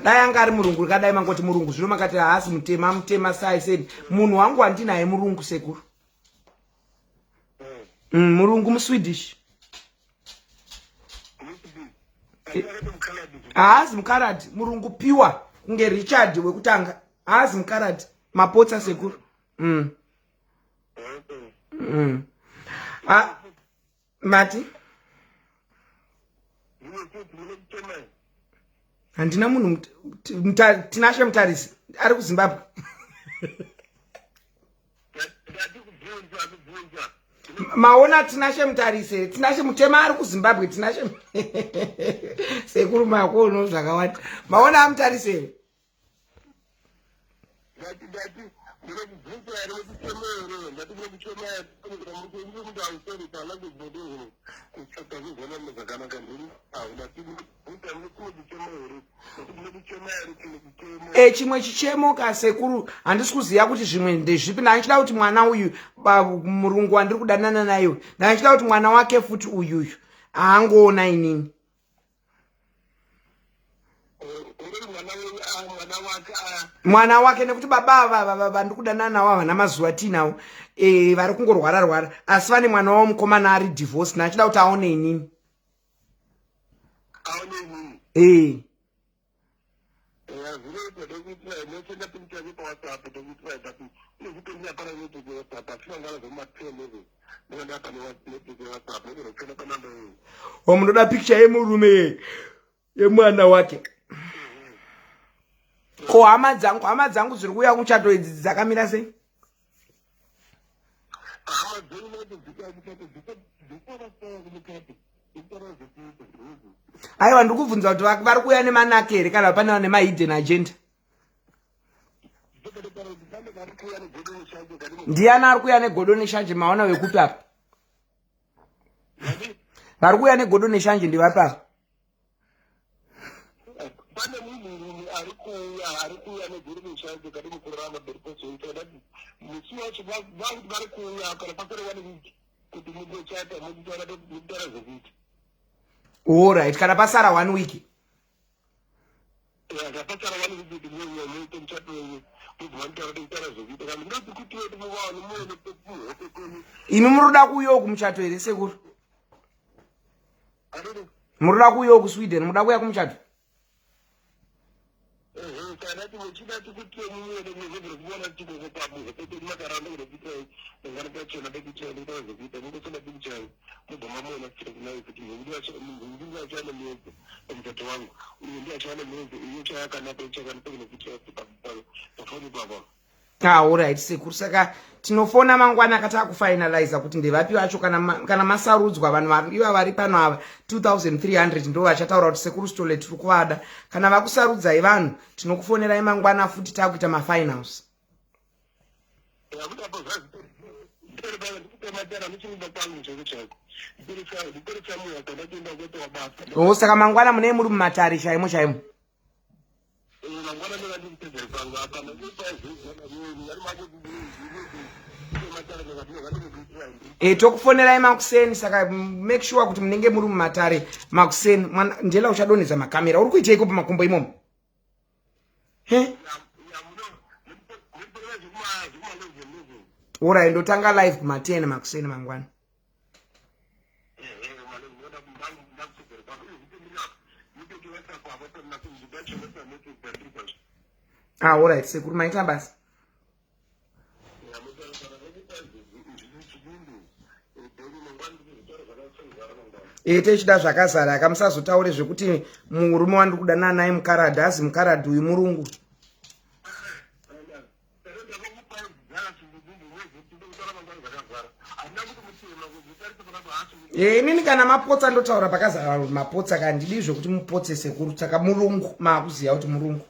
Dai anga ari murungu kadai mangoti murungu. Zvino makati haasi mutema, mutema sai seni munhu wangu wandinaye murungu sekuru. Murungu muSwedish, haasi mukaradhi, murungu pure kunge Richard wekutanga. Haasi mukaradhi, mapotsa sekuru. Ah, mati handina munhu Tinashe Mutarisi ari kuZimbabwe. Maona Tinashe Mutarisi here? Tinashe mutema ari kuZimbabwe. Tinashe, sekuru, makono zvakawanda. Maona aMutarisi here? Ndati ndinokubvunza here, mukuchema here? Ndati munokuchema here? Kutsvaka kuzona zvakanaka ndini ndati bvunza munokuchema here, ndati munokuchema here chimwe chichemo? E, chimwe chichemo kasekuru, handisi kuziva kuti zvimwe ndezvipi. Ndandichida kuti mwana uyu, murungu wandiri kudanana naye uyu, ndandichida kuti mwana wake futi uyuyu aangoona inini. Uri mwana wenyu, mwana Mwana wake, nekuti baba ava vandiri kudanana navo havana mazuva tiinawo, e, vari kungorwara rwara, asi vane mwana wavo mukomana ari divorce, naachida kuti aone inini. E. O, munoda picture yemurume yemwana wake? Ko hama dzangu, hama dzangu dziri kuuya kuchato idzi dzakamira sei? Aiwa, ndiri kubvunza kuti vari kuuya nemanake here kana pane nemahidden agenda? Ndiani ari kuuya negodo neshanje? Maona wekupi apa? Vari kuuya negodo neshanje ndivapi apa? Pane munhurume ari kuuya, ari kuuya negodo neshanje kadi mukurarama beripozoita musi wacho vakuti vari kuuya kana pasare one week kuti mugochata, mukutaura zvekuita. Allright, kana pasara one week. Pasara one week kuti muuya muite muchato wenyu, mubva mutaura kutaura zvekuita kana ndoti kuti wedu muvaone muone muhope kwenyu. Imi muri kuda kuuyawo kumuchato here, sekuru? Muri kuda kuuyawo kuSweden? Muda kuuya kumuchato? Kana muchida kuti muone muzobvira kuona chikoko pamuhope kwenyu makaramba kunokuitai mangwana pachona bekuitai ndikutaura zvekuita, mungosenda picture, mubva mamuona kuchira kunai kuti nhingi achiane muedzo pamuchato wangu, uyu ndi achiane muedzo, uyu chayakanaka chakanaka kunokuitira pafoni papa. Alright, sekuru, saka tinofona mangwana akati akufinaliza kuti ndevapi vacho. Kana masarudzwa vanhu iva vari pano ava 2300 ndo vachataura kuti sekuru Stole tiri kuvada. Kana vakusarudzai vanhu, tinokufonerai mangwana futi taakuita mafinals. Yakuti O, saka mangwana munee muri mumatare chaimo chaimo? Mangwana ndingandikupedzera pangu apa. E, tokufonerai makuseni, saka make sure kuti munenge muri mumatare makuseni. Mwana ndela, uchadonhedza makamera. Uri kuiteiko pamakumbo imomo? He, alright, ndotanga live kuma10 makuseni mangwana. Ah, alright sekuru, maita basa. E, techida zvakazara aka, musazotaure zvekuti murume wandiri kudanana naye mukaradhi, azi mukaradhi uyu murungu. E, inini kana mapotsa ndotaura pakazara mapotsa, kana ndidi zvekuti mupotse, sekuru. Saka murungu, maakuziva kuti murungu.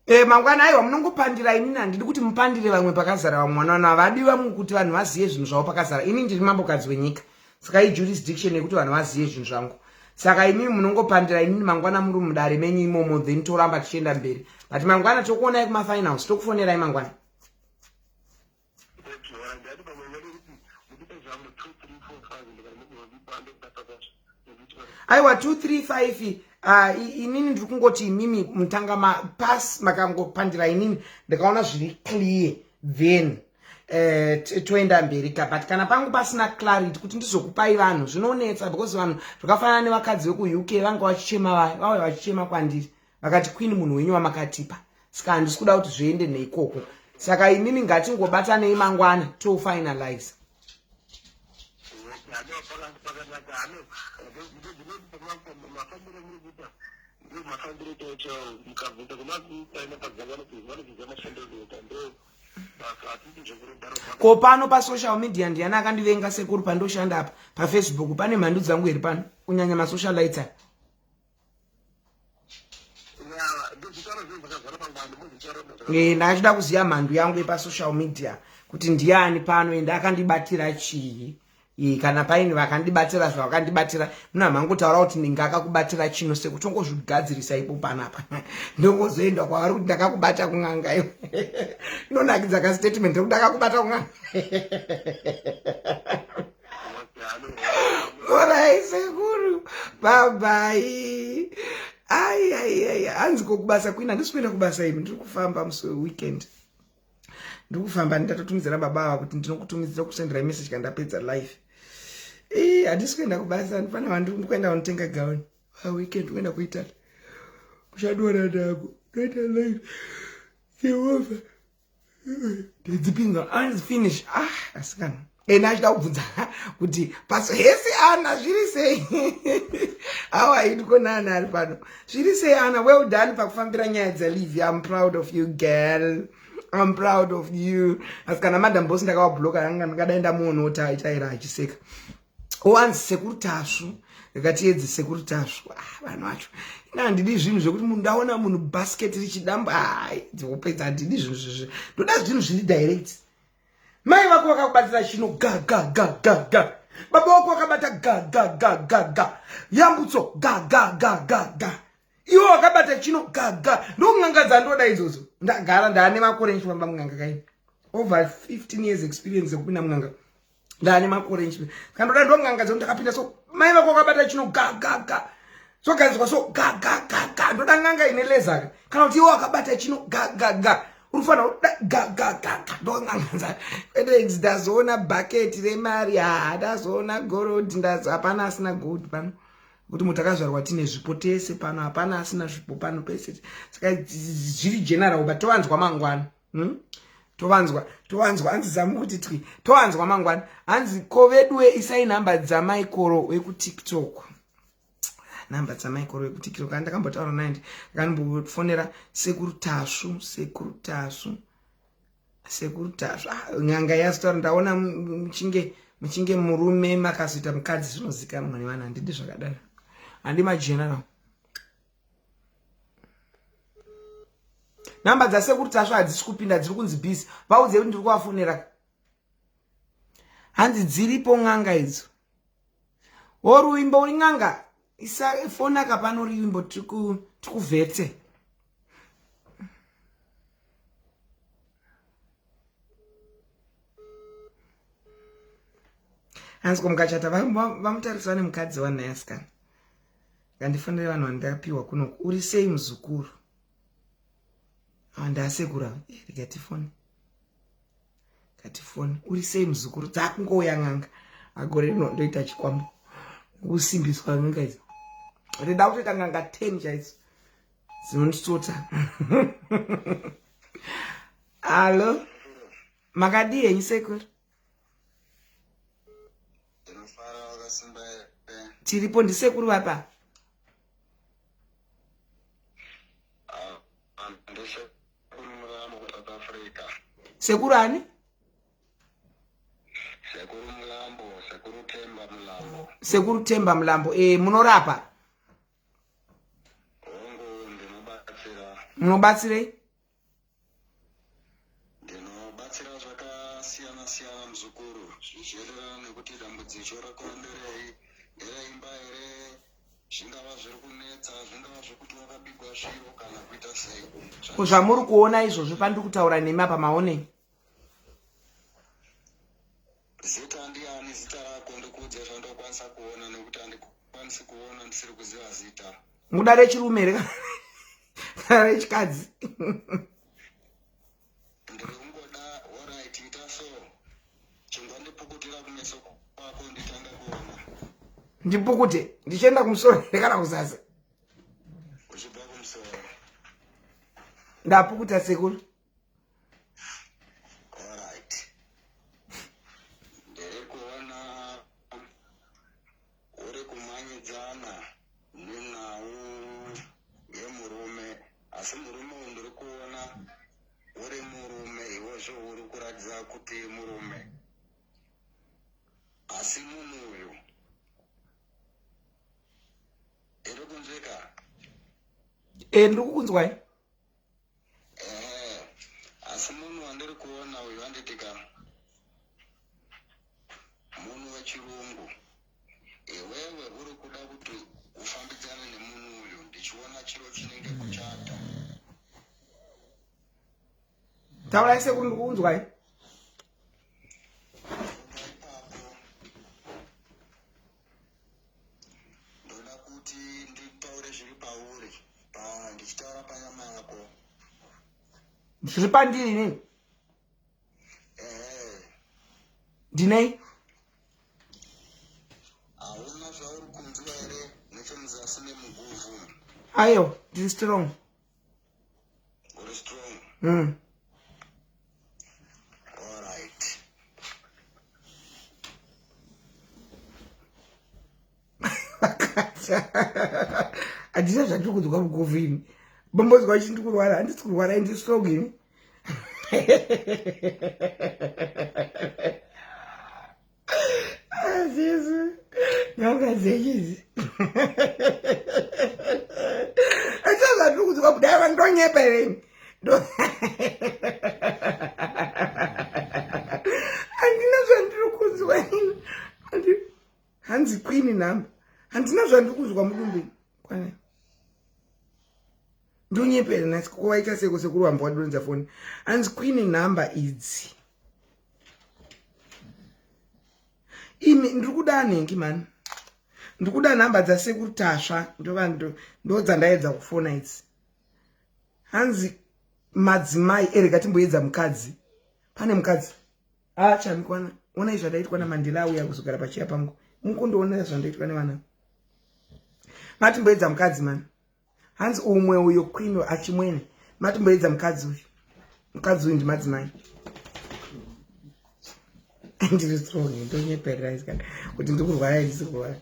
E, mangwana, aiwa, munongopandira. Inini handidi kuti mupandire vamwe pakazara vamwe. Vana vanhu havadi vamwe kuti vanhu vazive zvinhu zvavo pakazara. Ini ndiri mambokadzi wenyika, saka ijurisdiction yekuti vanhu vazive zvinhu zvangu. Saka imimi munongopandira inini mangwana muri mudare menyu imomo, then toramba tichienda mberi. But mangwana tokuonai kumafinals, tokufonerai mangwana. Aiwa, 235. Inini ndiri kungoti imimi mutanga mapas makangopandira inini, ndikaona zviri clear, then toenda mberi ka. But kana pangu pasina clarity kuti ndizokupai vanhu, zvinonetsa, because vanhu zvakafanana nevakadzi vekuUK vanga vachichema, vaya vauya vachichema kwandiri vakati, "Queen, munhu wenyu wamakatipa." Saka handisi kuda kuti zviende neikoko. Saka imimi ngatingobatanei mangwana tofinalize. Mafambiro chaicho, mukabvunza kumaina padzavanoziva mafambiro ndo. Ko pano pasocial media ndiani akandivenga, sekuru? Pandoshanda apa paFacebook pane mhandu dzangu here pano, kunyanya masocialites aya? E, ndachida kuziva mhandu yangu yepasocial media kuti ndiani pano, ende akandibatira chii. Kana paini vakandibatira zvavakandibatira, muna mangotaura kuti ndinge akakubatira chino, sekutongozvigadzirisa ipo panapa, ndongozoenda kwavari kuti ndakakubata kun'anga. Iwe, inonakidza kastatement rekuti ndakakubata kun'anga. Orai sekuru. Bye bye. Ai ai ai hanzi ko kubasa kwina handisi kuenda kubasa imi ndiri kufamba musi weweekend. Ndiri kufamba ndatotumidzira baba ava kuti ndinokutumidzira kusendera message kana ndapedza life. Ii handisi kuenda kubasa ndifana vandiri kuenda kunotenga gown. Weekend kuenda kuItaly. Kuchadora ndako. Ndoita life. Jehovha. Ndedzipinza hanzi finish. Ah asikana. Ena achida kubvunza kuti paso hesi ana zviri sei awa ndikona ana ari pano zviri sei ana well done pakufambira nyaya dzalivi I'm proud of you girl I'm proud of you asi kana madam boss ndakavabloka anga ndingadai ndamuonawo taitaira achiseka oanzi sekuru tasvu ndikatiedze sekuru tasvu ah, vanhu vacho ina handidi zvinhu zvekuti munhu ndaona munhu basket richidamba ai dzopedza handidi zvinhu zvezve ndoda zvinhu zviri direct mai vako vakakubatira chino ga ga ga ga ga baba vako vakabata ga ga ga ga ga yambutso ga ga ga ga ga iwe wakabata chino ga ga ndon'anga dzandoda idzodzo ndagara ndaane makore ndichifamba mun'anga kai over 15 years experience yekupinda mun'anga ndaane makore ndichipinda kandoda ndon'anga dzo ndakapinda so mai vako wakabata chino ga ga ga zogadzirwa so ga ga ga ga ndoda n'anga ine lezaka kana kuti iwe wakabata chino ga ga ga unofanira kuda ga ga ga ga ndon'anga kwete ndazoona bhaketi remari haa ndazoona gorodhi ndazo hapana asina gold pano kuti munhu takazvarwa tine zvipo tese pano hapana asina zvipo pano pese saka zviri general but tovanzwa mangwana hmm? tovanzwa tovanzwa hanzi zamu kuti twi tovanzwa mangwana hanzi ko veduwe isai nhamba dzamaikoro wekutiktok nhamba dzamaikoro wekutiktok andakambotaura naye ndakambofonera sekuru tasvu sekuru tasvu sekuru tasvu ah, n'anga yazotaura ndaona muchinge muchinge murume makazoita mukadzi zvinozikanwa nevanhu handidi zvakadaro handi mageneral nhamba dzasekuru tasva hadzisi kupinda dziri kunzi busy vaudze kuti ndiri kuvafonera hanzi dziripo n'anga idzo woruimbo uri n'anga isafonaka pano ruimbo tikuvhete hanzi ko mukachata vamutarisa vane mukadzi wanhai asikana ngandifonere vanhu vandakapiwa kunoku uri sei muzukuru ndasekura eh, rega tifone katifone uri sei muzukuru dzakungouya n'anga agore rino ndoita chikwambo kusimbiswa n'anga idzo rida kutoita n'anga 10 chaidzo dzinondisota hallo makadii henyu sekuru tiripo ndisekuru vapa sekuru ani sekuru mulambo sekuru temba mulambo sekuru temba mulambo e munorapa hongu ndinobatsira munobatsirei Ndinobatsira zvakasiyana siyana muzukuru zvichienderana nekuti dambudziko rako nderei, ndereimba here, zvingava zviri kunetsa, zvingava zvekuti wakabigwa zviro kana kuita sei. Ko zvamuri kuona izvozvo pandiri kutaura nemi apa maonei? Zita ndiani zita rako ndikuudze zvandokwanisa kuona nekuti handikwanisi kuona ndisiri kuziva zita. Muda rechirume here kana rechikadzi? Ndiri kungoda horait ita so chingondipukutira kumeso kwako nditange kuona. Ndipukute ndichienda kumusoro here kana kuzasi? Uchibva kumusoro. Ndapukuta sekuru. Alright. Ndiri kuona uri kumanyidzana nenhau yemurume asi murume uyu ndiri kuona uri murume iwezve uri kuratidza kuti murume asi munhu uyu iri kunzwika e ndiri kukunzwai Ehe, asi munhu wandiri kuona uyu handiti ka munhu wechirungu. Iwewe uri kuda kuti ufambidzane nemunhu uyu ndichiona chiro chinenge kuchata. Taurai sekuru ndikuunzwai. Kubva ipapo. Taura panyama yako. Zviri pandiri inini. Ndinei? Hauna zvauri kunzwa here nechemuzasi nemuguvhu? Aiwa, ndiri strong. Uri strong? All right. Handina zvandiri kunzwa muguvhu ini. Bombozwa chindi kurwara, handisi kurwara, ndiri strong ini. Jesu, nyanga dzenyu Achazva ndiri kunzwa kudai vandonyepa here ini. Handina zvandiri kunzwa ini. Hanzi queen number. Handina zvandiri kunzwa mudumbu. Kwana. Ndonyepera nhasi ko waita seko sekuru wamba wadonza foni. Hanzi queen number idzi. Imi ndiri kuda anhengi mani. Ndiri kuda nhamba dzasekuru Tasva ndo dzandaedza kufona idzi. Hanzi madzimai erega timboedza mukadzi. Pane mukadzi. Ah chamikwana. Onai zvandaitwa naMandela auya kuzogara pachiya pangu. Mukundoonera zvandaitwa nevana. Matimboedza mukadzi mani. Hanzi umwe uyo queen achimwene. Matimboedza mukadzi uyu. Mukadzi uyu ndimadzimai. Ndiri strong ndonyeperera isikana kuti ndiri kurwara ndisi kurwara.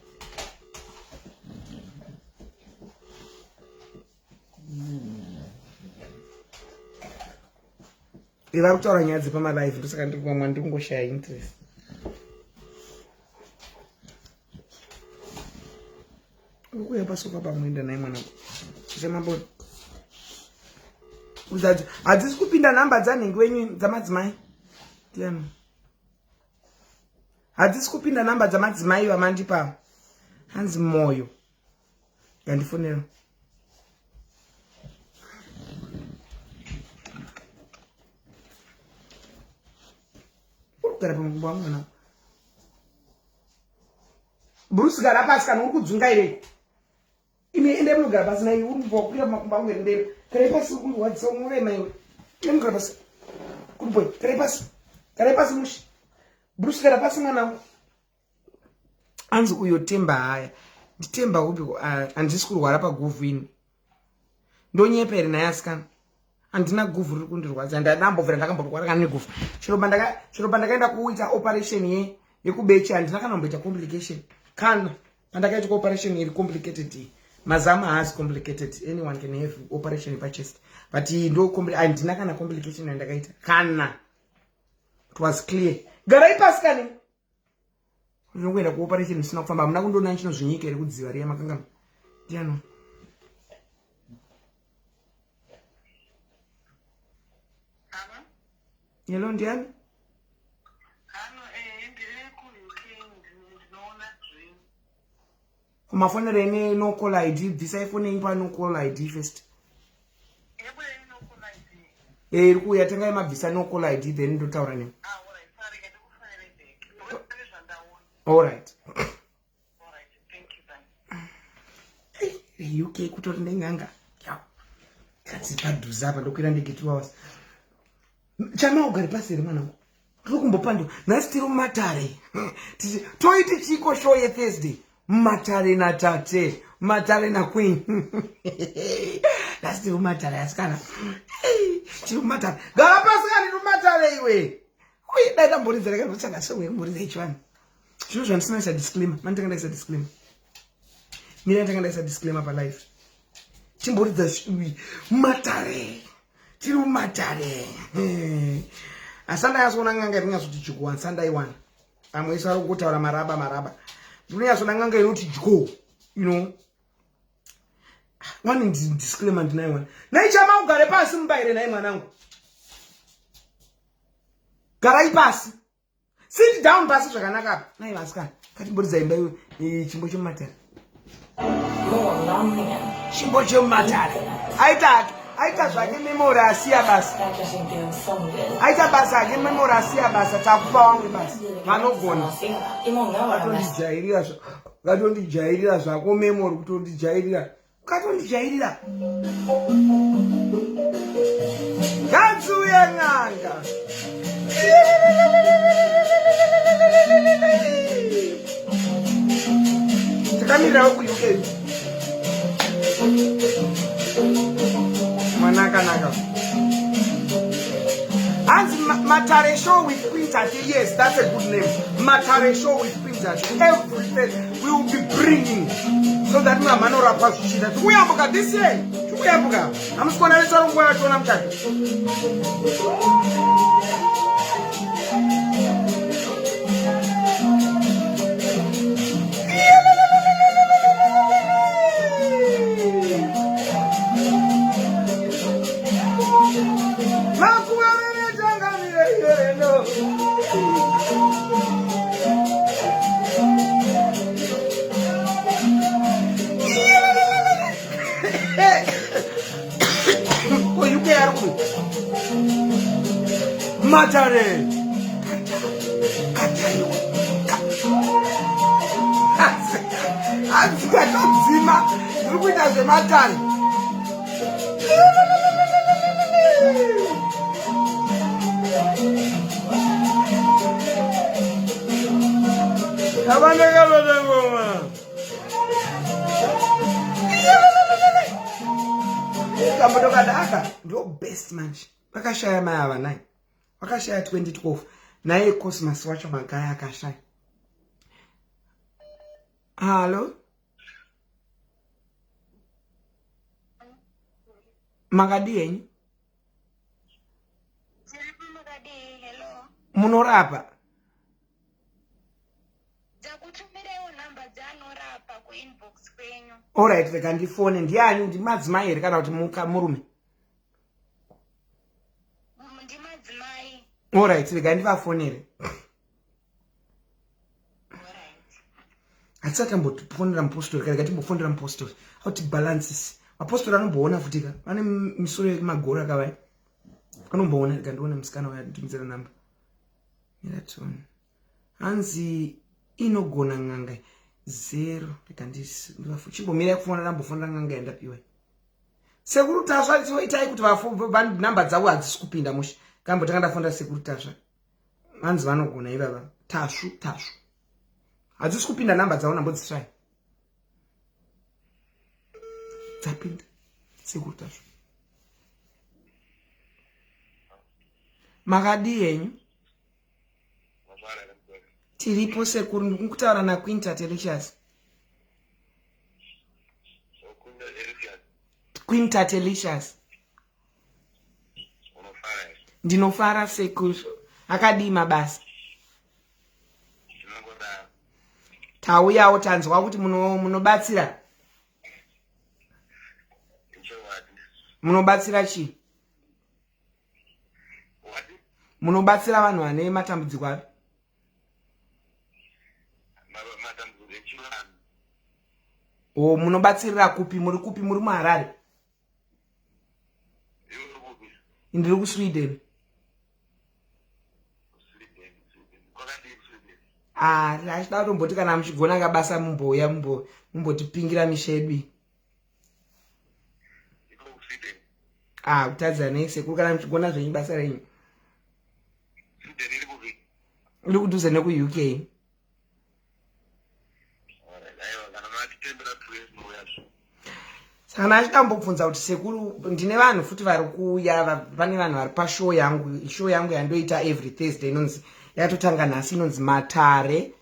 Vari kutaura nyaya dzepamalive ndosaka ndiri kumamwa ndiri kungoshaya interest. Uri kuuya pasofa pamuenda naye mwanangu. Chamambo. Uzadzo hadzisi kupinda nhamba dzanhingi wenyu dzamadzimai. Ndiani? Hadzisi kupinda nhamba dzamadzimai vamandipa. Hanzi moyo. Yandifonera. Uri kugara pamakumbo angu mwanangu. Bruce gara pasi kana uri kudzungairei. Imi ende munogara pasi nai uri kubva wakwira pamakumbo angu here ndema. Garai pasi uri kundirwadzisa unorema iwe. Ende munogara pasi. Good boy. Garai pasi. Garai pasi mushe. Bruce gara pasi mwanangu. Anzi uyo Temba haya. Nditemba upi handisi kurwara paguvhu ini. Ndonyepa here naye asikana. Handina guvhu riri kundirwadza. Ndandambobvira ndakamborwara kana neguvhu. Chero pandakaenda kuita operation ye yekubeche handina kana kumboita complication. Kana pandakaitwa operation iri complicated iyi. Mazama haasi complicated. Anyone can have operation pachest. But iyi ndo handina kana complication yandakaita. Kana. It was clear. Garai pasi kani. Ndinokuenda kuoperation isina kufamba. Hamuna kundoona chinozvinyika here kudziva riya makangama. Ndiani? Hello, ndiani? Hano, ndiri kuUK ndinoona zvinhu. Kumafonero ene no call ID, bvisai foni yenyu pa no call ID first. Iri kuuya tangai mabvisa no call ID then ndotaura nemi. All right. Hey, UK kutori nen'anga. Yaw. Katsi padhuze apa ndokwira ndege 2 hours. Chama ugare pasi here mwanangu? Tiri kumbopandwa. Nhasi tiri mumatare. Toiti chiko show yeThursday. Matare natate. Matare naqueen. Nhasi tiri mumatare asikana. Tiri mumatare. Gara pasi kani tiri mumatare iwe. Uye dai ndamboridza rakazotsvaga song yekumboridza yechivanhu. Zvino zvandisina isa disclaimer. Mani tanga ndaisa disclaimer. Mira tanga ndaisa disclaimer pa live. Chimboridza matare. Tiri mumatare. Asi andanyatsoona n'anga inonyatsoti dyo handisi andaiwana. Amwe isu ari kungotaura maraba maraba. Ndinonyatsoona n'anga inoti dyo. You know. One disclaimer ndinaiwana. Nhai chama ugare pasi mubaire nhai mwanangu. Garai pasi. Sit down pasi zvakanaka apa. Nhai vasikana. Katimboridza imba iwe chimbo chemumatare. Chimbo chemumatare. Aita aita zvake memory asiya basa. Aita basa ake memory asiya basa takupa wamwe basa. Vanogona. Vatondijairira zva. Vatondijairira zvako memory kutondijairira. Katondijairira. Ngadziuye n'anga. Takamirirawo kuUK. Mwana akanaka. Hanzi Matare show with Queen Tate. Yes, that's a good name. Matare show with Queen Tate. Everything we will be bringing so that mama anorapwa zvichiita. Tikuyambuka this year. Tikuyambuka. Hamusi kuona vese vari kunguva vachiona muchato. Matare kataiwa hanzi katodzima ndiri kuita zvematare Kabanekabadangoma. Kambodo kadaka ndo best manje. Vakashaya mai ava nai. Vakashaya 2012. Naye Cosmas wacho magaya akashaya. Hallo? Makadii henyu? Munorapa? Alright, rega ndifone. Ndiani? Ndimadzimai here kana kuti murume? Ndimadzimai. Alright, rega ndivafonere. Hatisati tambofonera mupostori kare, katimbofonera mupostori auti balances. Mapostori anomboona futika, vane misoro yemagoro akavai anomboona. Rega ndione musikana uyo anditumidzira namba. Miratoni hanzi inogona n'anga zero. Rega ndichimbomira kufonera, ndambofonera n'anga yandapiwa. Sekuru Tasva, itai kuti namba dzavo hadzisi kupinda mushe. Kambotanga ndafonera Sekuru Tasva, hanzi vanogona ivava. Tasvu, Tasvu, hadzisi kupinda namba dzavo, nambodzisvai dzapinda. Sekuru Tasvu, makadii henyu? Tiripo sekuru. Ndikutaura naQueen Tatelicious. Queen Tatelicious. Ndinofara sekuru. Akadii mabasa? Tauyawo, tanzwa kuti munobatsira. Munobatsira chii? Munobatsira vanhu vane matambudziko api? O, munobatsirira kupi? Muri kupi? Muri muHarare? Ndiri kuSweden. Ah, achida kutomboti kana muchigona kabasa mumbouya mumbotipingira misha yedu. Ah, kutadza nei sekuru kana muchigona zvenyu basa renyu? Iri kudhuze nekuUK. Saka ndachida kumbobvunza kuti sekuru, ndine vanhu futi vari kuuya, pane vanhu vari pashow yangu, show yangu yandoita every Thursday inonzi, yatotanga nhasi, inonzi Matare,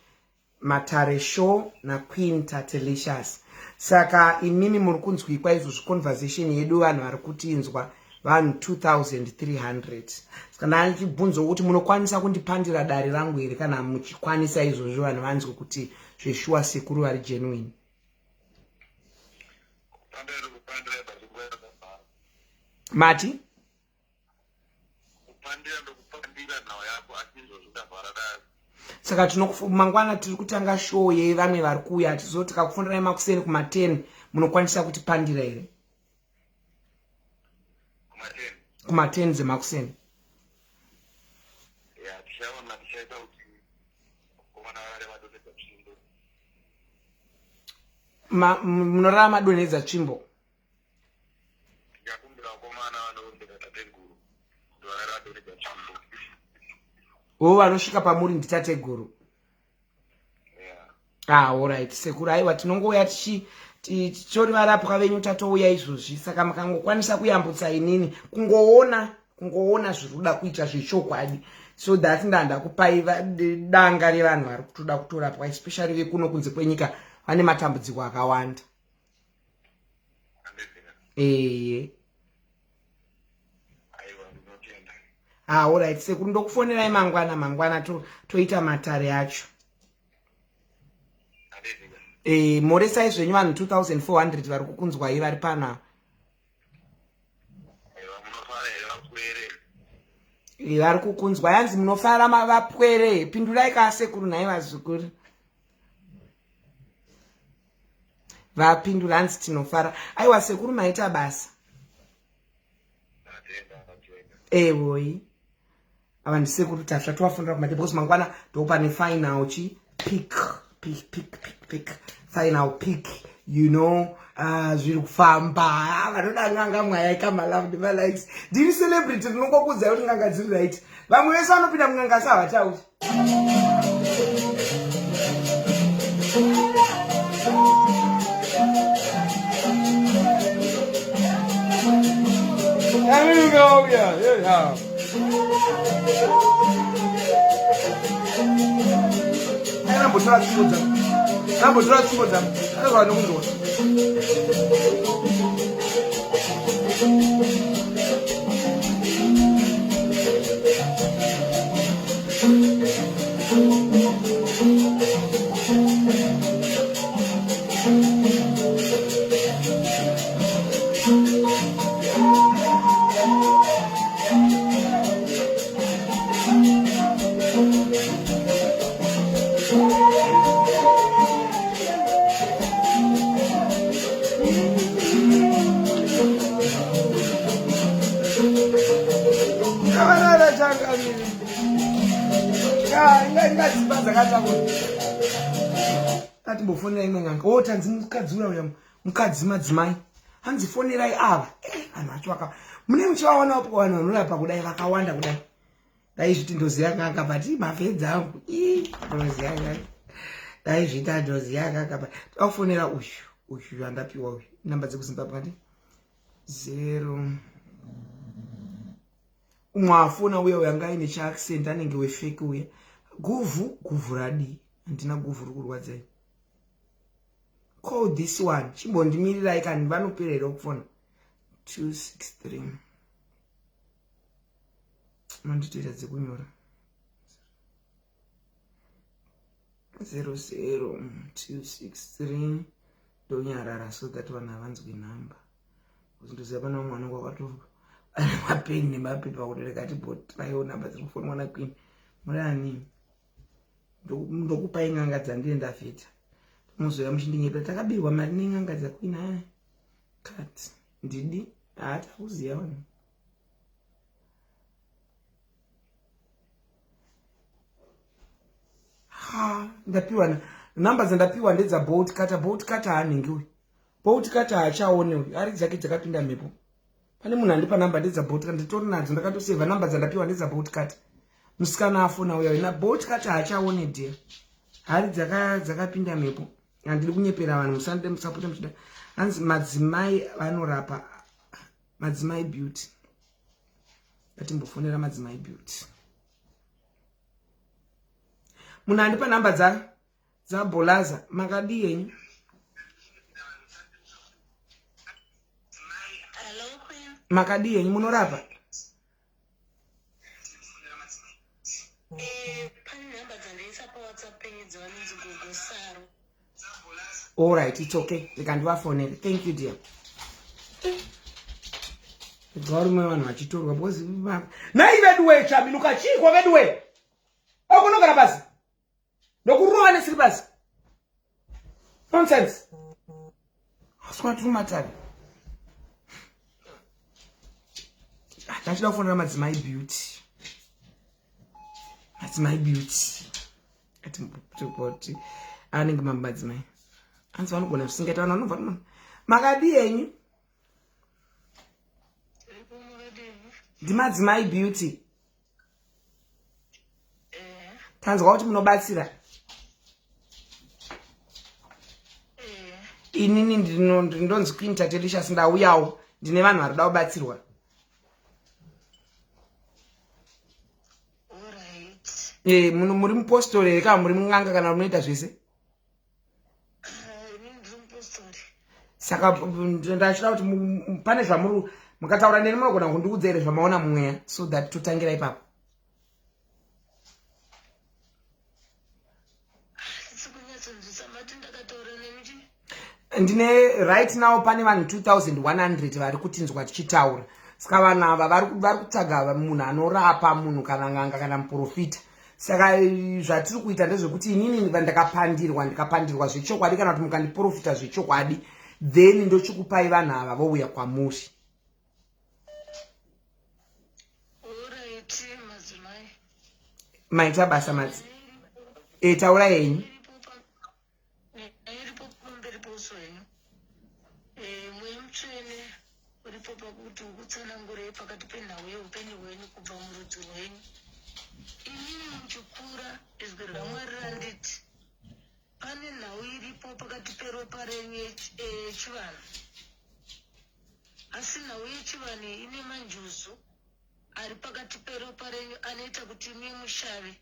Matare Show naQueen Tatelicious. Saka imimi muri kunzwikwa izvozvi, conversation yedu vanhu vari kutinzwa vanhu 2300. Saka ndachibvunzawo kuti munokwanisa kundipandira dare rangu here kana muchikwanisa izvozvo, vanhu vanzwe kuti zveshuwa sekuru vari genuine. Mati? Saka mangwana tiri kutanga show yevamwe vari kuuya, tizo tikakufonderai makuseni kuma10, munokwanisa kutipandira here kuma10 dzemakuseni? Munorara madonhedza tsvimbo. Vakabereka tsvimbo. O vanosvika pamuri nditateguru. Yeah. Ah, alright sekuru, aiwa tinongouya tichi tichitori varapwa venyu tatouya izvozvi saka mukangokwanisa kuyambutsa inini kungoona kungoona zviri kuda kuita zvechokwadi so that ndanda kupai danga revanhu vari kutoda kutorapwa especially vekuno kunze kwenyika vane matambudziko akawanda. Eye. Ah, alright sekuru ndokufonerai mangwana mangwana toita to matare acho. E, moresai zvenyu vanhu 2400 vari kukunzwai vari pano ava. E, vari kukunzwai hanzi munofara vapwere pindurai kaasekuru nhai vazukuru. Vapindura hanzi tinofara. Aiwa sekuru maita basa. Ewoi. Ava ndisekuru tasva tovafonera kumate because mangwana ndopane final chi pick pick pick pick pick final pick you know zviri kufamba vanoda n'anga mwaya ikamalove nemalikes ndiri celebrity rinongokudzai kuti n'anga dziri right vamwe vese vanopinda mun'anga sa havatauri There we go, yeah, yeah. Akambotora tsvimbo dzangu. Akambotora tsvimbo dzangu. Akazwa nokunzwa. Atimbofonera imwe n'anga o tanzi mukadzi uya uya mukadzi madzimai hanzi fonerai ava vanhu vacho vaka mune muchivaonawo vanhu vanorapa kudai vakawanda kudai dai zviti ndoziva n'anga but mafenzi angu ndoziva n'anga dai zviti ndoziva n'anga but takufonera uyu uyu andapiwa uyu namba dzekuzimbabwe andi zero umwe afona uya uya anga aine chaaccent anenge wefeki uya guvhu guvhu radii handina guvhu ri kurwadzai call this one chimbondimirirai kani vanopera here kufona 263 manditoita dzekunyora 00263 ndonyarara so that vanhu havanzwi nhamba ndoziva pane vamwe vanenge vakato ane mapeni nemapepa kuti rega timbotraiwo nhamba dziri kufonwa naqueen muri ani ndokupai n'anga dzandine ndavheta mozouya muchindinyepa takabirwa mari nen'anga dzaqueen aya kat ndidi haatakuziva vanhu ha ndapiwa number dzandapiwa ndedza bolt cutter bolt cutter haanhingi uyu bolt cutter haachaone uyu ari dzake dzakapinda mhepo pane munhu andipa number ndedza bolt cutter nditori nadzo ndakatoseva number dzandapiwa ndedza bolt cutter musikana afona uya uyu na bolt cutter haachaone dear hari dzakapinda mhepo handiri kunyepera vanhu musande musapote muchida hanzi madzimai vanorapa madzimai beauty ngatimbofonera madzimai beauty munhu andipa nhamba dza dzabolaza makadii henyu makadii henyu munorapa All right, it's okay. Ndikandivafonere. Thank you dear. Varume vanhu vachitorwa because nhai veduwe chaminuka chiiko veduwe okunogara pasi ndokurova nesiri pasi nonsense aswa tiri matare ndachida kufonera madzimai beauty madzimai beauty atimboti anenge mambo madzimai anzi vanogona zvisingaita vanhu vanobva munhu makadii henyu ndimadzimai beauty. Tanzwa kuti munobatsira. Inini ndinonzi Queen Tatelicious, ndauyawo ndine vanhu vari kuda kubatsirwa. Eh, muri mupostori here kana muri mun'anga kana munoita zvese? Saka ndachida kuti pane zvamuri mukataura neni munogona kundiudza here zvamaona mumweya so that totangira ipapo. Ndine right now pane vanhu 2100 vari kutinzwa tichitaura, saka vanhu ava vari kutsvaga munhu anorapa munhu kana n'anga kana muprofita. Saka zvatiri kuita ndezvekuti inini ndakapandirwa, ndikapandirwa zvechokwadi kana kuti mukandiprofita zvechokwadi, then ndochikupai vanhu ava vouya kwamuri. Maita basa madzi. E, taurai henyu. Iripo pamberi pouso hwenyu. Mweya Mutsvene uripo pakuti ukutsanangurei pakati penhau yeupenyu hwenyu kubva murudzi rwenyu. Imimi muchikura, izwi raMwari randiti pane nhau iripo pakati peropa renyu yechivanhu. Asi nhau yechivanhu iyi ine manjuzu ari pakati peropa renyu anoita kuti imi mushave.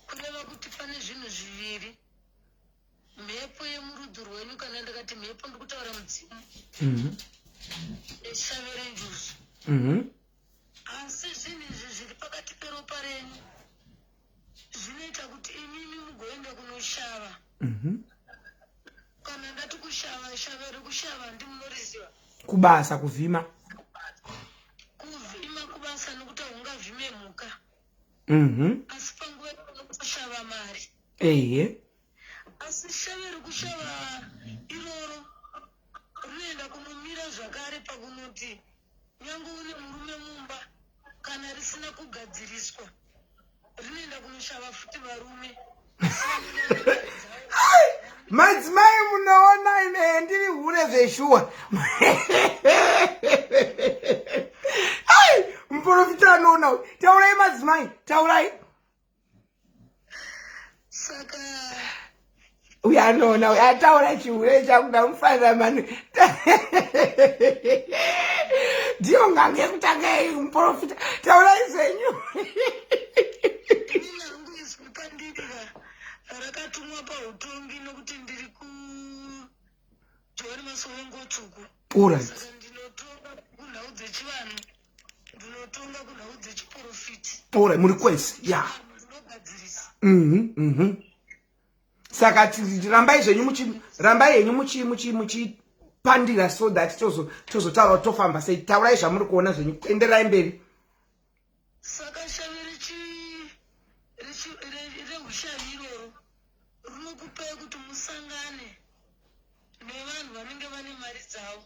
Kureva kuti pane zvinhu zviviri, mhepo yemurudzi rwenyu, kana ndikati mhepo ndikutaura mudzimu, neshave renjuzu. Asi zvinhu izvi zviri pakati peropa renyu zvinoita kuti imimi mugoenda kunoshava. Kana ndati kushava, shave rekushava ndimunoriziva? Kubasa, kuvhima. Kuvhima kubasa, nokuti haungavhime mhuka. Asi panguva inokushava mari. Ehe. Asi shave rekushava iroro rinoenda kunomira zvakare pakunoti nyange une murume mumba, kana risina kugadziriswa rinoenda kunoshava futi varume. Madzimai munoona ine ndiri hure zveshuwa. Ai, muprofita anoona uyu. Taurai madzimai, taurai. Saka uyu anoona uyu ataura chihure changu, ndamufarira mani. Ndiyo ngange yekutanga iyi, muprofita, taurai zvenyu. Ini hangu izwi pandiri rakatumwa pautongi nokuti ndiri kuJohani Masowe Ngotsvuku. Saka ndinotonga kunhau dzechivanhu, ndinotonga kunhau dzechiprofiti. Alright, muri kwese ya. Ndinogadzirisa. Saka rambai zvenyu muchi rambai henyu muchi muchi muchipandira so that tozotaura tofamba sei. Taurai zvamuri kuona zvenyu, enderai mberi. Saka shavi rehushavi iroro rinokupai kuti musangane nevanhu vanenge vane mari dzavo,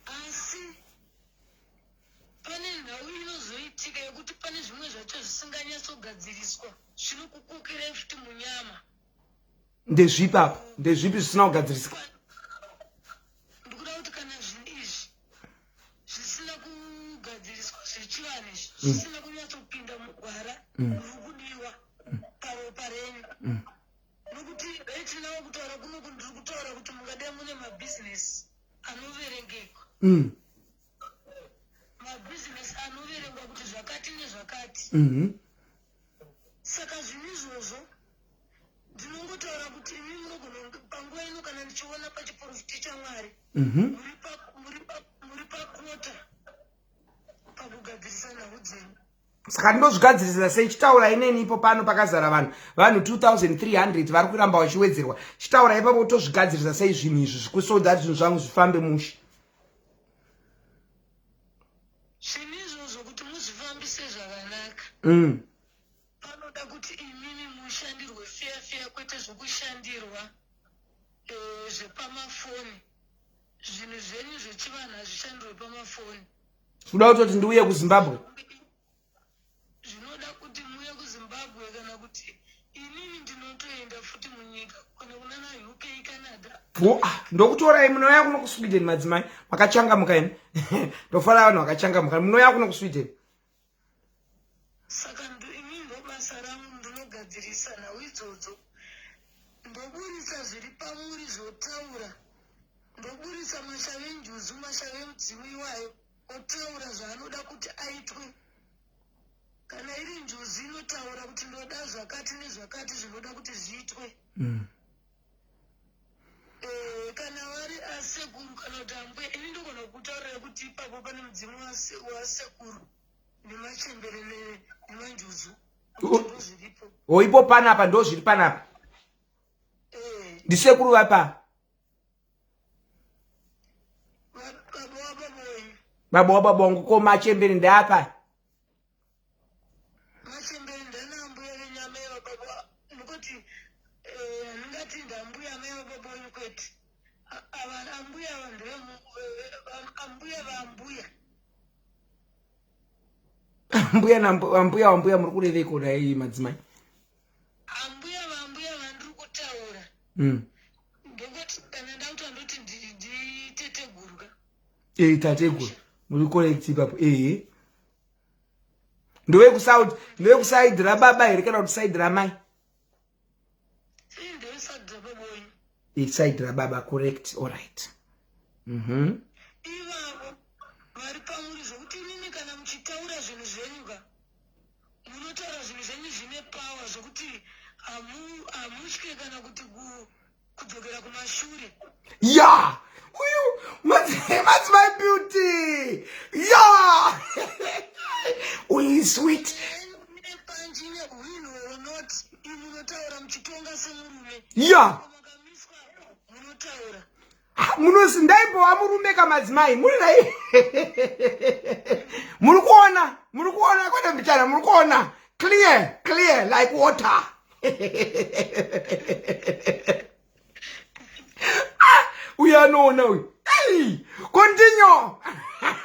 asi pane nhau inozoitika yekuti pane zvimwe zvacho zvisinganyatsogadziriswa zvinokukokerai futi munyama. Ndezvipi apa? Ndezvipi zvisina kugadziriswa? Ndikuda kuti kana zvinhu izvi zvisina kugadziriswa zvechivanhu izvi zvisina kunyatsopinda mugwara riri kudiwa paropa renyu, nokuti right now kutaura kunoku ndiri kutaura kuti mungadai mune mabhizinesi anoverengekwa, mabhizinesi anoverengwa kuti zvakati nezvakati. Saka zvinhu izvozvo ndinongotaura kuti imi munogona kunge panguva ino, kana ndichiona pachiprofiti chaMwari, muri pakota pakugadzirisa nhau dzenyu. Saka ndinozvigadzirisa sei? Chitaurai neni ipo pano pakazara vanhu, vanhu 2300 vari kuramba vachiwedzerwa. Chitaurai ipapo, tozvigadzirisa sei zvinhu izvi so that zvinhu zvangu zvifambe mushe? Zvinhu izvozvo kuti muzvifambise zvakanaka, panoda kuti imimi mushandirwe feya feya, kwete zvokushandirwa zvepamafoni. Zvinhu zvenyu zvechivanhu hazvishandirwe pamafoni. Kuda kutoti ndiuye kuZimbabwe? Zvinoda kuti muuye kuZimbabwe, kana kuti inini ndinotoenda futi munyika kana kunana UK, Canada. Ah, ndokutorai munouya kuno kuSweden. Madzimai makachangamuka imi, ndofara vanhu vakachangamuka. Munouya kuno kuSweden. Saka ini ndobasa rangu, ndinogadzirisa nhau idzodzo, ndoburitsa zviri pamuri zvotaura, ndoburitsa mashavi enjuzu, mashavi emudzimu iwayo otaura zvaanoda kuti aitwe. Kana iri njuzu inotaura kuti ndoda zvakati nezvakati zvinoda kuti zviitwe. Kana vari asekuru kana kuti ambuya, ini ndogona kutaurira kuti ipapo pane mudzimu wasekuru nemachembere nemanjuzu ndozviripo. O, ipo panapa ndozviri panapa. Ndisekuru vapa? Baba wababa wenyu. Baba wababa wangu. Ko machembere ndeapa? Machembere ndana ambuya venyu, amai vababa, nekuti handingati ndambuya amai vababa wenyu, kwete. Ava ambuya ava ambuya vaambuya. Ambuya ambuya wambuya, muri kureveiko dai madzimai? Ambuya vaambuya vandiri kutaura, ndongoti kana ndakuti andoti nditeteguru ka. E, tateguru, muri correct ipapo. Ehe, ndowekusouth, ndowekuside rababa here kana kuti side ramai? Ii, ndeweside rababa wenyu. Iside rababa, correct, alright. Ivavo vari pamuri zvokuti inini kana muchitaura zvinhu zvenyu ka, munotaura zvinhu zvenyu zvine power zvokuti hamutye kana kuti kudzokera kumashure. Ya, uyu madzimai Beauty ya, uyu sweet. Nepanji win or not, imi munotaura muchitonga semurume. Makamiswa munotaura. Munozi ndaimbova murume kamadzimai, muri nai, muri kuona, muri kuona kwete mbichana, muri kuona clear, clear like water. Ah, uyu anoona uyu. Hey, continue. Ah,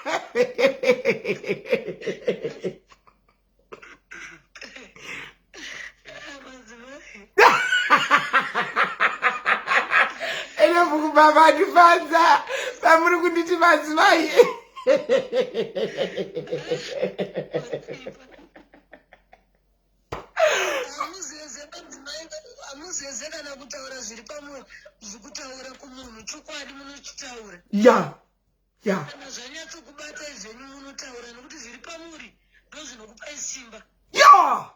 madzimai. Ene mukubva mandifadza pamuri kunditi madzimai. Hamuzeze madzimai, hamuzeze kana kutaura zviri pamwe, zvekutaura kumunhu chokwadi munochitaura. Ya. Kana zvanyatsokubatai zvenyu munotaura, nekuti zviri pamuri ndo zvinokupai simba. Ya. Ah,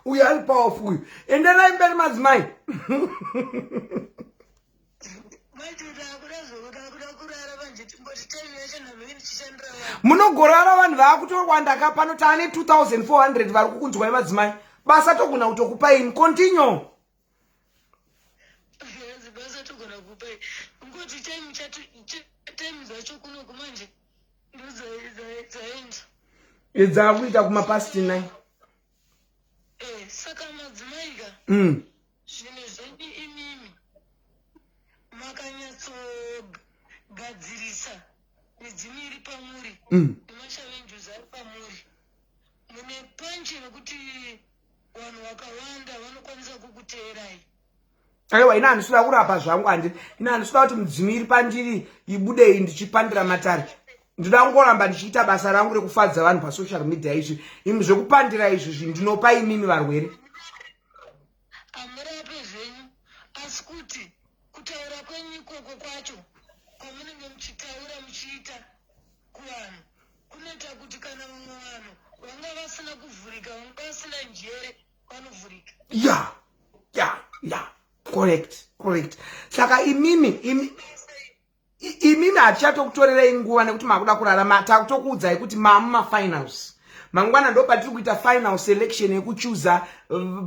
uyu ari powerful uyu. Enderai mberi madzimai. Manje ndakuda zvokuda kuda kurara manje, timboti time yacho nhamei ndichishandira vanhu. Munogorara, vanhu vaakutowanda ka pano, taane 2400 vari kukunzwai madzimai. Basa togona kutokupai, continue. Basa togona kupai, ngoti time chato, time dzacho kunoku manje ndo dzaenda. Dzakuita kumapast 9. Saka madzimai ka, zvinhu zvenyu imimi makanyatsogadzirisa midzimu iri pamuri nemashavenjuzi ari pamuri, mune panchi rekuti vanhu vakawanda vanokwanisa kukuteerai. Aiwa, ina handisida kurapa zvangu, handi ina handisida kuti mudzimu iri pandiri ibudei ndichipandira matare. Ndinoda kungoramba ndichiita basa rangu rekufadza vanhu pasocial media. Izvi imi zvekupandira izvi zvi ndinopa imimi varwere. Hamurape zvenyu, asi kuti kutaura kwenyu ikoko kwacho kwamunenge muchitaura muchiita kuvanhu kunoita kuti kana vamwe vanhu vanga vasina kuvhurika, vanga vasina njere, vanovhurika. Ya, correct. Saka imimi imimi hatichatokutorerai nguva nekuti makuda kurarama. Takutokuudzai kuti mamu mafinals mangwana ndo patiri kuita final selection yekuchuza.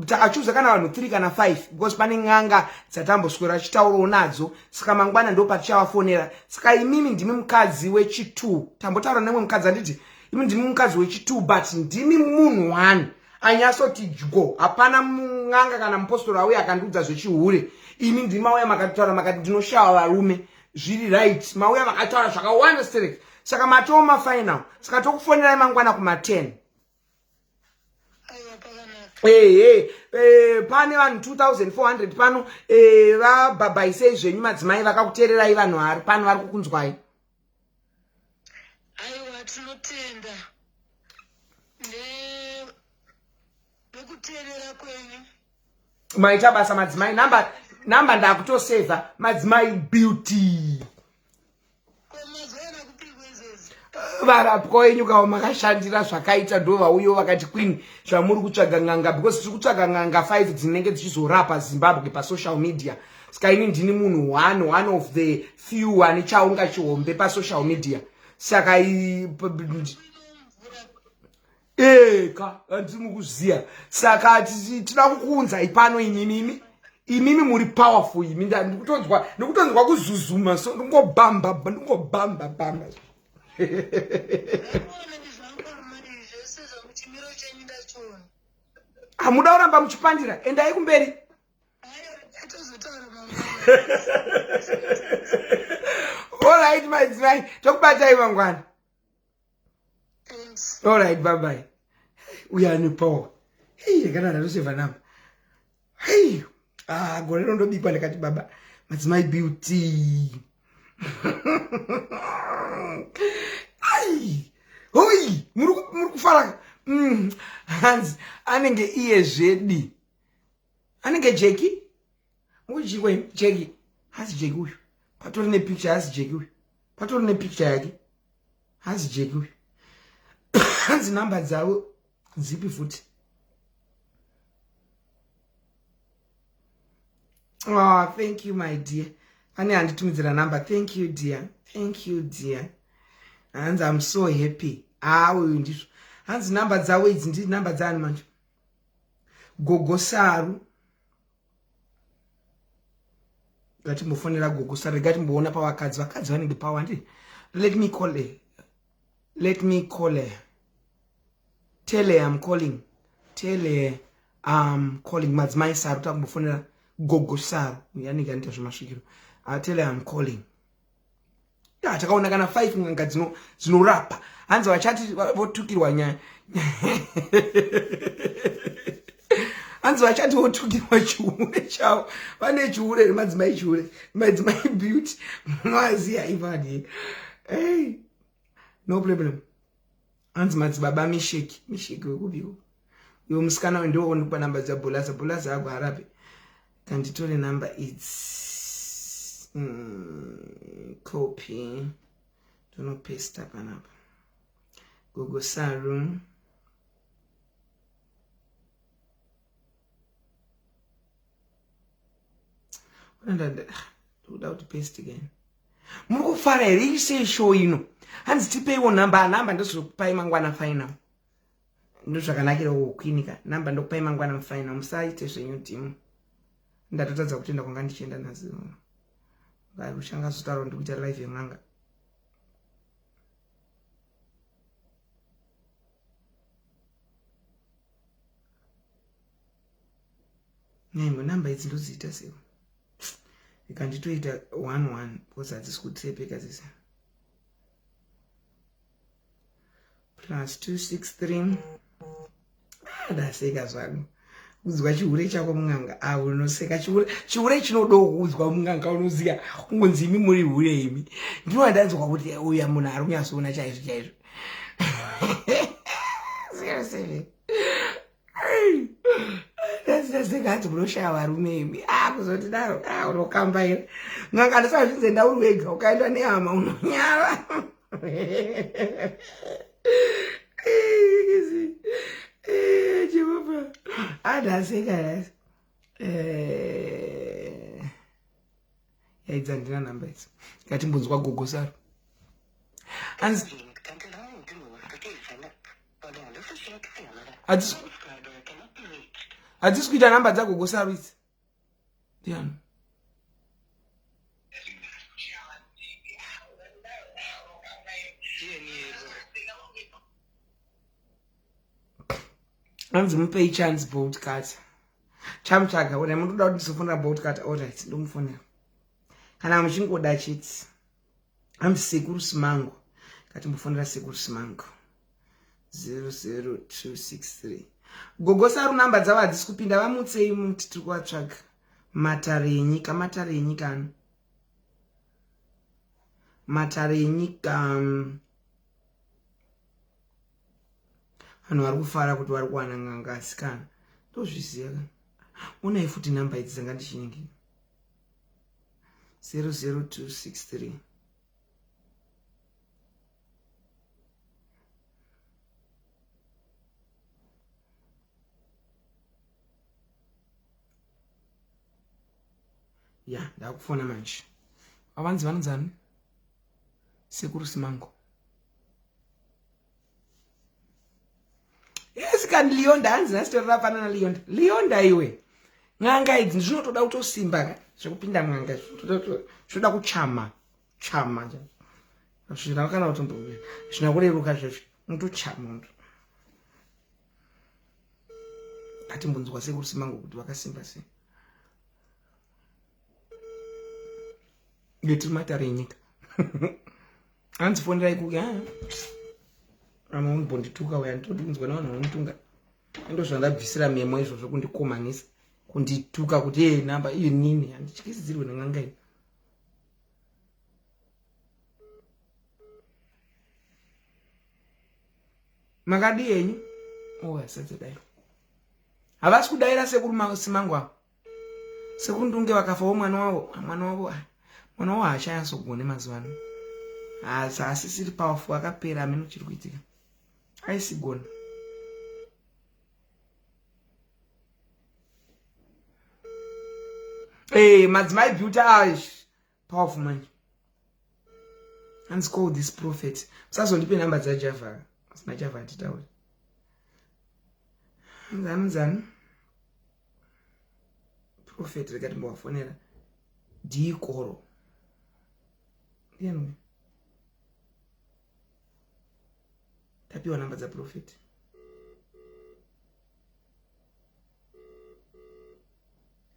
Takachuza kana vanhu 3 kana 5 because pane n'anga dzatamboswera chitaurawo nadzo. Saka mangwana ndo patichavafonera. Saka imimi ndimi mukadzi wechi2 tambotaura nemwe mukadzi, handiti? Imi ndimi mukadzi wechi2, but ndimi munhu one anyatsoti dyo. Hapana n'anga kana mupostori auya akandiudza zvechihure. Imi ndimi mauya makataura makati ndinoshawa varume zviri right. Mauya makataura zvakawanda sterek. Saka matoo mafinal, saka tokufonerai mangwana kuma10. Aiwa, pakanaka. Ehe, pane vanhu 2400 pano. Vabhabhaisei zvenyu madzimai, vakakuteererai vanhu vari pano vari kukunzwai. Ndinotenda nekuteerera kwenyu. Maita basa madzimai. Namba namba ndakutosevha madzimai beauty. Varapwa wenyu kavo makashandira zvakaita ndo vauyo vakati queen zvamuri kutsvaga n'anga because tiri kutsvaga n'anga 5 dzinenge dzichizorapa Zimbabwe pasocial media. Saka ini ndini munhu one of the few ane chaunga chihombe pasocial media. Saka eka handiri mukuziya. Saka tinoda kukuunzai pano imimi imimi muri powerful imi. Ndikutonzwa kuzuzuma so ndingobamba ndingobamba bamba. Hamuda kuramba muchipandira, endai kumberi. All right madzimai, tokubatai mangwana. All right, bye bye. Uya ane power. Hey, kana ndatoseva namba. Hey, ah, gore rondobikwa ndikati baba, madzimai beauty. Ai, hoi, muri kufara. Hanzi anenge iye zvedi. Anenge Jackie. Mujikwe Jackie. Hazi Jackie uyu. Patori ne picture hazi Jackie uyu. Patori ne picture yake. Hazi Jackie uyu. Hanzi namba dzavo dzipi futi. Oh, thank you my dear. Pane handitumidzira number. Thank you dear. Thank you dear. Hanzi I'm so happy. Ah, uyu ndizvo. Hanzi namba dzavo idzi ndi namba dzani manje? Gogo Saru. Ngatimbofonera Gogo Saru, ngatimboona pavakadzi. Vakadzi vanenge pawa ndi. Let me call her. Let me call her. Tell her I'm calling. Tell her I'm calling. Madzimai Saru takumbofonera Gogo Saru. Yanenge anoita zvemasvikiro. Tell her I'm calling. Ya, takaona kana 5 n'anga dzinorapa. Hanzi vachati votukirwa nyaya. Hanzi vachati votukirwa chihure chavo. Vane chihure madzimai chihure. Madzimai beauty. Munovaziya ivani. Hey. No problem. Hanzi madzibaba Misheki. Misheki wekupiwo. Uyo musikana uyu ndiwo ndikupa namba dzaBhulaza. Bhulaza ago harape. Kanditore namba idzi. Copy. Tonopesta panapa. Gogo Saru. Ndoda kuti paste again. Muri kufara here isei show ino? Hanzi tipeiwo namba, namba ndozokupai mangwana final. Ndozvakanakira ukwinika. Namba ndokupai mangwana final. Musaite zvenyu dhimu. Ndatotadza kutenda kwanga ndichienda nhasi. Uchangazotaura ndikuita live yen'anga. Nhaimwe namba idzi ndodziita sei? Ikanditoita 11 because hadzisi kutrepeka dzese. Plus 263. Ndaseka zvangu. Kuudzwa chihure chako mun'anga. Ah, unoseka chihure. Chihure chinoda kuudzwa mun'anga unoziya. Kungonzi imi muri hure imi. Ndino ndanzwa kuti uya munhu ari kunyatsoona chaizvo chaizvo. Seriously. Ndaseka hanzi munoshaya varume imi. Ah, kuzotidaro. Ah, unokambaira. N'anga ndisazvinze ndauri wega ukaenda nehama unonyara. Jehovha. Andaseka nhasi. Yaidza ndina namba idzi. Ngatimbonzwa Gogo Saru. Hadzisi kuita namba dzaGogo Saru idzi. Ndiani? Hanzi mupei chance bolt cutter. Chamutsvaga ona munoda kuti ndizofonera bolt cutter. All right, ndomufonera. Kana muchingoda chete. Hanzi Sekuru Simango. Ngatimbofonera Sekuru Simango. 00263. Gogo Saru namba dzavo hadzisi kupinda, vamutsei muti tiri kuvatsvaga. Matare enyika, matare enyika ano. Matare enyika. Vanhu vari kufara kuti vari kuwana n'anga asikana. Ndozviziva ka. Onai futi namba idzi dzanga ndichinyengi. 00263. Ya, ndakufona manje. Avanzi vanonzani? Sekuru Simango. Yes, kan Leonda hanzi nhasi torara pana na Leonda. Leonda iwe. N'anga idzi zvinotoda kutosimba ka zvekupinda n'anga zvinoda kuchama chama. Zvina kana kutombo zvina kureruka zvozvo. Unotochama unoto. Atimbonzwa sekuru Simango kuti vakasimba sei. Iyo tiri matare enyika. Hanzi fonerai kuke ha. Rama unobondituka uya nditodi kunzwa nevanhu vanomutunga. Ndozvandabvisira memo izvozvo kundikomanisa. Kundituka kuti hey namba iyo nini handityisidzirwe nen'anga iyi. Makadii henyu? Oh, asadzadai. Havasi kudaira sekuru Simango ava. Sekuru Ndunge vakafawo mwana wavo, mwana wavo, ah, mwana wavo haachanyasogone mazuva ano. Haasisiri powerful, akapera hameno chiri kuitika. Aisigona. Hey, eh, madzimai beauty ah, powerful manje. Hanzi call this prophet. Musazondipe namba dzaJava. Asina Java hatitauri. Hanzi Prophet rega timbovafonera. Dikoro. Ndiani uyu? Tapiwa namba dzaProphet.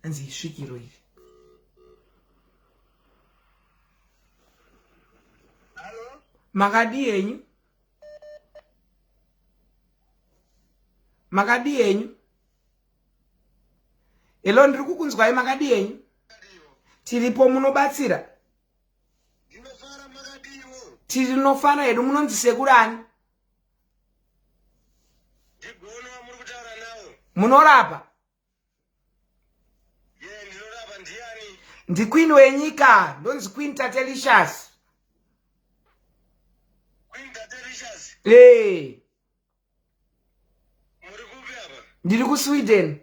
Hanzi isvikiro iri. Makadii henyu? Makadii henyu? Hello, ndiri kukunzwai makadii henyu? Tiripo munobatsira? Tinofara hedu munonzi sekuru ani? Munorapa? Ndiqueen wenyika, ndonzi Queen Tatelicious. Hey. Muri kupi apa? Ndiri kuSweden.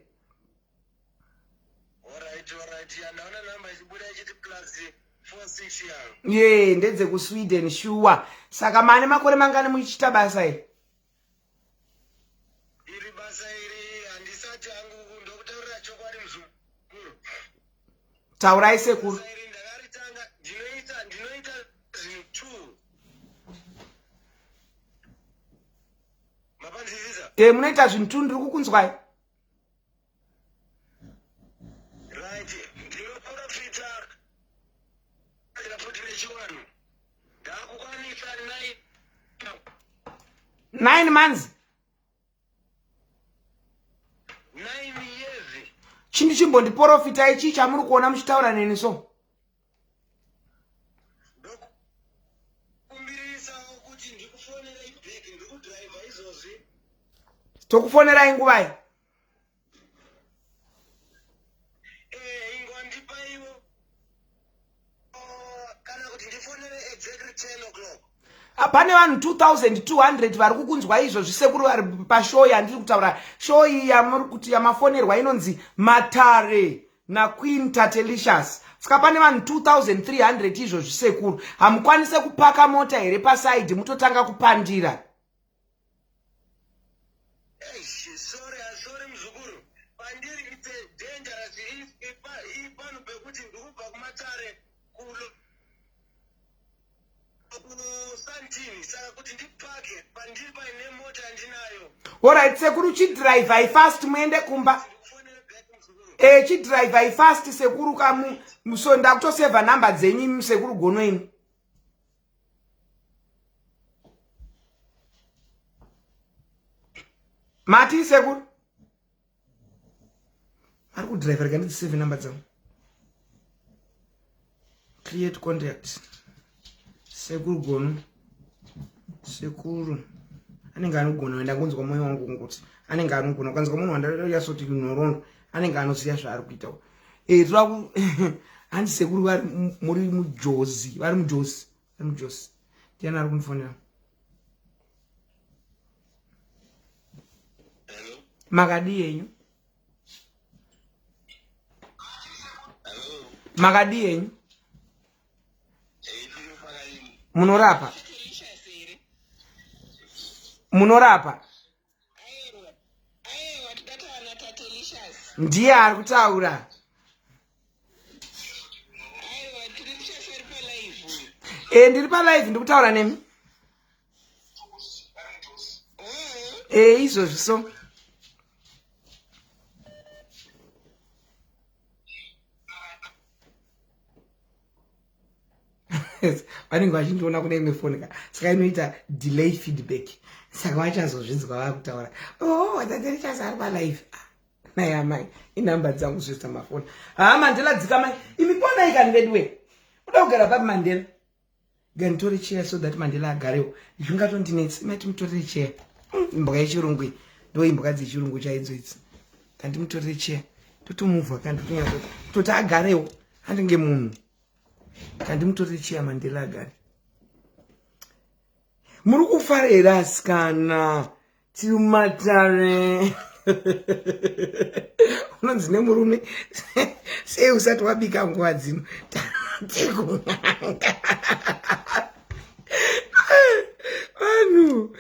Alright, alright. Ya ndaona namba ichibuda ichiti plus 46 ya. Ye, ndedze kuSweden shuwa. Saka mane makore mangani muchiita basa iri? Iri basa iri handisati hangu ndokutaurira chokwadi muzukuru. Taurai sekuru. Basa iri ndakaritanga ndinoita ndinoita zvinhu two. Mapanzwisisa? Eh, munoita zvinhu tu ndiri kukunzwai. Right, ndinoprofita futi nechiwanhu. Ndakukwanisa 9 9 months. 9 years. Chinhu chimbondiprofita ichi chamuri kuona muchitaura neni so. Tokufonerai nguvai? Eh, ingondipaiwo kana kuti ndifonere exactly 10 o'clock. Ah, pane vanhu 2200 vari kukunzwa izvo zvisekuru vari pashow yandiri kutaura. Show iyi yamuri kuti yamafonerwa inonzi Matare naQueen Tatelicious. Saka pane vanhu 2300 izvo zvisekuru. Hamukwanise kupaka mota here pasaidi mutotanga kupandira? Eish, sorry, sorry muzukuru. Pandiri it's a dangerous ipano pekuti ndikubva kumatare kulo kusantini saka kuti ndipake pandiri paine mota yandinayo. Alright sekuru chidrivai fast muende kumba. Eh chidrivai fast sekuru kamu so ndakutoseva number dzenyu sekuru Gono imi. Mati sekuru ari kudriver rega ndidzisave number dzangu. Create contact sekuru Gono sekuru. Anenge anogona, ndangonzwa moyo wangu kungoti anenge anogona. Ukanzwa munhu wandanyasoti nhoroondo, anenge anoziva zvaari kuita. Eh, toda hanzi sekuru vari muri mujozi, vari mujozi, vari mujozi. Ndiani ari kundifonera? Makadii yenyu? Makadii yenyu? Munorapa? Munorapa? Ndiye ari kutaura. E, ndiri palive, ndikutaura nemi. E, izvozvi so. Vanenge vachindiona kune imwe foni ka, saka inoita delay feedback, saka vachazozvinzwa vakutaura, oh, taterichas ari palive. Ah, nai amai, inhamba dzangu zvoita mafoni. Haa, Mandela, dzika mai imi, kwanai kani veduwe. Uda kugara papi Mandela? Ganditore cheya so that Mandela agarewo, zvingatondinetsi. Mai, timutorere cheya. Imbwa yechirungu iyi, ndo imbwa dzechirungu chaidzo idzi. Kandimutorere cheya, totomuvha kandi toti agarewo, andinge munhu. Kandimutorere cheya, Mandela agare. Muri kufara here asikana? Tiri mumatare. Unonzi nemurume, sei usati wabika nguva dzino? Tiri kun'anga. Vanhu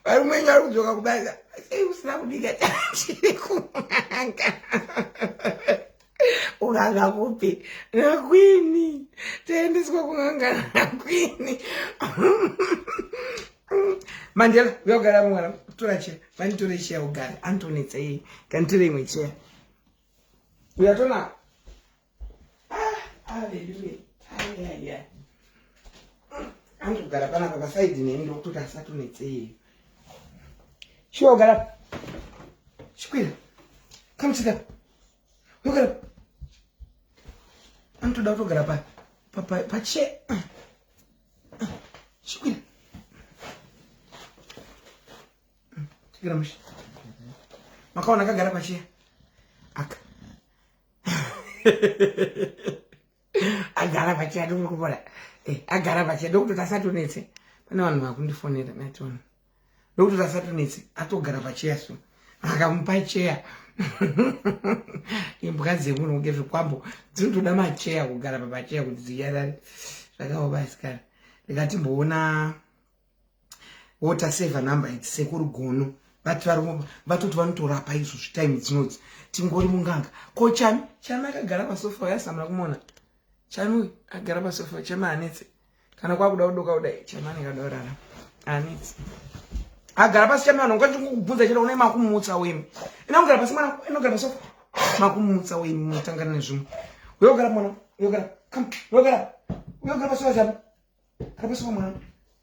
varume vari kudzoka kubasa, sei usina kubika? Tiri kun'anga. Un'anga kupi? Nakwini taendeswa kun'anga nakwini. Mandela, uyogara mwana, tora cheya, vanditore cheya ugare. Antonetsa iyi, kanditore imwe cheya. Uyatona aleluya. Ayaya, andikugara panapa pasaidi neni, ndokutoti asatonetsei. Chiwa, ugara, chikwira, come sit up, uyogara. Anotoda kutogara pache. Chikwira, chikwira mushe. Makaona akagara pacheya aka, agara pacheya, ndokuri kupora. Agara pacheya ndokutoti asatonetse. Pane vanhu vakundifonera natona, ndokutoti asatonetse, atogara pacheya. So akamupa cheya. Imbwa dzemunhu kunge zvikwambo, dzinotoda macheya, kugara papacheya kuti dzinyarare. Zvakaoma asikana. Ndikatimboona water saver number idzi, sekuru Gono vati vatoti vanotorapa izvozvi time dzinodzi tingori munganga. Ko Chami? Chami akagara pasofa, yasamura kumona Chami uyu agara pasofa. Chami anetse kana kwakuda kudoka kudai, Chami anenge ada kurara, anetse agara pasi. Chami, vanhu ungachingokubvunza chete, une makumutsa wemi. Inogara pasi mwana, inogara pasofa, makumutsa wemi, mutangana nezvimwe. Uyogara mwana, uyogara, come, uyogara, uyogara pasofa. Chami, gara pasofa mwana.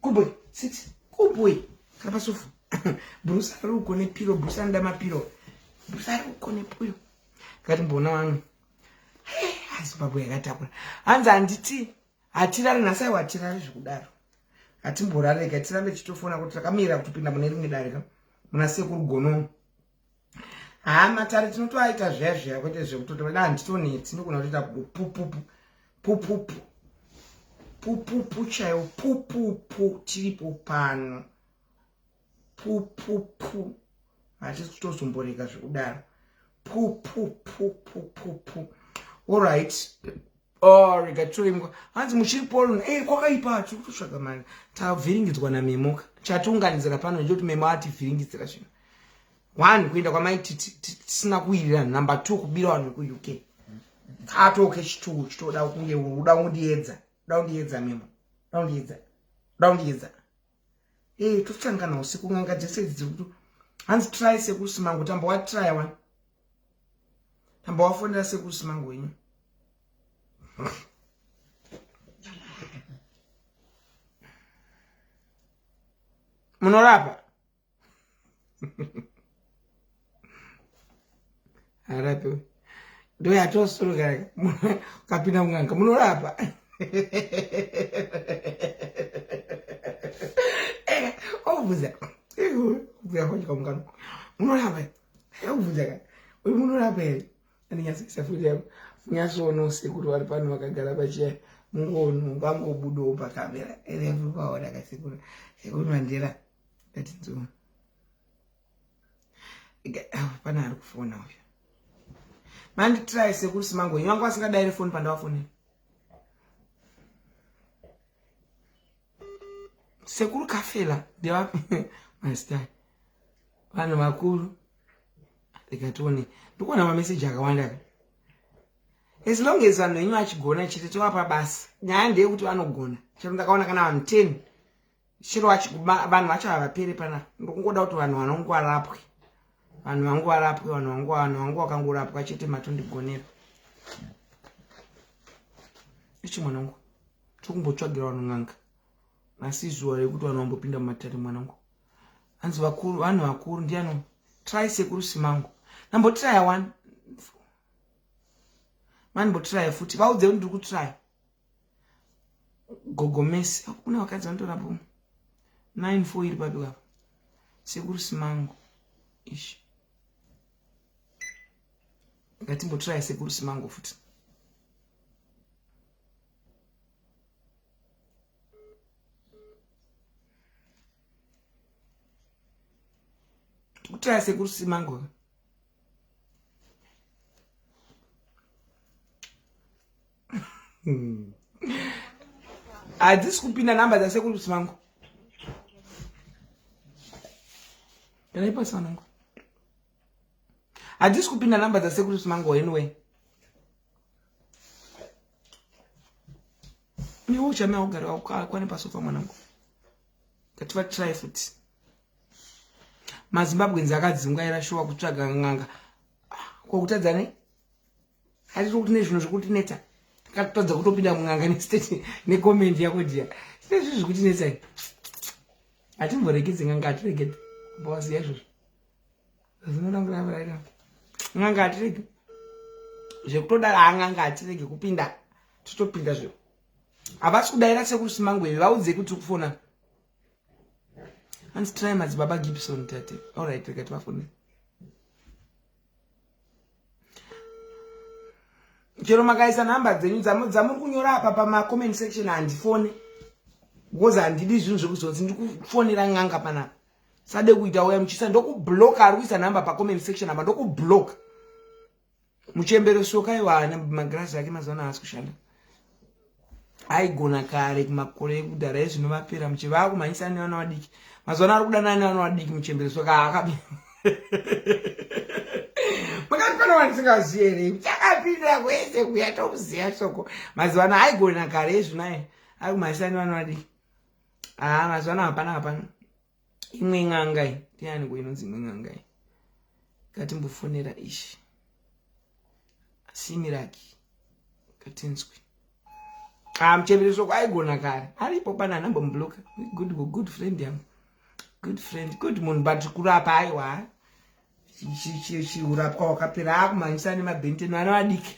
Good boy, sit. Good boy, gara pasofa. Bruce ari uko nepiro. Bruce anoda mapiro. Bruce ari uko nepiro. Ngatimboona vamwe. Zimbabwe yakatakura. Hanzi handiti hatirari nhasi? Aiwa, hatirari zvekudaro, hatimborareka, tirambe tichitofona kuti takamira kutopinda mune rimwe darika muna sekuru Gono. Haa, matare tinotoaita zviya zviya, kwete zvekutotoda. Handitonetsi, ndogona kutoita pupupu pupupu pupupu chaiwo pupupu. Tiripo pano pupupu, hatisi kutozomborega zvekudaro. Pupupupupupu. Allright. Oh, rega titoremwa. Hanzi muchiri polo e kwakaipa, tiri kutotsvaga mari, tavhiringidzwa naMemoka. Chatiunganidzira pano ndechekuti Memo ativhiringidzira zvinhu. One, kuenda kwamai tisina kuwirirana. Number two, kubira vanhu vekuUK. Katoke chituku chitoda kunge uda kundiedza, uda kundiedza Memo, uda kundiedza, uda kundiedza. E, tosangana usiku. N'anga dzese idzi dziri kuto hanzi try sekuru Simango. Tamba watrya one, tamba wafonera sekuru Simango wenyu. Munorapa? Harapi, ndo yatosoroka. Ukapinda munganga, munorapa? Obvunza kubvira kwadya mukano munorapa obvunza ka uyu munorapa here andinyatsoisa futi yako munyatsoonawo sekuru vari pano vakagara pachiya mungono vangobudawo pakamera ere vaona kasekuru sekuru mandela ngatinzwa pane ari kufona uyu manditry sekuru simango yenyu vangu vasingadaire foni pandavafonera sekuru kafela ndevapi mazita vanhu vakuru rikatione ndikuona mameseji akawanda ka as long as vanhu venyu vachigona chete tovapa basa nyaya ndeyekuti vanogona chero ndakaona kana vanhu 10 chero vanhu vacho havapere pana ndokungoda kuti vanhu vanongu varapwe vanhu vangu varapwe vanhu vangu vanhu vangu vakangorapwa chete matondigonera ichi mwana wangu tokumbotsvagira vanhu n'anga nhasi izuva rekuti vanhu vambopinda mumatare mwana wangu hanzi vakuru vanhu vakuru ndiyano try sekuru simangu nambotraya one manimbotraya futi vaudze kuti ndiri kutraya gogomesi kune vakadzi vanotorapo 94 iri papi kapa sekuru simangu ishi ngatimbotraya sekuru simangu futi Kutraya sekuru simango. Hadzisi kupinda namba dzasekuru simango. Ndaipa sanango. Hadzisi kupinda namba dzasekuru simango anyway. Niwe uchamea ugare wakwane pasofa mwanangu. Ngativatry futi. Mazimbabweans akadzungaira shuwa kutsvaga n'anga. Ah, ko kutadza nei? Hatiri kuti nezvinhu zvekutinetsa. Takatadza kutopinda mun'anga nestate necomment yako dia. Tine zvinhu zvekutinetsa. Hatimboregedzi n'anga hatiregedzi. Mbowaziya izvozvo. Zvinoda kurava right now. N'anga hatiregi. Zvekutodara n'anga hatiregi kupinda. Totopinda zve. Havasi kudaira sekuru Simangwe vaudze kuti kufona. Hanzi try madzibaba Gibson tate. All right, rega tivafone. Chero makaisa nhamba dzenyu dzamuri kunyora apa pama comment section handifone. Because handidi zvinhu zvekuzonzi ndikufonera n'anga panapa. Sade kuita uya muchisa ndokublock ari kuisa nhamba pacomment section apa ndokublock. Muchembere soka iwa ana magirazi ake mazuva ano haasi kushanda. Aigona kare kumakore ekudhara ezvino vapera muche vakumhanyisa nevana vadiki. Mazuva ano ari kudanana nevana vadiki muchembere soka akabi. Makati pana vandisingazivi here? Chakapinda kwese kuya tokuziva soko. Mazuva ano aigona kare ezvino ayi ari kumhanyisa nevana vadiki. Ah mazuva ano hapana hapana. Imwe n'anga iyi ndiani ko inonzi imwe n'anga iyi? Ngatimbofonera ishi. Simiraki. Ngatinzwe. Ah muchembere soko aigona kare. Aripo pana anambomubloka. Good good friend yangu. Good friend, good munhu but kurapa aiwa. Chiurapwa wakapera akumhanyisa nemabhenteni vana vadiki.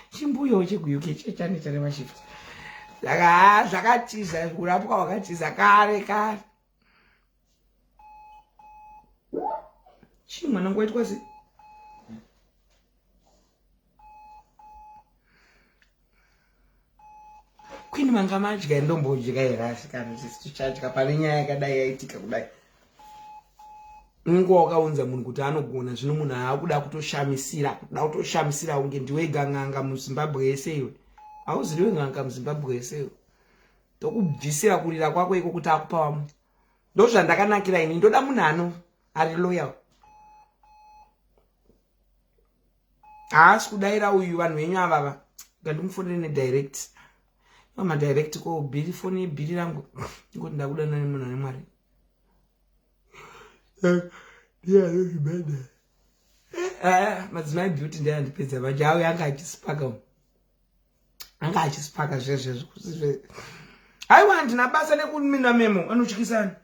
Chimbuyo chekuUK chechane chane mashift. Saka zvakatiza kurapwa wakatiza kare kare. Chii mwanangu waitwa sei? Queen manga madya ndombodya here asi kana tisu tichadya pane nyaya yakadai yaitika kudai. Unenge wakaunza munhu kuti anogona zvino munhu aakuda kutoshamisira kuda kutoshamisira kunge ndiwega n'anga muZimbabwe yese iwe. Hauziviwe n'anga muZimbabwe yese iwe. Tokubvisira kurira kwako iko kuti akupa vamwe. Ndozvandakanakira ini ndoda munhu ano ari loyal. Haasi kudaira uyu vanhu venyu avava. Ngandimufonere nedirect. Mama direct ko bhiri foni yebhiri rangu. Ngoti ndakudana nemunhu ane mwari. Ndiye anozvibhedha. Eh, madzimai beauty ndiye andipedza manje auya anga achisipaka umu. Anga achisipaka zvezvezvo. Aiwa handina basa nekumina memo anotyisana.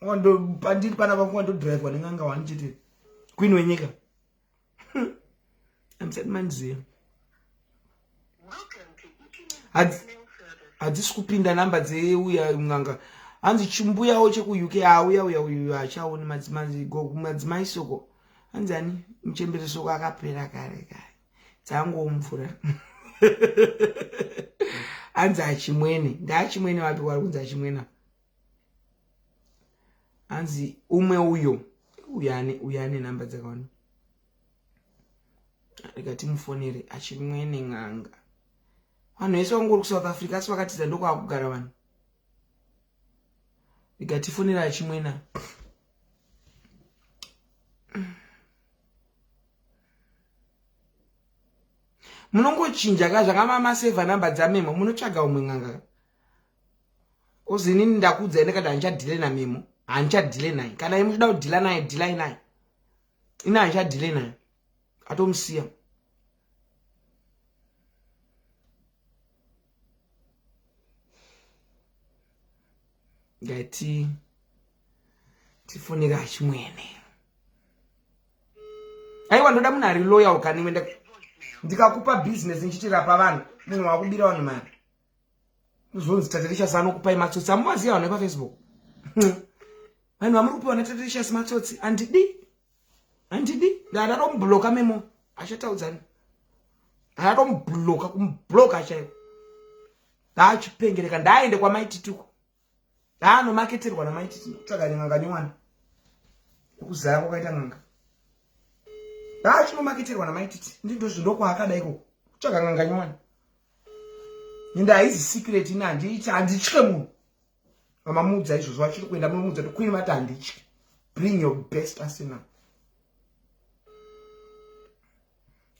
Wando pandiri pana vangu wandodrivewa nen'anga wani chete. Queen wenyika. Handisati mandiziva. Hadzisi kupinda namba dzeuya n'anga. Hanzi chimbuyawo chekuUK auya uya uyu achaoni madzimai soko. Hanzi ani muchembere soko akapera kare kare. Dzangomvura. Hanzi achimwene. Ndaachimwene vapi wari kunzi achimwene. Hanzi umwe uyo. Uyo ane uyo ane namba dzakawanda. Rega timufonere achimwene n'anga. Vanhu vese vangori kuSouth Africa asi vakatiza ndokwakugara vanhu. Rega tifonere achimwena. Munongochinja ka zvakamamasevha namba dzamemo munotsvaga umwe n'anga. Ozi inini ndakuudza ndikati handichadhile namemo. Handichadhile naye. Kana imi muchida kudhila naye dhilai naye. Ini handichadhile naye. Atomusiya. Ngati tifonera achimwene. Aiwa ndoda munhu ari loyal kani iwe ndikakupa business ndichitirapa vanhu munhu wakubira vanhu mari. Zvonzi Tatelicious anokupai matsotsi. Amuvaziva vanhu vepaFacebook. Vanhu vamuri kupiwa naTatelicious matsotsi. Handidi. Handidi. Ndadatomubloka memo. Achataudzani. Ndadatomubloka kumubloka chaiko. Ndaachipengereka ndaaende kwamaitituko. Ndaanomaketerwa namaititi. Kutsvaga n'anga nyowani. Kuzara kwakaita n'anga. Ndaachinomaketerwa namaititi. Ndindozvindokwaakada ikoko. Kutsvaga n'anga nyowani. Ende haizi secret ini handiiti handitye munhu. Vamamuudza izvozvo vachiri kuenda munomuudza kuti queen vati handitye. Bring your best arsenal.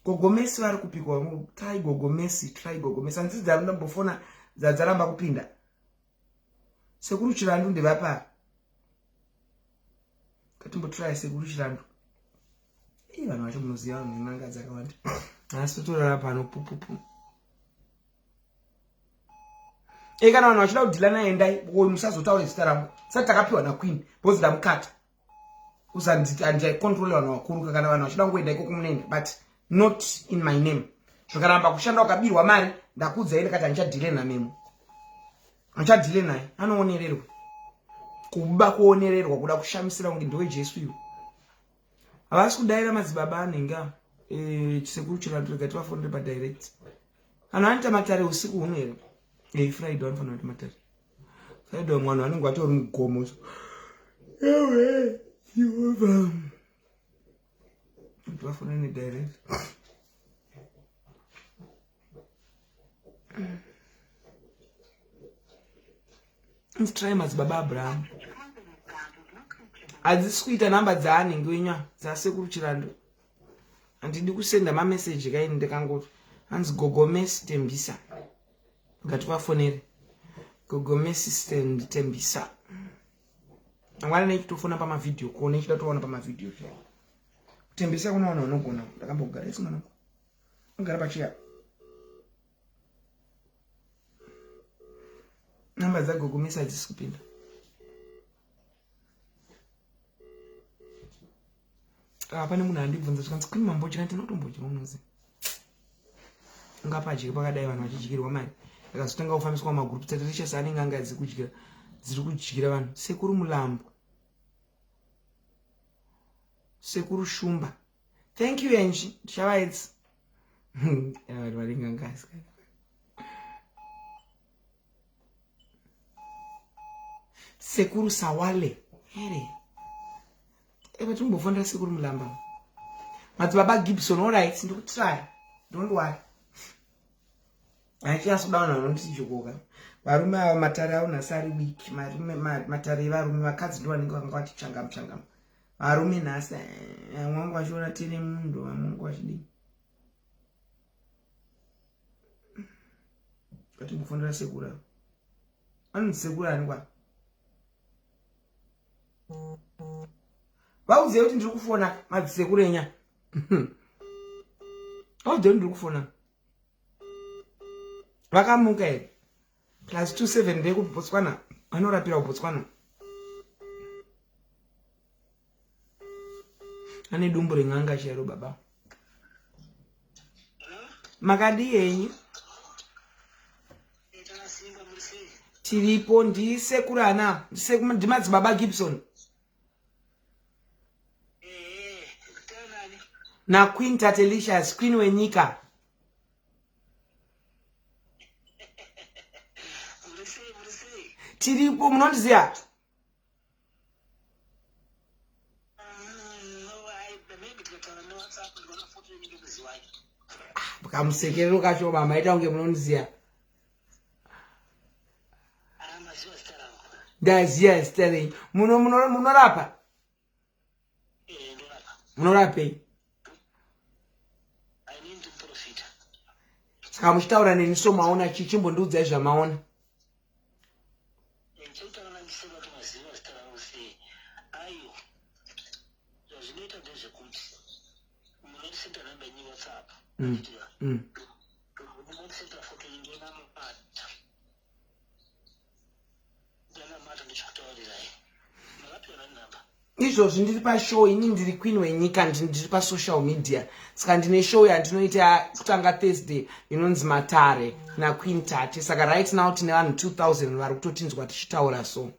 Gogo Messi vari kupikwa try Gogo Messi try Gogo Messi handisi dzandambofona dzadzaramba kupinda. Sekuru Chirandu ndevapa. Ngatimbotry Sekuru Chirandu. Ii vanhu vacho munoziva vanhu ven'anga dzakawanda. Nhasi totorara pano pupupu. E kana vanhu vachida kudhila naye endai musazotaura zita rangu. Sati takapiwa naQueen because ndamukata. Usandicontrole vanhu vakuru kana vanhu vachida kungoenda ikoko munoenda but not in my name. Zvikaramba kushanda ukabirwa mari ndakuudzai ndikati handichadhile namemo. Handichadhile naye anoonererwa. Kuba kuonererwa kuda kushamisira kunge ndiwe Jesu iwe. Havasi kudaira madzibaba anenge ava. Eh, chisekuru chirandu rega tivafonere padirect. Vanhu vanoita matare usiku huno here? Eh, Friday vanofanira kuita matare. Friday vamwe vanhu vanenge vatori mugomo. Ewe, Jehovha. Tivafonere nedirect. Let's try madzibaba Abraham. Hadzisi kuita namba dzaanenge wenya dzasekuru Chirandu. Handidi kusenda mameseji kaini ndikangoti hanzi gogo Messi Tembisa. Ngativafonere. Gogo Messi stand Tembisa. Mangwana nechitofona pamavideo call nechida toona pamavideo call. Kutembisa kuna vanhu vanogona ndakambogara isi mwanangu. Unogara pachiya. Namba dzagogo Messi hadzisi kupinda. Ah, pane munhu andibvunza zvikanzi queen mambodya ndinotombodya unozi ungapadye pakadai vanhu vachidyirwa mari akazotanga kufambiswa mumagroup tatarishasi anenge anga dziri kudyira dziri kudyira vanhu sekuru mulambo sekuru shumba thank you enji ndichavaedza vanhu vanenge anga asikana Sekuru Sawale here? Eva timbofonera sekuru Mulamba. Madzibaba Gibson, all right, ndikutry. Don't worry. Handichanyatsoda vanhu vanonditi jokoka. Varume ava matare avo nhasi ari weak. Marume matare evarume vakadzi ndo vanenge vanga vati changamu changamu. Varume nhasi vamwe vangu vachiona tine munhu vamwe vangu vachidii. Ngatimbofonera sekuru ava. Anonzi sekuru ani kwa? Vaudzei kuti ndiri kufona madzisekuru enya. Vaudzei kuti ndiri kufona. Vakamuka here? Plus 27 ndekuBotswana. Vanorapira kuBotswana. Ane dumbu ren'anga chairo baba. Makadii henyu? Tiripo, ndisekuru ana, ndimadzibaba Gibson. NaQueen Tatelicious, Queen wenyika. Tiripo, munondiziva? Kamusekerero kacho mama ita kunge munondiziva. Ndaziva zita renyu. Munorapa? Munorapei? Saka muchitaura neni so maona chii? Chimbondiudzai zvamaona. Mm. Mm. Izvozvi ndiri pashow, ini ndiri queen wenyika, ndiri pasocial media, saka ndine show yandinoita kutanga Thursday inonzi Matare naQueen Tate. Saka right now tine vanhu 2000 vari kutotinzwa tichitaura, so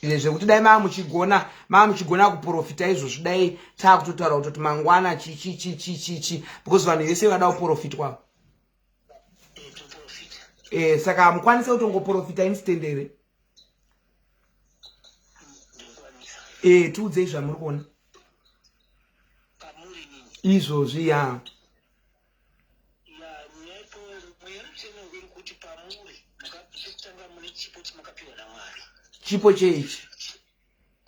zvekuti dai maa muchigona, maa muchigona kuprofita izvozvi, dai taakutotaura kutoti mangwana chichichichichichi, because vanhu vese vada kuprofitwa. Saka hamukwanise kutongoprofita instant here? Tiudzei zvamuri kuona izvozvi ya. Chipo cheichi?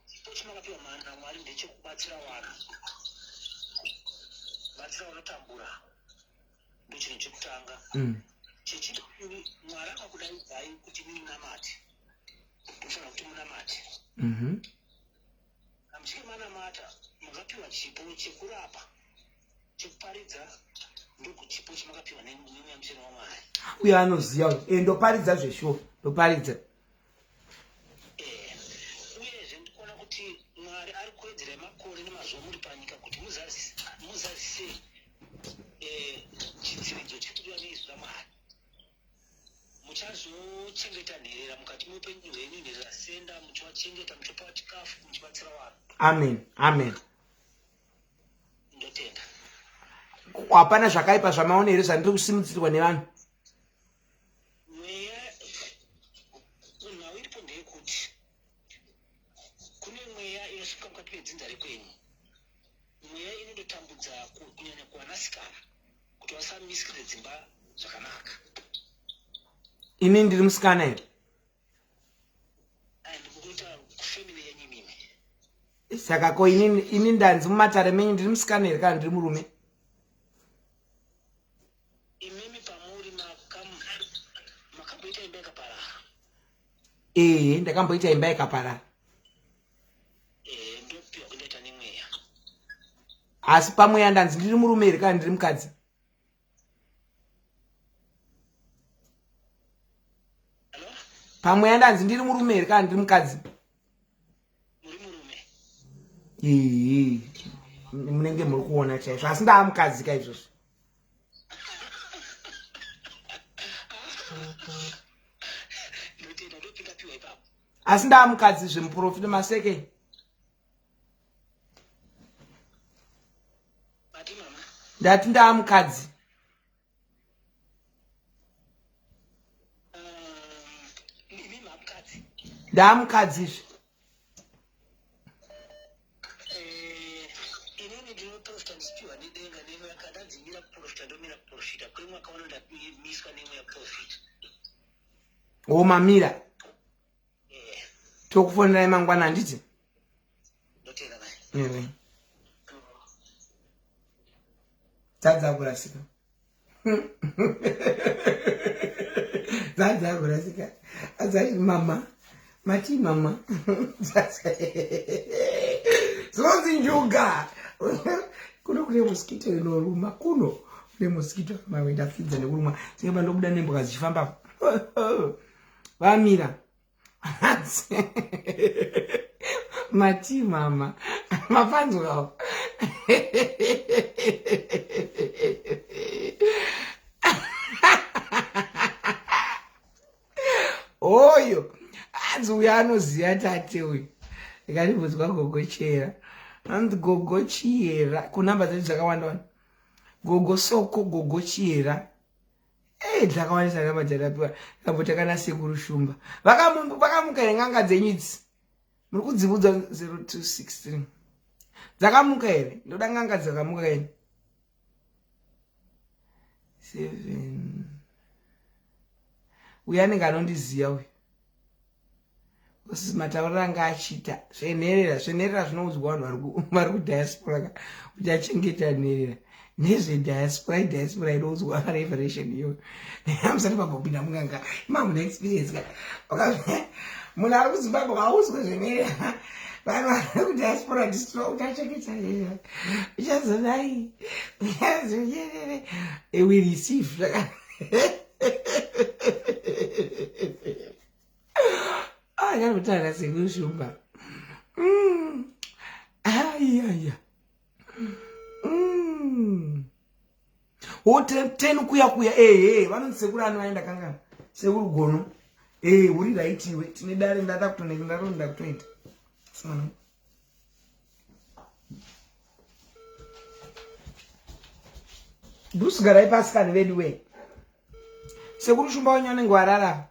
Chipo chamakapiwa naMwari ndechekubatsira vanhu, batsira vanotambura, ndochinhu chekutanga. Chechipiri, Mwari akakudaidzai kuti munamate, munofanira kuti munamate. Kana muchinge manamata, makapiwa chipo chekurapa, chekuparidza, ndokuchipo chamakapiwa neMweya Mutsvene waMwari. Uyo anoziva, ndoparidza zveshuwa, ndoparidza. Uyezve ndikuona kuti Mwari ari kuwedzerai makore nemazuva muri panyika kuti muzadzise chidziridzo chiri kudiwa neizwi raMwari. Muchazochengeta nherera mukati meupenyu hwenyu, nherera senda muchivachengeta, muchipa chikafu, muchibatsira vanhu. Amen, amen. Ndotenda. Hapana zvakaipa zvamaona here zvandiri kusimudzirwa nevanhu? Mweya, nhau iripo ndeyekuti kune mweya inosvika mukati medzinza rekwenyu, mweya inondotambudza kunyanya kuvanasikana kuti vasamisikidze dzimba zvakanaka. Ini ndiri musikana here? Ndikukuita kufamily yenyu imimi. Saka ko ini ndanzi mumatare menyu ndiri musikana here kana ndiri murume? Imimi pamuri makamboita imba yakaparara? Ee, ndakamboita imba yakaparara. Ee, ndopiwa kundoita nemweya. Asi pamweya ndanzi ndiri murume here kana ndiri mukadzi? Hello? Pamweya ndanzi ndiri murume here kana ndiri mukadzi? Muri murume. Ee, munenge muri kuona chaizvo, asi ndaa mukadzi ka izvozvo. Ndotenda, ndopindapiwa ipapo. Asi ndaa mukadzi zvemuprofita maseke? Mati mama? Ndati ndaa mukadzi. Imi mamukadzi? Ndaa mukadzi izvi. Inini ndinoprofita ndichipiwa nedenga nemweya. Kana kuprofita, ndomira kuprofita kwemwaka uno, ndamiswa nemweya kuprofita. O, mamira. Tokufonerai mangwana, handiti? Ndotenda mai. Ewe. Dzadza kurasika, dzadza kurasika. Adzai mama, mati mama, zinonzi njuga. Kuno kune mosquito inoruma, kuno kune mosquito mawe. Ndafidza nekurumwa senge pandobuda nembwa dzichifamba. Vamira, mati mama, mapanzwawo. Hoyo hanzi uyo anoziva tate uyu. Ndikatibvunzwa gogo chera. Hanzi gogo chiyera. Kunhamba dzacho dzakawanda wanda. Gogo soko, gogo chiyera. Hey, eh, dzakawandisa nhamba dzatapiwa. Ndikamboti kana sekuru Shumba. Vakamuka here n'anga dzenyu idzi? Muri kudzivudza 0263. Dzakamuka here? Ndoda n'anga dzakamuka ini. 7 uyu anenge anondiziva uyu matauriro anga achiita zvenherera zvenherera zvinoudzwa vanhu vari kudiaspora ka kuti achengeta nherera nezvediaspora idiaspora inoudzwa revelation iyoyo amusati mambopinda munganga mamuna experience ka munhu ari kuzimbabwe audzwe zvenherera vanhu vari kudiaspora ndisino uchachengeta nherera uchazodai uchazonyerere we receive zvaka akanotaura sekushumba ayaya o ten kuya kuya ehe vanonzi sekuru ani vaenda kangana sekuru gono ee uri right iwe tine dare ndada kutoneka ndaronda kutoita simana Bruce garai pasi kani vedu wee sekuru shumba wenyu anenge warara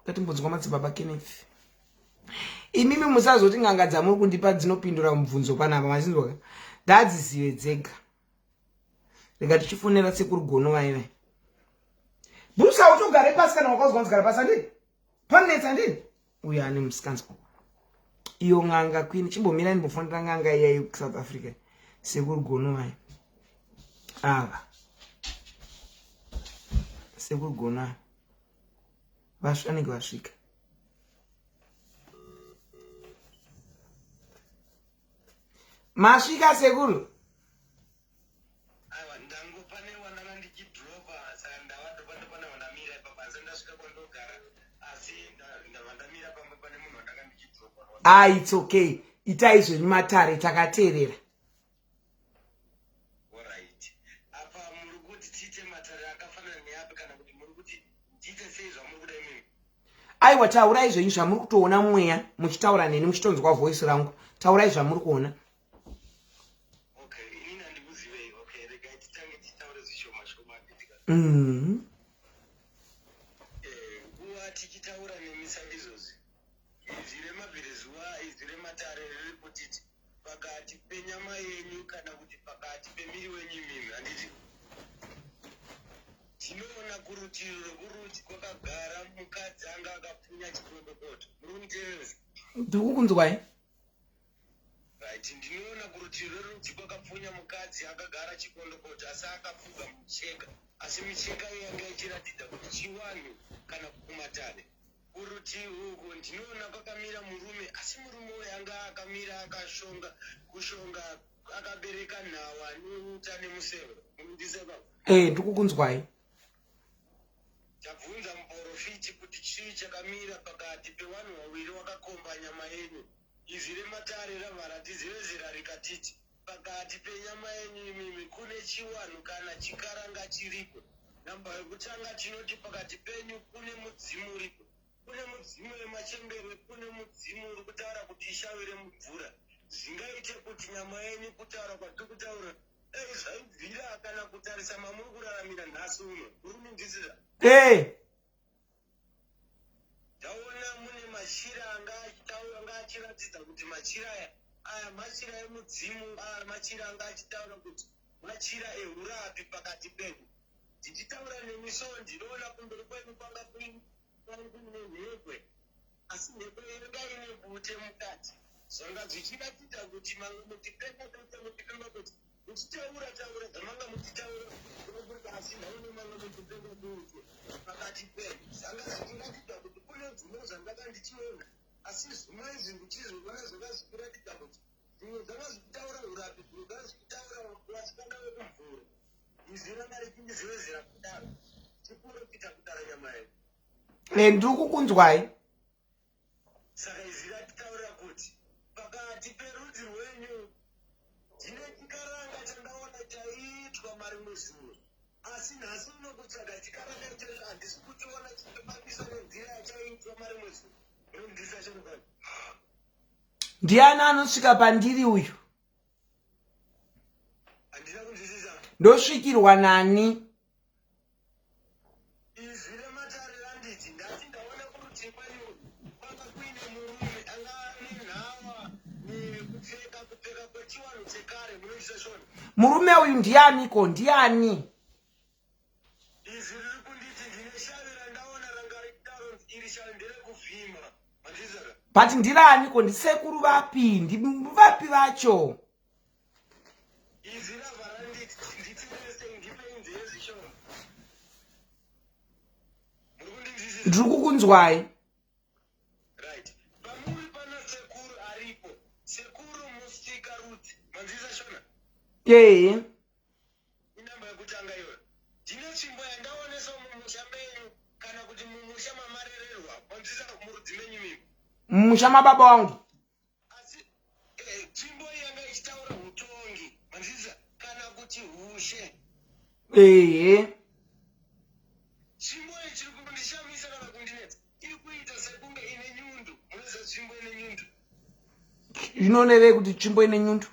ngatimbonzwa madzibaba Kenneth imimi musazoti n'anga dzamuri kundipa dzinopindura mubvunzo panapa mazinzwaka ndadzizive dzega rega tichifonera sekuru gono vaive Bruce autogare pasi kana wakazwa nzigara pasi andii panetsa andii uyo ane musikanzwa iyo n'anga queen chimbomira ndimbofonera n'anga iya yekusouth africa sekuru gono vayo ava sekuru gono ava vanenge vasvika masvika sekuru Aiwa ndango pane wandanga ndichidropa saka ndavadropa ndopane wandamira ipapa asi ndasvika kwandogara asi ndava ndamira pamba pane munhu wandanga ndichidropa. Ah, it's okay. Itai zvenyu matare takateerera. Alright. Apa muri kuti tiite matare akafanana neapi kana kuti muri kuti tiite sei zvamuri kuda imimi? Aiwa taurai zvenyu zvamuri kutoona mweya muchitaura neni muchitonzwa voice rangu. Taurai zvamuri kuona. Okay, inini handikuzivei. Okay, regai titange titaure zvishoma shoma handitika. Eh, nguva tichitaura nemi saizvozvi. Izwi remabvirezuva, izwi rematare riri kutiti pakati penyama yenyu kana kuti pakati pemiri wenyu imimi, handiti? Tinoona kurutivi rwekurudyi kwakagara mukadzi anga akapfunya chikondokoto. Muri kunditeerera? Ndiri kukunzwai. Right, ndinoona kurutivi rwerudyi kwakapfunya mukadzi akagara chikondokoto asi akafuga mucheka asi micheka iyo yanga ichiratidza kuti chiwanhu kana kumatare. Kurutivi uku ndinoona kwakamira murume asi murume uyu anga akamira akashonga kushonga akabereka nhawa neuta nemuseve. Munondiseva? Eh, ndikukunzwai. Tabvunza muporofiti kuti chii chakamira pakati pewanhu wawiri wakakomba nyama yenyu. Izwi rematare ravharatizevezera rikatiti, Pakati penyama yenyu imimi kune chiwanhu kana chikaranga chiripo. Nhamba yokutanga tinoti pakati penyu kune mudzimu uripo. Kune mudzimu wemachembere, kune mudzimu uri kutaura kuti ishavi remubvura. Zvingaite kuti nyama yenyu kutaura kwatiri kutaura dai zvaibvira kana kutarisa mamuri kuraramira nhasi uno. Muri kundinzwisisa? Hey. Ndaona mune machira anga achitaura anga achiratidza kuti machira aya aya machira emudzimu aya machira anga achitaura kuti machira ehurapi pakati pedu. Ndichitaura nemi so ndinoona kumberi kwenyu kwanga kuine nhekwe asi nhekwe yanga ine bute mukati zvanga zvichiratidza kuti manga muchipenga bute muchipenga kuti Muchitaura taura zvamanga muchitaura kunobuda asi nhaune manga muchipenga bute pakati pedu zvanga zvichiratidza kuti kune zvimwe zvandanga ndichiona asi zvimwe izvi ndichizviona zvanga zvichiratidza kuti zvimwe zvanga zvichitaura urapi zvimwe zvanga zvichitaura vasikana vekumvura izwi ranga richindizevezera kudaro chiporofita kudara nyama yedu. Eh, ndiri kukunzwai. Saka izwi ratitaurira kuti pakati perudzi rwenyu ndine chikaranga chandaona chaiitwa marimwe zuro. Asi nhasi uno kutsvaga chikaranga ichocho handisi kuchiona chichifambiswa nenzira yachaiitwa marimwe zuva. Munondisa chemukadzi. Ndiani anosvika pandiri uyu? Handina kunzwisisa. Ndosvikirwa nani? Izwi rematare randiti ndati ndaona kurutivi kwenyu kwanga kuine murume anga ane nhawa nekupfeka kupfeka kwechiwanhu chekare munondisa shona. Murume uyu ndianiko? Ndiani? Izwi riri kunditi ndine shavi randaona ranga richidaro iri shavi nderekuvhima. Mandizaka? But ndiraniko? Ndisekuru vapi? Ndivapi vacho? Izwi rabva randiti nditerese ndipei nzeve zvishoma. Muri kundinzwisisa? Ndiri kukunzwai. Right. Pamuri pana sekuru aripo. Sekuru musika rudzi. Manzwisisa shona? Ee. Inamba yekutanga iyoyo. Ndine tsvimbo yandaoneswa mumusha menyu kana kuti mumusha mamarererwa. Manzwisisa murudzi menyu mimi. Mumusha mababa wangu. Asi eh, tsvimbo iyi yanga ichitaura utongi. Manzwisisa kana kuti hushe. Ehe. Tsvimbo iyi chiri kundishamisa kana kundinetsa. Iri kuita sekunge ine nyundu. Munoziva tsvimbo ine nyundu? Zvinorevei kuti tsvimbo ine nyundu?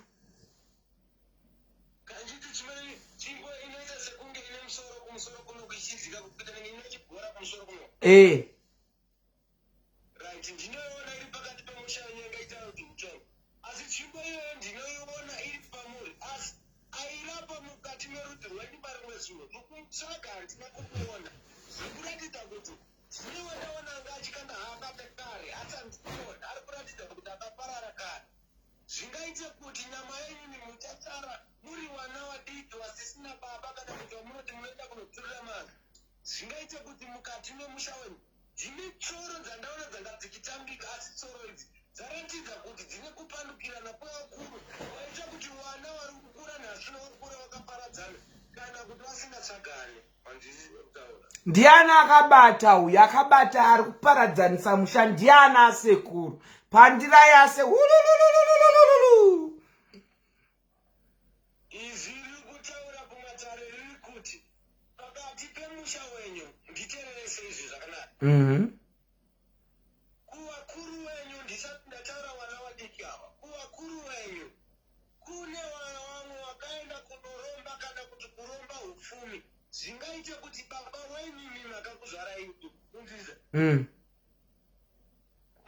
Kanjiti tsvimbo inoita sekunge ine musoro kumusoro kuno kuichidzika kuita ine chigora kumusoro kuno. Eh. Right, ndinoiona iri pakati pemusha wenyu yangaita kuti utonge. Asi tsvimbo iyoyo ndinoiona iri pamuri asi airapa mukati merudzi rwenyu parimwe zuva. Mukumutsvaga handina kumuona. Zvikuratidza kuti zvino ndaona anga achikanda haakata kare asi handikuona. Ari kuratidza kuti akaparara kare. Zvingaite kuti nyama yenyu imi muchasara muri wana wadiki wasisina baba kana kuti wamunoti munoenda kunoturira mazwi. Zvingaite kuti mukati memusha wenyu dzine tsoro dzandaona dzanga dzichitambika asi tsoro idzi dzaratidza kuti dzine kupandukirana kwevakuru kwaita kuti wana wari kukura nhasi nowakukura wakaparadzana kana kuti vasingatsvagane. Ndiani akabata uyu akabata ari kuparadzanisa musha ndiani asekuru pandirai ase ululululululu. Izwi riri kutaura kumatare riri kuti pakati pemusha wenyu nditererese izvi zvakanaka. Kuvakuru wenyu ndisati ndataura wana wadiki ava kuvakuru wenyu Kune vamwe vakaenda kunoromba kana kuti kuromba hupfumi zvingaite kuti baba wenyu imi makakuzvarai kunzvisa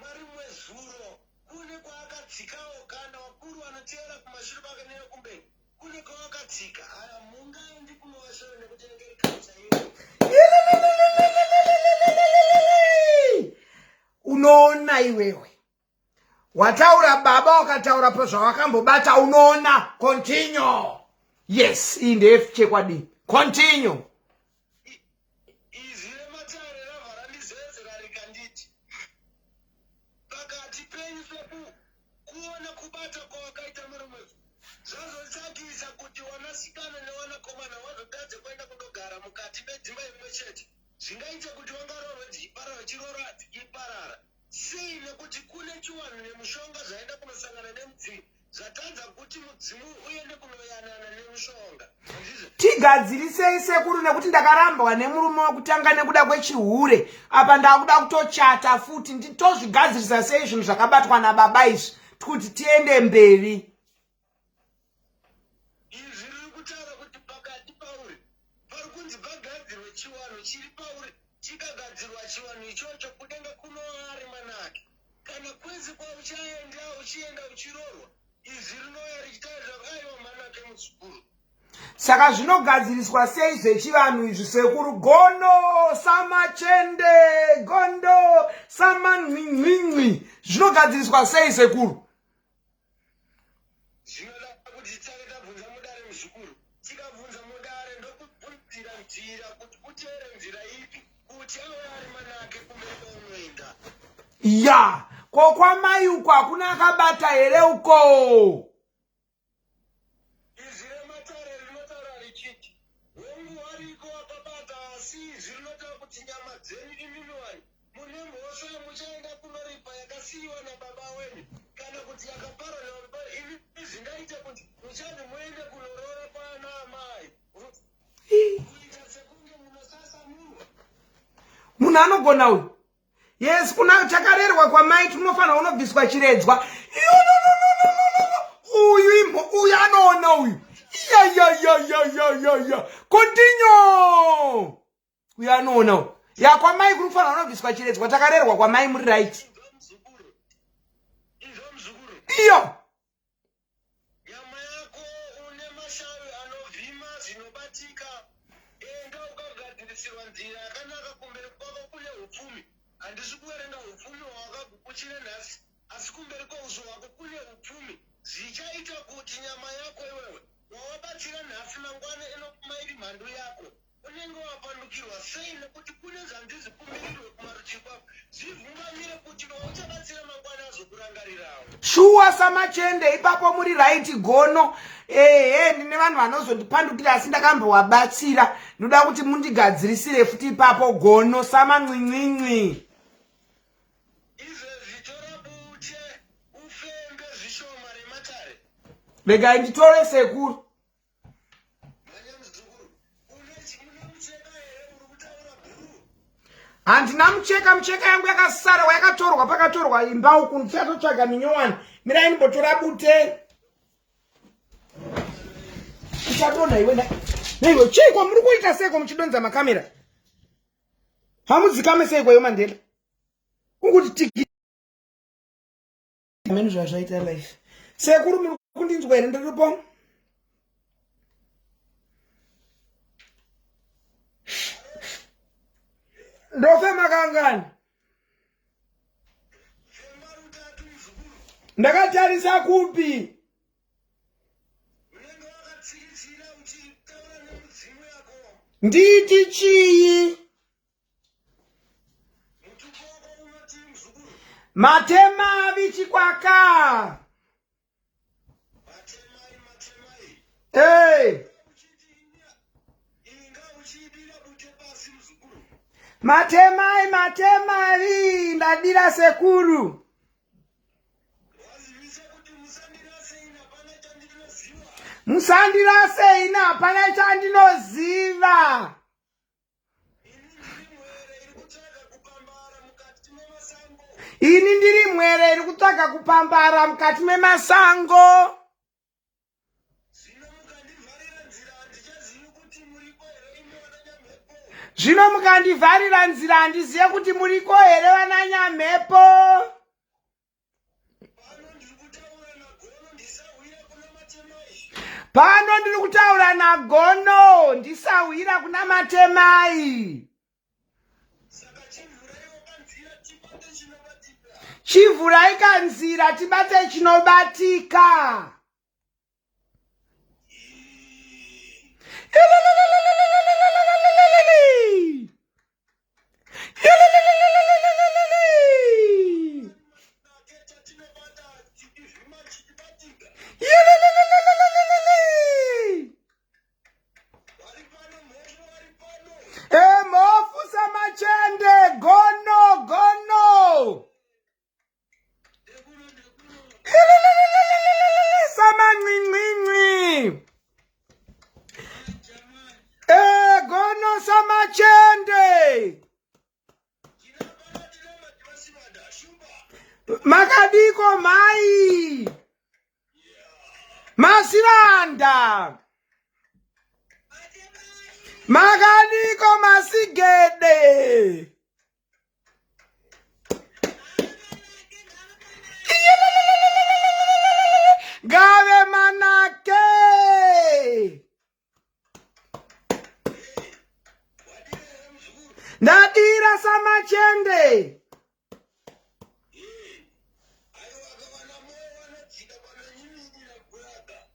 Marimwe zuro kune kwaakatsikawo kana vakuru vanoteera kumashure kwake nekumberi kune kwawakatsika aya mungaendi kunovashora nekuti inenge iri culture yenyu. Unoona iwewe wataura baba wakataura pazvawakambobata unoona continue yes iyi ndeyechekwadii continue Izwi rematare rabva randizezera rikanditi, Pakati penyu seku kuona kubata kwawakaita murume zvazotsvakisa kuti wanasikana newanakomana wazotadze kuenda kundogara mukati medzimba imwe chete zvingaite kuti wangaroorwe dzichiparara chiroora dzichiparara Sei? Nekuti kune chiwanhu nemushonga zvaenda kunosangana nemudzimu zvatadza kuti mudzimu uende kunoyanana nemushonga. Handizvo? Tigadzirisei sekuru nekuti ndakarambwa nemurume wekutanga nekuda kwechihure apa ndakuda kutochata futi nditozvigadzirisa sei zvinhu zvakabatwa nababa izvi kuti tiende mberi. Izwi riri kutaura kuti pakati pauri pari kunzi pagadzirwe chiwanhu chiri pauri chikagadzirwa chiwanhu ichocho kudenga kunova ari manake kana kwese kwauchaenda uchienda uchirorwa izwi rinouya richitaurira aiwa manake muzukuru. Saka zvinogadziriswa sei zvechivanhu izvi sekuru gondo samachende gondo saman'win'win'wi zvinogadziriswa sei sekuru? Zvinoda kuti titange tabvunza mudare muzukuru. Tikabvunza mudare ndokubvunzira nzira kuti uteere nzira ipi kuti auye ari manake kumberi kwaunoenda. Ya, ko kwamai uko hakuna akabata here uko? Izwi rematare rinotaura richiti, Hongu variko vakabata asi izwi rinotaura kuti nyama dzenyu imimi vanhu Mune mhosva yamuchaenda kunoripa yakasiyiwa nababa wenyu kana kuti yakaparwa nababa imi zvingaite kuti muchanzi muende kunoroora kwana amai. Kuita Munhu anogona uyu. Yes, kuna chakarerwa kwamai tinofanira unobviswa chiredzwa. Uyu imho uyu anoona uyu. Ya ya ya ya ya ya ya. Continue. Uyu anoona uyu. Ya kwamai kunofanira unobviswa chiredzwa takarerwa kwamai muri right. Iyo. Nyama yako une mashavi anovhima zvinobatika. Enda ukagadzirisirwa nzira yakanaka kumberi kwako kune upfumi. Handisi kuverenga upfumi hwawakagukuchira nhasi, asi kumberi kweuso hwako kune upfumi. Zvichaita kuti nyama yako iwewe wawabatsira nhasi mangwana inokuma iri mhandu yako. Unenge wapandukirwa sei nekuti kune zvandizikumirirwe kumarutivi kwako zvivhungamire kuti wauchabatsira mangwana azokurangarirawo. Shuwa samachende ipapo muri right gono ehe ndine vanhu vanozondipandukira asi ndakambowabatsira ndoda kuti mundigadzirisire futi ipapo gono samancincinci. Izvezvi tora bute ufembe zvishoma rematare. Regai nditore sekuru. Handina mucheka, mucheka yangu yakasara yakatorwa pakatorwa imba uku ndichatotsvaga minyowani. Mirai ndimbotora bute. Uchadonha iwe naiwe chiiko muri kuita seiko muchidonza makamera? Hamudzikame seiko yo Mandela? Kunguti tiki Ameno zvazvaita life. Sekuru muri kundinzwa here ndiripo? Ndofema kangani? Ndakatarisa kupi? Nditi chii? Matema vichikwaka. Hey. Matemai matemai ndadira sekuru. Musandirase ina hapana chandinoziva. Ini ndiri mwere iri kutsvaga kupambara mukati memasango. Zvino mukandivharira nzira handizive kuti muriko here vananyamhepo. Pano ndiri kutaura nagono ndisahwira kuna matemai. Chivhurai kanzira tibate chinobatika. Mhofu samachende gono gono samancincinci gono samachende makadiko mhai masivanda makadiko masigede Gave manake. Ndadira samachende.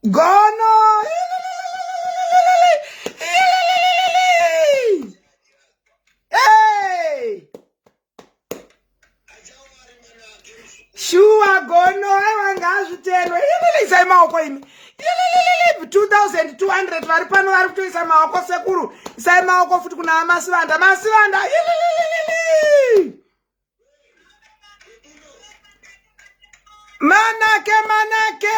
Gono. Hey! Shuwa gono aiwa ngazviterwe. Isai maoko imi. 2200 vari pano vari kutoisa maoko sekuru. Isai maoko futi kuna Masivanda. Masivanda. Manake manake.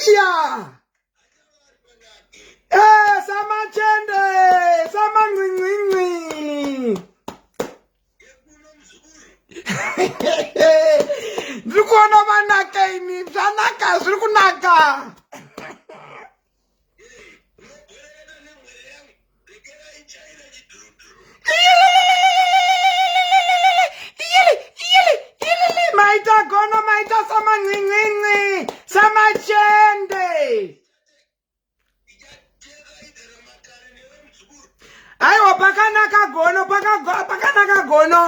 Yeah. Eh, samachende, Gono pakanaka Gono.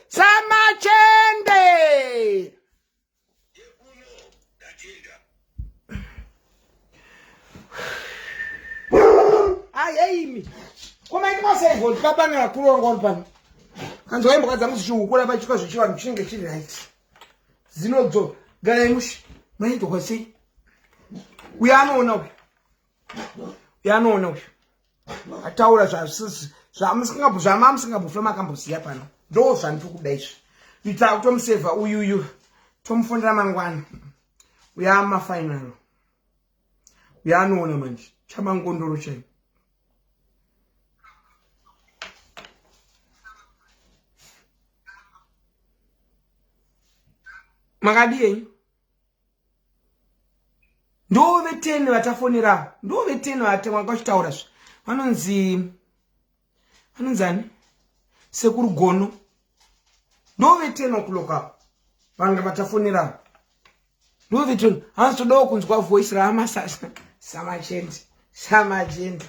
Samachende. Ayeimi komaita sei goli babanga vakuru vangu vari pano kanzwa imbwa dzangu dzichihukura pachikwa zvechivanhu chinenge chiri right dzinodzo garai mushe maitwa sei uyo anoona uyo uyo anoona uyo ataura zvamamusingambofa makamboziva pano ndo zvandiri kuda izvi ita kutomusevha uyuyu tomufonera mangwana uyo amafinal uyo anoona manje chamangondoro chaiyo makadii henyu Ndove 10 vatafonera, ndove 10 vanga vachitaura zve. Vanonzi vanonzi ani? Sekuru Gono. Ndove 10 o'clock avo. Vanga vatafonera. Ndove 10. Hanzi todawo kunzwa voice raAmasasa. Samachende. Samachende.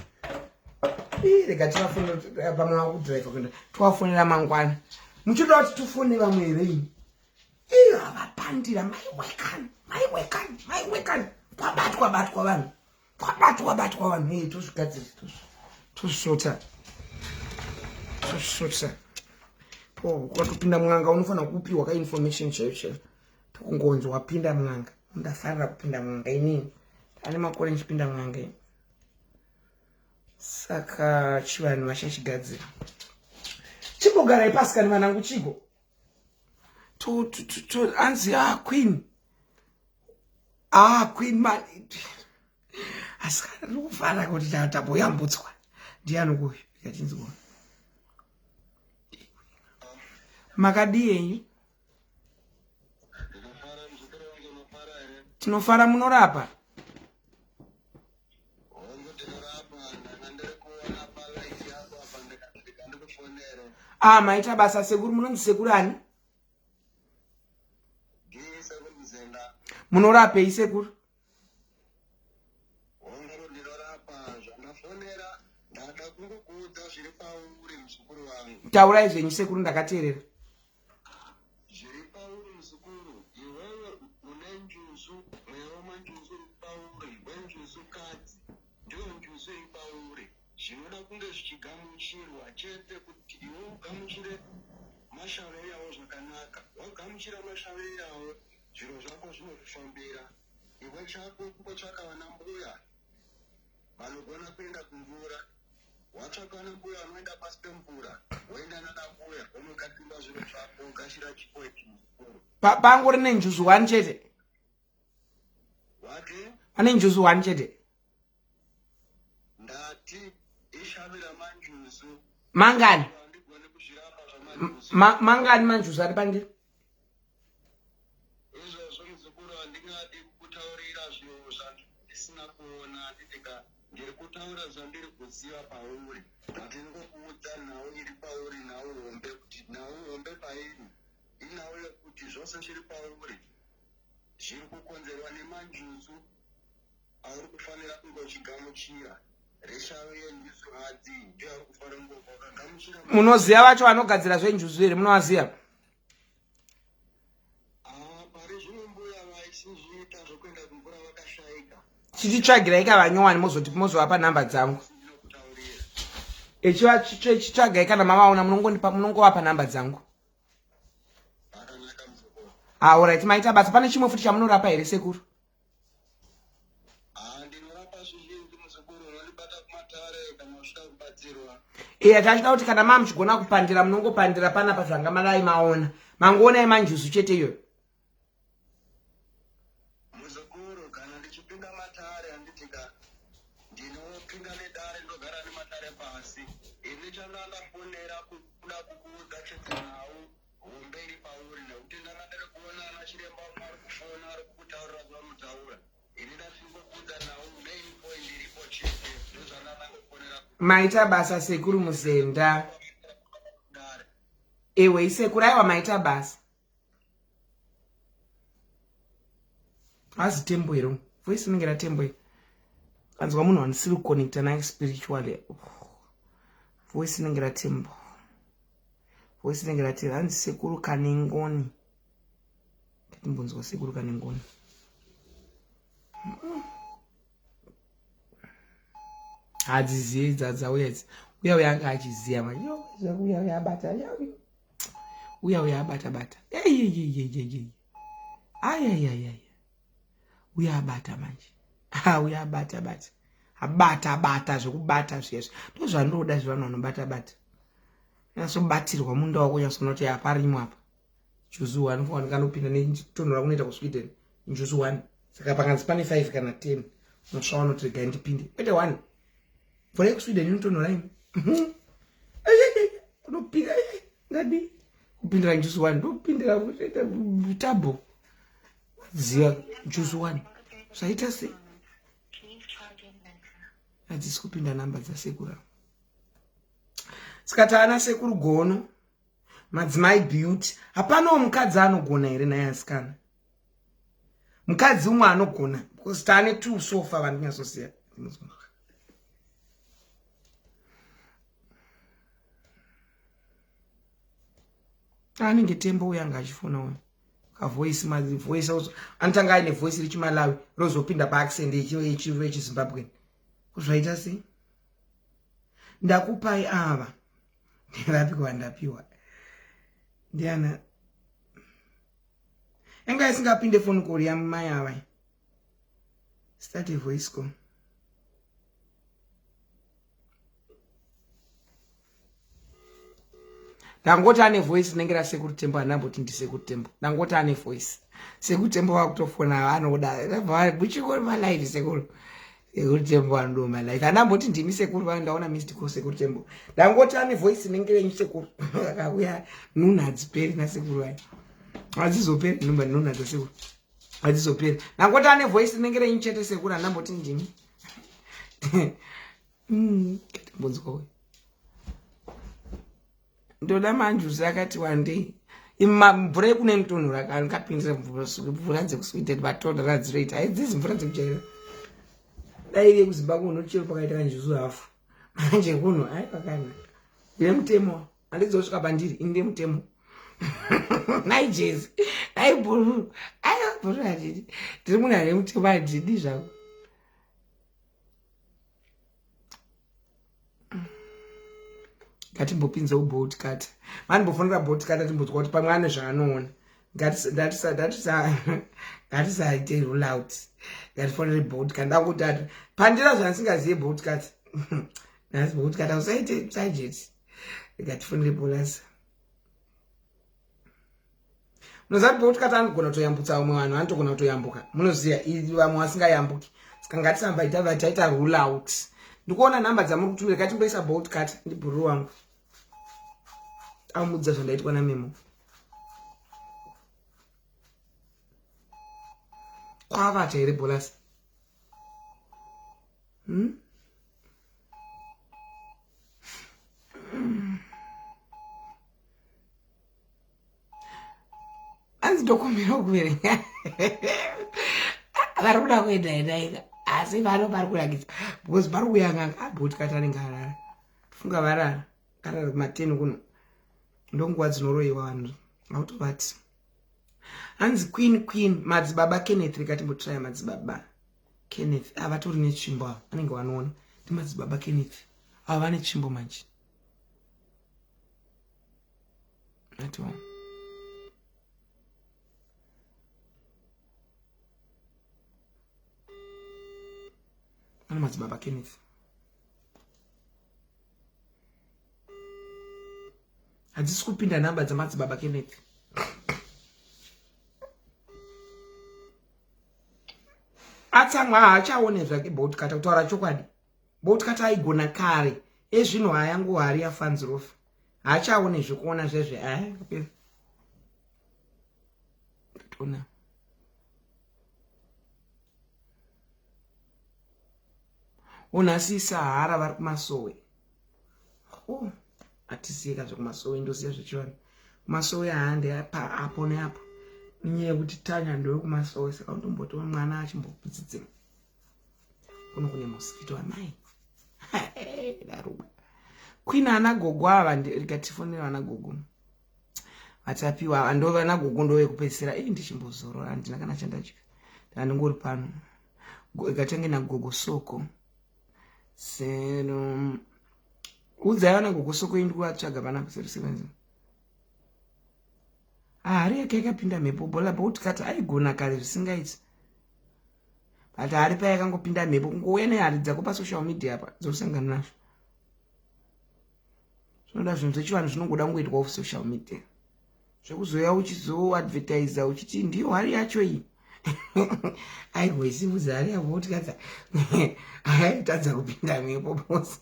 Rega tivafonera pamwe vakudriver kuenda. Tovafonera mangwana. Muchida kuti tifone vamwe here imi? Iyo avapandira maiwekani maiwekani maiwekani kwabatwa batwa vanhu kwabatwa batwa vanhu ee tozvigadzirisa tozvisota tozvisota po ukatopinda mwanga unofanira kupiwa ka information chaiyo chaiyo tokungonzi wapinda mwanga ndafarira kupinda mwanga inini ane makore ndichipinda mwanga ini saka chivanhu vachachigadzira chimbogarai pasi kani vanangu chiko to anzi ah queen ah queen man asi kana tiri kufara kuti taboyambutswa ndiani kuyu ikatinzwa makadii henyu tinofara munorapa Ah, maita basa sekuru, munonzi sekuru ani? Munorapei sekuru? Taurai zvenyu sekuru, ndakateerera. Zviri pauri muzukuru, iwewe une njuzu, mweya wemanjuzu uri pauri, wenjuzu kadzi, ndiyo njuzu iri pauri. Zvinoda kunge zvichigamuchirwa chete kuti iwe ugamuchire mashave iyawo zvakanaka. Wagamuchira mashave iyawo, zviro zvako zvinokufambira. Iwe chako kungotsvaka vana mbuya vanogona kuenda kumvura watsvaka vana mbuya vanoenda pasi pemvura woenda nana mbuya wonokatimba zviro zvako wogashira chipo ichi muzukuru. Pangori nenjuzu one chete. Wati? Pane njuzu one chete. Ndati ishavi ramanjuzu. Mangani? Handigoni kuzvirapa zvamanjuzu. Mangani manjuzu ari pandiri? Izvozvo muzukuru handingadi kukutaurira zvinhu zvandisina kuona handitika ndiri kutaura zvandiri kuziva pauri ndingokuudza nhau iri pauri nhau hombe kuti nhau hombe pairi inhau yekuti zvose zviri pauri zviri kukonzerwa nemanjuzu auri kufanira kunge uchigamuchira reshavo yenjuzu hadzi ndiyo auri kufanira kunge wakagamuchira. Munoziva vacho vanogadzira zvenjuzu here? Munovaziva? Chichitsvagirai ka vanyowani mozoti mozovapa nhamba dzangu. Echitsvagai kana mavaona munongondipa munongovapa nhamba dzangu. Ah, alright, maita basa. Pane chimwe futi chamunorapa here sekuru? Iya tachida kuti kana maa muchigona kupandira munongopandira panapa zvanga madai maona. Mangoona yemanjuzu chete iyoyo. Muzukuru, kana ndichipinda matare handitika ndinopinda nedare ndogara nematare pasi. Ini chandandafonera kuda kukuudza chete nhau hombe iri pauri nekuti ndanga ndiri kuona ana chiremba vari kufona vari kukutaurira zvavanotaura. Ini ndasingokuudza nhau main point iripo chete ndozvandandangofonera. Maita basa sekuru Muzenda. Dare. Ewe isekuru aiwa maita basa. Hazi tembo here? Voice inenge ratembo here? Kanzwa munhu wandisiri kuconnecta naye spiritually. Voice inenge ratembo. Voice inenge ratembo. Hanzi sekuru Kanengoni. Ngatimbonzwa sekuru Kanengoni. Hadzizive dzadzauya idzi. Uya uya anga achiziva manje. Uya uya abata. Uya uya abata bata. Eyeyeyeyeye. Ayayayaya. Uya abata manje. Ha uya abata bata. Abata bata zvekubata zviya zviya. Ndozvandoda zvevanhu vanobata bata. Nyatsobatirwa munda wako nyatsoona kuti aparimwa apa. Juzu 1 4 kanopinda netonhora kunoita kuSweden. Njuzu 1. Saka pakanzi pane 5 kana 10. Unosva wanoti regai ndipinde. Kwete 1. Mvura yekuSweden inotonhora imi. Unopinda ndadii? Kupindira njuzu 1 ndopindira kutoita tabo. Ziva njuzu 1. Zvaita sei? Hadzisi kupinda namba dzasekuru. Saka taana sekuru gono. Madzimai beauty. Hapanawo mukadzi anogona here naye asikana? Mukadzi umwe anogona because taane two so far vandinyatsosiya. Anenge tembo uya anga achifona uyu. Kavoice mavoice also anotanga aine voice rechiMalawi rozopinda paaccent yechiZimbabwean. Zvaita sei? Ndakupai ava. Ndirapi kwandapiwa? Ndiana Enga isingapinde phone call yamai ava. Start a voice call. Ndangoti ane voice rinenge rasekuru Tembo handamboti ndisekuru Tembo. Ndangoti ane voice. Sekuru Tembo vakutofona vanoda. Muchikori malive sekuru. Sekuru Tembo vanoda malive. Handamboti ndimi sekuru vano ndaona missed call sekuru Tembo. Ndangoti ane voice rinenge renyu sekuru. Akauya nunhu hadziperi nasekuru vaya. Hadzizoperi numba nunhu dzasekuru. Hadzizoperi. Ndangoti ane voice rinenge renyu chete sekuru handamboti ndimi. Mbonzwa uyu. Ndoda manjuzi akati wandei. Ima mvura yekune mutonhora kana kapindira mvura dzekusweden vatonhora dzinoita haidzizi mvura dzekujaira. Dai iri yekuZimbabwe unochero pakaita kanjuzu hafu. Manje kuno hai pakana. Ndine mutemo handidzosvika pandiri ini ndine mutemo. Nai jezi nai bhururu aiwa bhururu handidi ndiri munhu ane mutemo handidi zvangu. Ngatimbopinzewo bolt cut. Vanimbofonera bolt cut atimbonzwa kuti pamwe ane zvaanoona. Ngatisaite rule out. Ngatifonere bolt cut. Ndakuti ati pandira zvandisingaziye bolt cut. Nhasi bolt cut usaite budget. Ngatifonere bolasa. Munoziva kuti bolt cut anogona kutoyambutsa vamwe vanhu vanotogona kutoyambuka. Munoziva vamwe vasingayambuki. Saka ngatisamba ita taita rule out. Ndikuona nhamba dzamuri kutumira ngatimboisa bolt cut ndibhururu wangu. Amudza zvandaitwa naMemo. Kwavata here bolasi? Anzi ndokumbira kuverenga. Vari kuda kuenda endaika asi vano vari kurakidza because vari kuuya n'anga aboti kati anenge arara. Funga varara karara kumateni kuno. Ndonguva dzinoroyiwa vanhu autovati. Hanzi queen queen madzibaba Kenneth rikatimbotraya madzibaba Kenneth avatori netsvimbo ava vanenge vanoona ndimadzibaba Kenneth ava vane tsvimbo manje. Atiwa. Ano madzibaba Kenneth. Hadzisi kupinda namba dzamadzibaba Kenneth. Atsamwa haachaone zvake bolt kata kutaura chokwadi. Bolt kata aigona kare. Ezvino hayangu hari yafanzirofa. Haachaone zvekuona zvezve aya kapera. Tona. Onhasi Sahara vari kumasowe. Oh, atiziye ka zvekumasowe ndoziya zvechivanhu. Kumasowe hande apa apo neapo. Nenyaya yekuti Tanya ndewekumasowe saka unotombotiwa mwana achimbokudzidzira. Kuno kune mosquito amai. Daruma. Queen ana gogo ava rikatifonera ana gogo. Vatapiwa ava ndo vana gogo ndo vekupedzisira. Eh ndichimbozorora handina kana chandadya. Ndandingori pano. Ikatange na gogo soko. Zero. Udzai vana gogo soko indi kuvatsvaga panapa 07. Ah, hari yake yakapinda mhepo bola boat kati aigona kare zvisingaiti. But hari paya yakangopinda mhepo kungouya nehari dzako pasocial media apa dzosangana nazvo. Zvinoda zvinhu zvechivanhu zvinongoda kungoitwa off social media. Zvekuzouya uchizoadvertisa uchiti ndiyo hari yacho iyi. Aiwa isimudza hari yavo utikadza. Aitadza kupinda mhepo pose.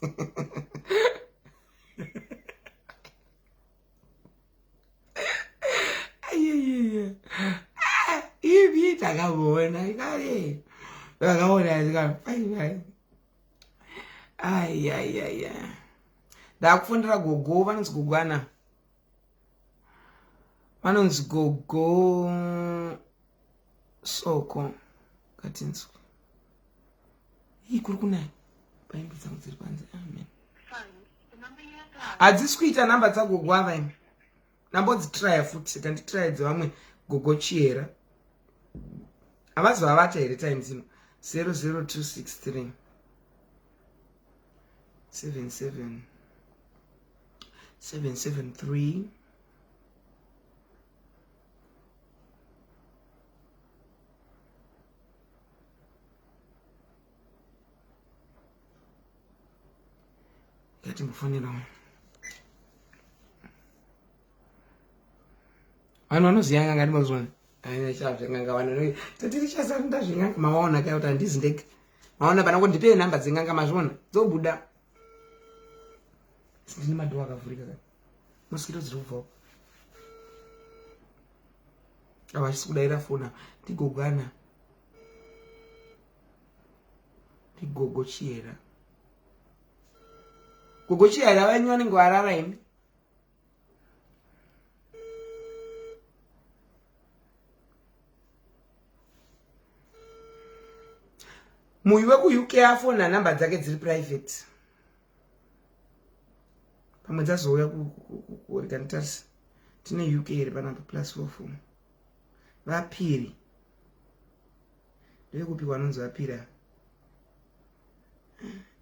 Ivi takamuona kare. Takaona zika. Ayayaya. Ndakufundira gogo vanonzi gogo ana. Vanonzi gogo soko katinzwe. Ii kuri kunaya. Paimbi dzangu dziri panze. Amen. Hadzisi kuita namba dzagogo ava imi. Ndambodzitraya futi saka nditraye dzevamwe gogo chihera. Havazi vavata here time dzino? 00263 77 773 Ngatimbofonerawo. Vanhu vanoziva n'anga ndimazviona. Aina vanhu tatichasanda zven'anga mawaona kai kuti handizi ndega. Maona pana kuti ndipei nhamba dzen'anga mazviona dzobuda. Ndine madhowa akavhurika kai. Mosquito dziri kubvawo. Havachisi kudaira foni apa. Ndigogana. Ndigogo Chihera. Gogo Chihera venyu vanenge varara imi. Muyu wekuUK afona nhamba dzake dziri private. Pamwe dzazouya kurega nditarise. Tine UK here panapa plus 44. Vapiri. Ndevekupi vanonzi vapira?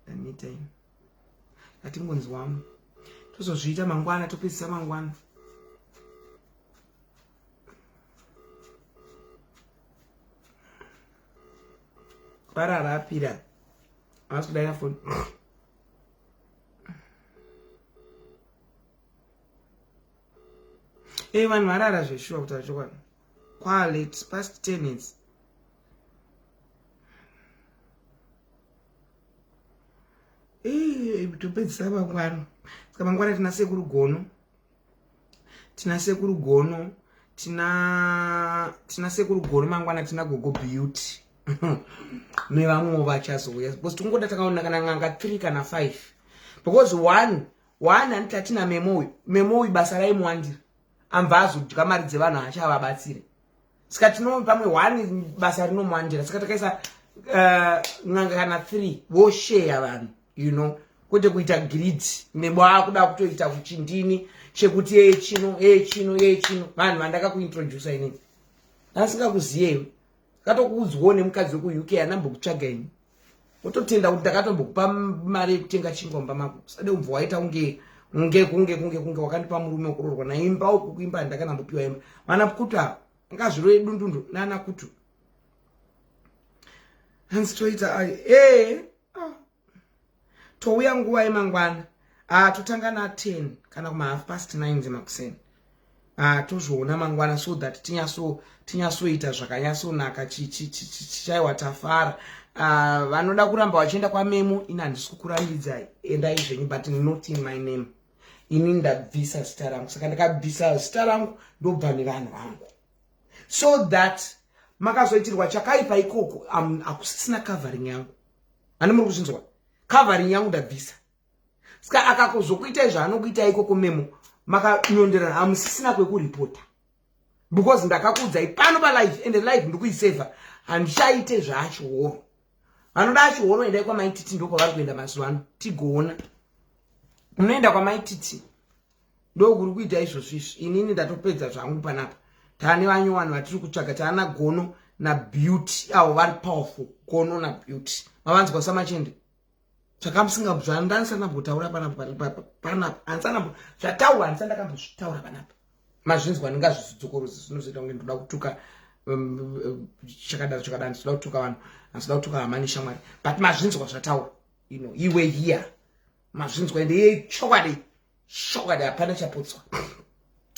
Ndaneta ini. Ngatingonzwamo. Tozozviita mangwana topedzisa mangwana. Parara apira. Havasi kudaira foni. Eh vanhu varara zveshuwa kutaura chokwadi. Kwa late past 10 minutes. Eh topedzisa mangwana. Saka mangwana tina sekuru Gono. Tina sekuru Gono. Tina sekuru Gono mangwana tina Gogo Beauty. Nevamwewo vachazouya. Because tingoda takaona kana n'anga 3 kana 5. Because one one anti atina memo uyu. Memo uyu basa raimuwandira. Ambva azodya mari dzevanhu achavabatsire. Saka tino pamwe one basa rinomuwandira. Saka takaisa n'anga kana 3 voshare vanhu, you know. Kwete kuita greed. Memo akuda kutoita kuchindini chekuti ye chino, ye chino, ye chino. Vanhu vandakakuintroduce inini. Asingakuziyewe. Katokuudzwawo nemukadzi weku UK anambokutsvaga ini. Wototenda kuti ndakatombokupa mari yekutenga chingwa mumba mako. Usade kubva waita kunge kunge kunge kunge kunge wakandipa murume wekuroorwa naye. Imba uku kuimba handakanambopiwa imba. Vana kutu ava ngazvirove dundundu nana kutu. Hanzi toita ai eh ah. Touya nguva yemangwana. Ah totanga na 10 kana kuma half past 9 dzemakuseni. Ah tozviona mangwana so that tinyasoita zvakanyatsonaka chichaiwa tafara. Ah vanoda kuramba vachienda kwamemo ini handisi kukurambidzai. Endai zvenyu but not in my name. Ini ndabvisa zita rangu. Saka ndakabvisa zita rangu ndobva nevanhu vangu. So that makazoitirwa chakaipa ikoko hakusisina covering yangu. Ani muri kuzvinzwa? Covering yangu ndabvisa. Saka akazokuitai zvaanokuitai ikoko memo makanyonderana hamusisina kwekuripota. Because ndakakuudzai pano palive, ende live ndikuisevha. Handichaite zvaachihoro. Vanoda achihoro, endai kwaMaititi, ndokwavari kuenda mazuva ano. Tigoona unoenda kwaMaititi, ndokuri kuita izvozvo izvi. Inini ndatopedza zvangu panapa. Taane vanyowani vatiri kutsvaga, taana Gono naBeauty, avo vari powerful. Gono naBeauty mavanzwa samachende zvakamusinga zvandandisana panapa panapa, handisana zvataurwa, handisana ndakambozvitaura panapa. Mazvinzwa, ndingazvidzokorozi, zvinozoita kunge ndoda kutuka chakadaro chakadaro. Handisida kutuka vanhu, handisida kutuka hama neshamwari, but mazvinzwa zvataurwa. Iwe here, mazvinzwa, ende chokwadi chokwadi, hapana chaputswa.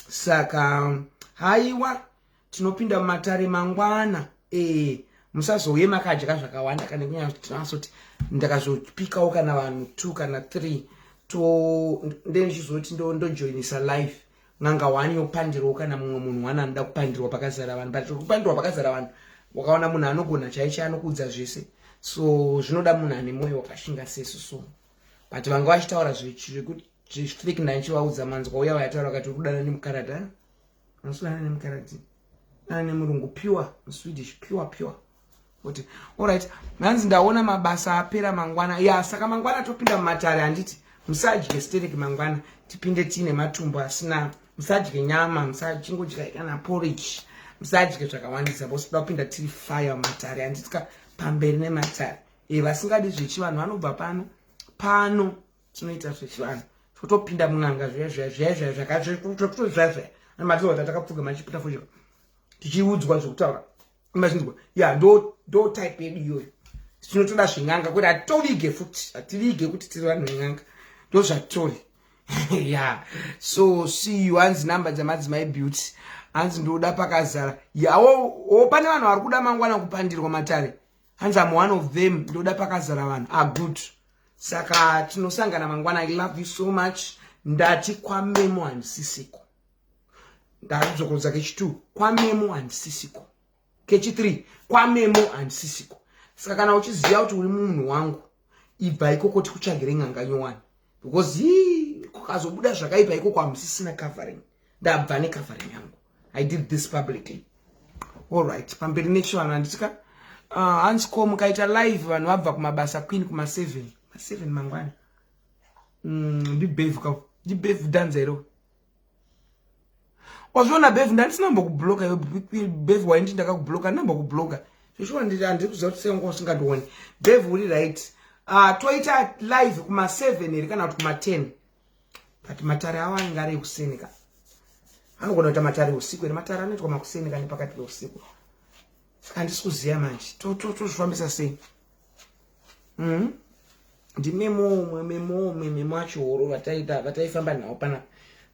Saka haiwa, tinopinda mumatare mangwana. Musazouye makadya zvakawanda kana kunyatsoti ndakazopikawo kana vanhu 2 kana 3 to ndendichizoti ndojoinisa live n'anga one yopandirawo kana mumwe munhu one anoda kupandirwa pakazara vanhu. But kupandirwa pakazara vanhu, wakaona munhu anogona chaicho anokuudza zvese, so zvinoda munhu ane mwoyo wakashinga sesu. So but vanga vachitaura zvefake, ndandichivaudza manzwa uya vayataura kati uri kudana nemukaradhi, anosudana nemukaradhi, dana nemurungu pure, muSwedish, pure pure. Kuti alright, hanzi ndaona mabasa apera mangwana ya. Saka mangwana topinda mumatare, handiti? Musadye stereki mangwana, tipinde tiine matumbo asina. Musadye nyama, musachingodya kana porridge, musadye zvakawandisa because toda kupinda tiri fire mumatare, handitika? Pamberi nematare. Vasingadi zvechivanhu vanobva pano. Pano tinoita zvechivanhu, totopinda mun'anga zviya zviya zviya zviya zvakazviya zviya matiwa takapfuga machiputa fodya tichiudzwa zvekutaura, mazvinzwa? Ya, ndo type yedu iyoyo. Tinotoda zven'anga kuti hatovige futi, hativige kuti tiri vanhu ven'anga, ndo zvatori. Ya, so see you. Hanzi namba dzamadzimai Beauty, hanzi ndoda pakazara. Ya, o pane vanhu vari kuda mangwana kupandirwa matare. Hanzi am one of them, ndoda pakazara vanhu. Ah, good. Saka tinosangana mangwana. I love you so much. Ndati kwamemo handisisiko. Ndadzokodza kechi2, kwamemo handisisiko. Kechi3, kwamemo handisisiko. Saka kana uchiziva kuti uri munhu wangu, ibva ikoko, tikutsvagire n'anga nyowani, because hii kukazobuda zvakaipa ikoko hamusisina covering. Ndabva necovering yangu. I did this publicly. Allright, pamberi nechivanhu, handitika? Hanzi ko mukaita live vanhu vabva kumabasa, queen, kuma7, ma7 mangwana? Ndibhevhu ka, ndibhevhu dhanza iro. Wazviona bhevhu, ndandisina mbokubloka iwe bhevhu. Waindi ndakakubloka, ndinambokubloka zveshuwa. Handiri kuziva kuti sei usingandioni. Bhevhu, uri right. Toita live kuma7 here kana kuti kuma10? But matare avo anenge ari ekuseni ka. Anogona kuita matare usiku here? Matare anoitwa makuseni kane pakati peusiku, saka handisi kuziva manje tozvifambisa sei. Ndimemomwe memomwe memo achihoro vataita vataifamba nawo panapa,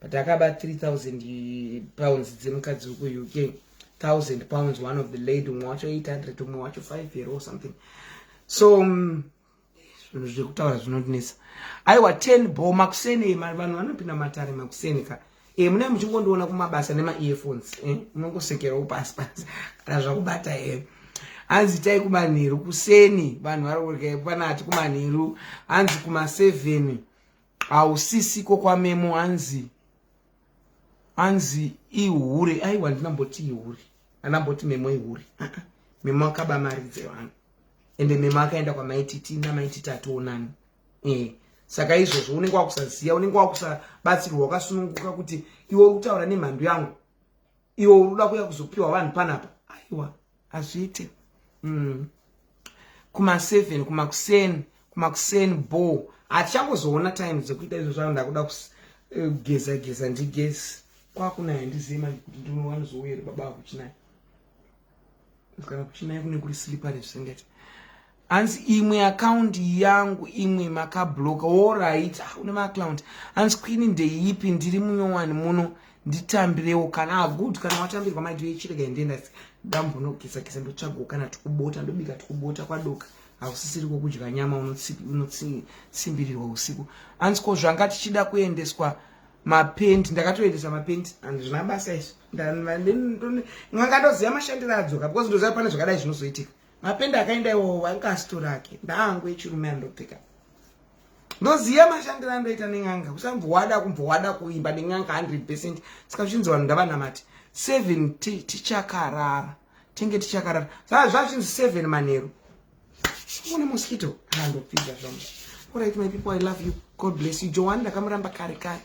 but akaba £3000 dzemukadzi wekuUK, £1000 one of the lady, umwe wacho 800, umwe wacho 5 euro or something. So zvinhu zvekutaura zvinondinetsa. Aiwa, 10 bo makuseni, vanhu vanopinda matare makuseni ka. Mune muchingondiona kumabasa nemaearphones, munongosekerawo pasi pasi kana zvakubata here. Hanzi tai kumanheru, kuseni vanhu vari kurya panati kumanheru. Hanzi kuma7 hausisiko kwamemo. Hanzi ihure. Aiwa, ndinamboti ihure, andamboti memo ihure. Uh-uh. Memo akaba mari dzevanhu, ende memo akaenda kwamaititi namaititi ationani. Saka izvozvo unenge wakusaziva, unenge wakusabatsirwa wakasununguka kuti iwe uri kutaura nemhandu yangu, iwe uri kuda kuuya kuzopiwa vanhu panapa. Aiwa, hazviite. Kuma7 kumakuseni, kumakuseni bo. Hatichangozoona time dzekuita izvo zvavo. Ndakuda kugeza geza, ndigezi kwakunaya. Handizivi manje kuti ndinowanzouya here baba kuchinaya, kana kuchinaya kune kuri slippery zvisingati. Hanzi imwe akaundi yangu imwe makabloka. Alright. Ah, une maaccount. Hanzi queen, ndeipi? Ndiri munyowani muno, nditambirewo kana. Ah, good. Kana watambirwa maidhiyo, ichirega ndienda ndambonogeza geza, ndotsvagawo kana tikubota, ndobika tikubota. Kwadoka, hausisiri kwokudya nyama, unotsimbirirwa usiku. Hanzi ko zvanga tichida kuendeswa mapendi, ndakatoendesa mapendi, handizvina basa izvi. Nganga ndoziva mashandiro adzoka because ndoziva pane zvakadai zvinozoitika. Mapendi akaenda iwowo anga asitori ake, ndaangu echirume andopfeka. Ndoziva mashandiro andoita nen'anga. Usambowada kumbowada kuimba nen'anga 100%. Saka zvichinzi vanhu ndavanamati. 7 tichakarara, tinge tichakarara. Saka zvazvinzi 7 manheru, une mosquito andopfidza zvangu. Alright, my people, I love you. God bless you. Joan ndakamuramba kare kare.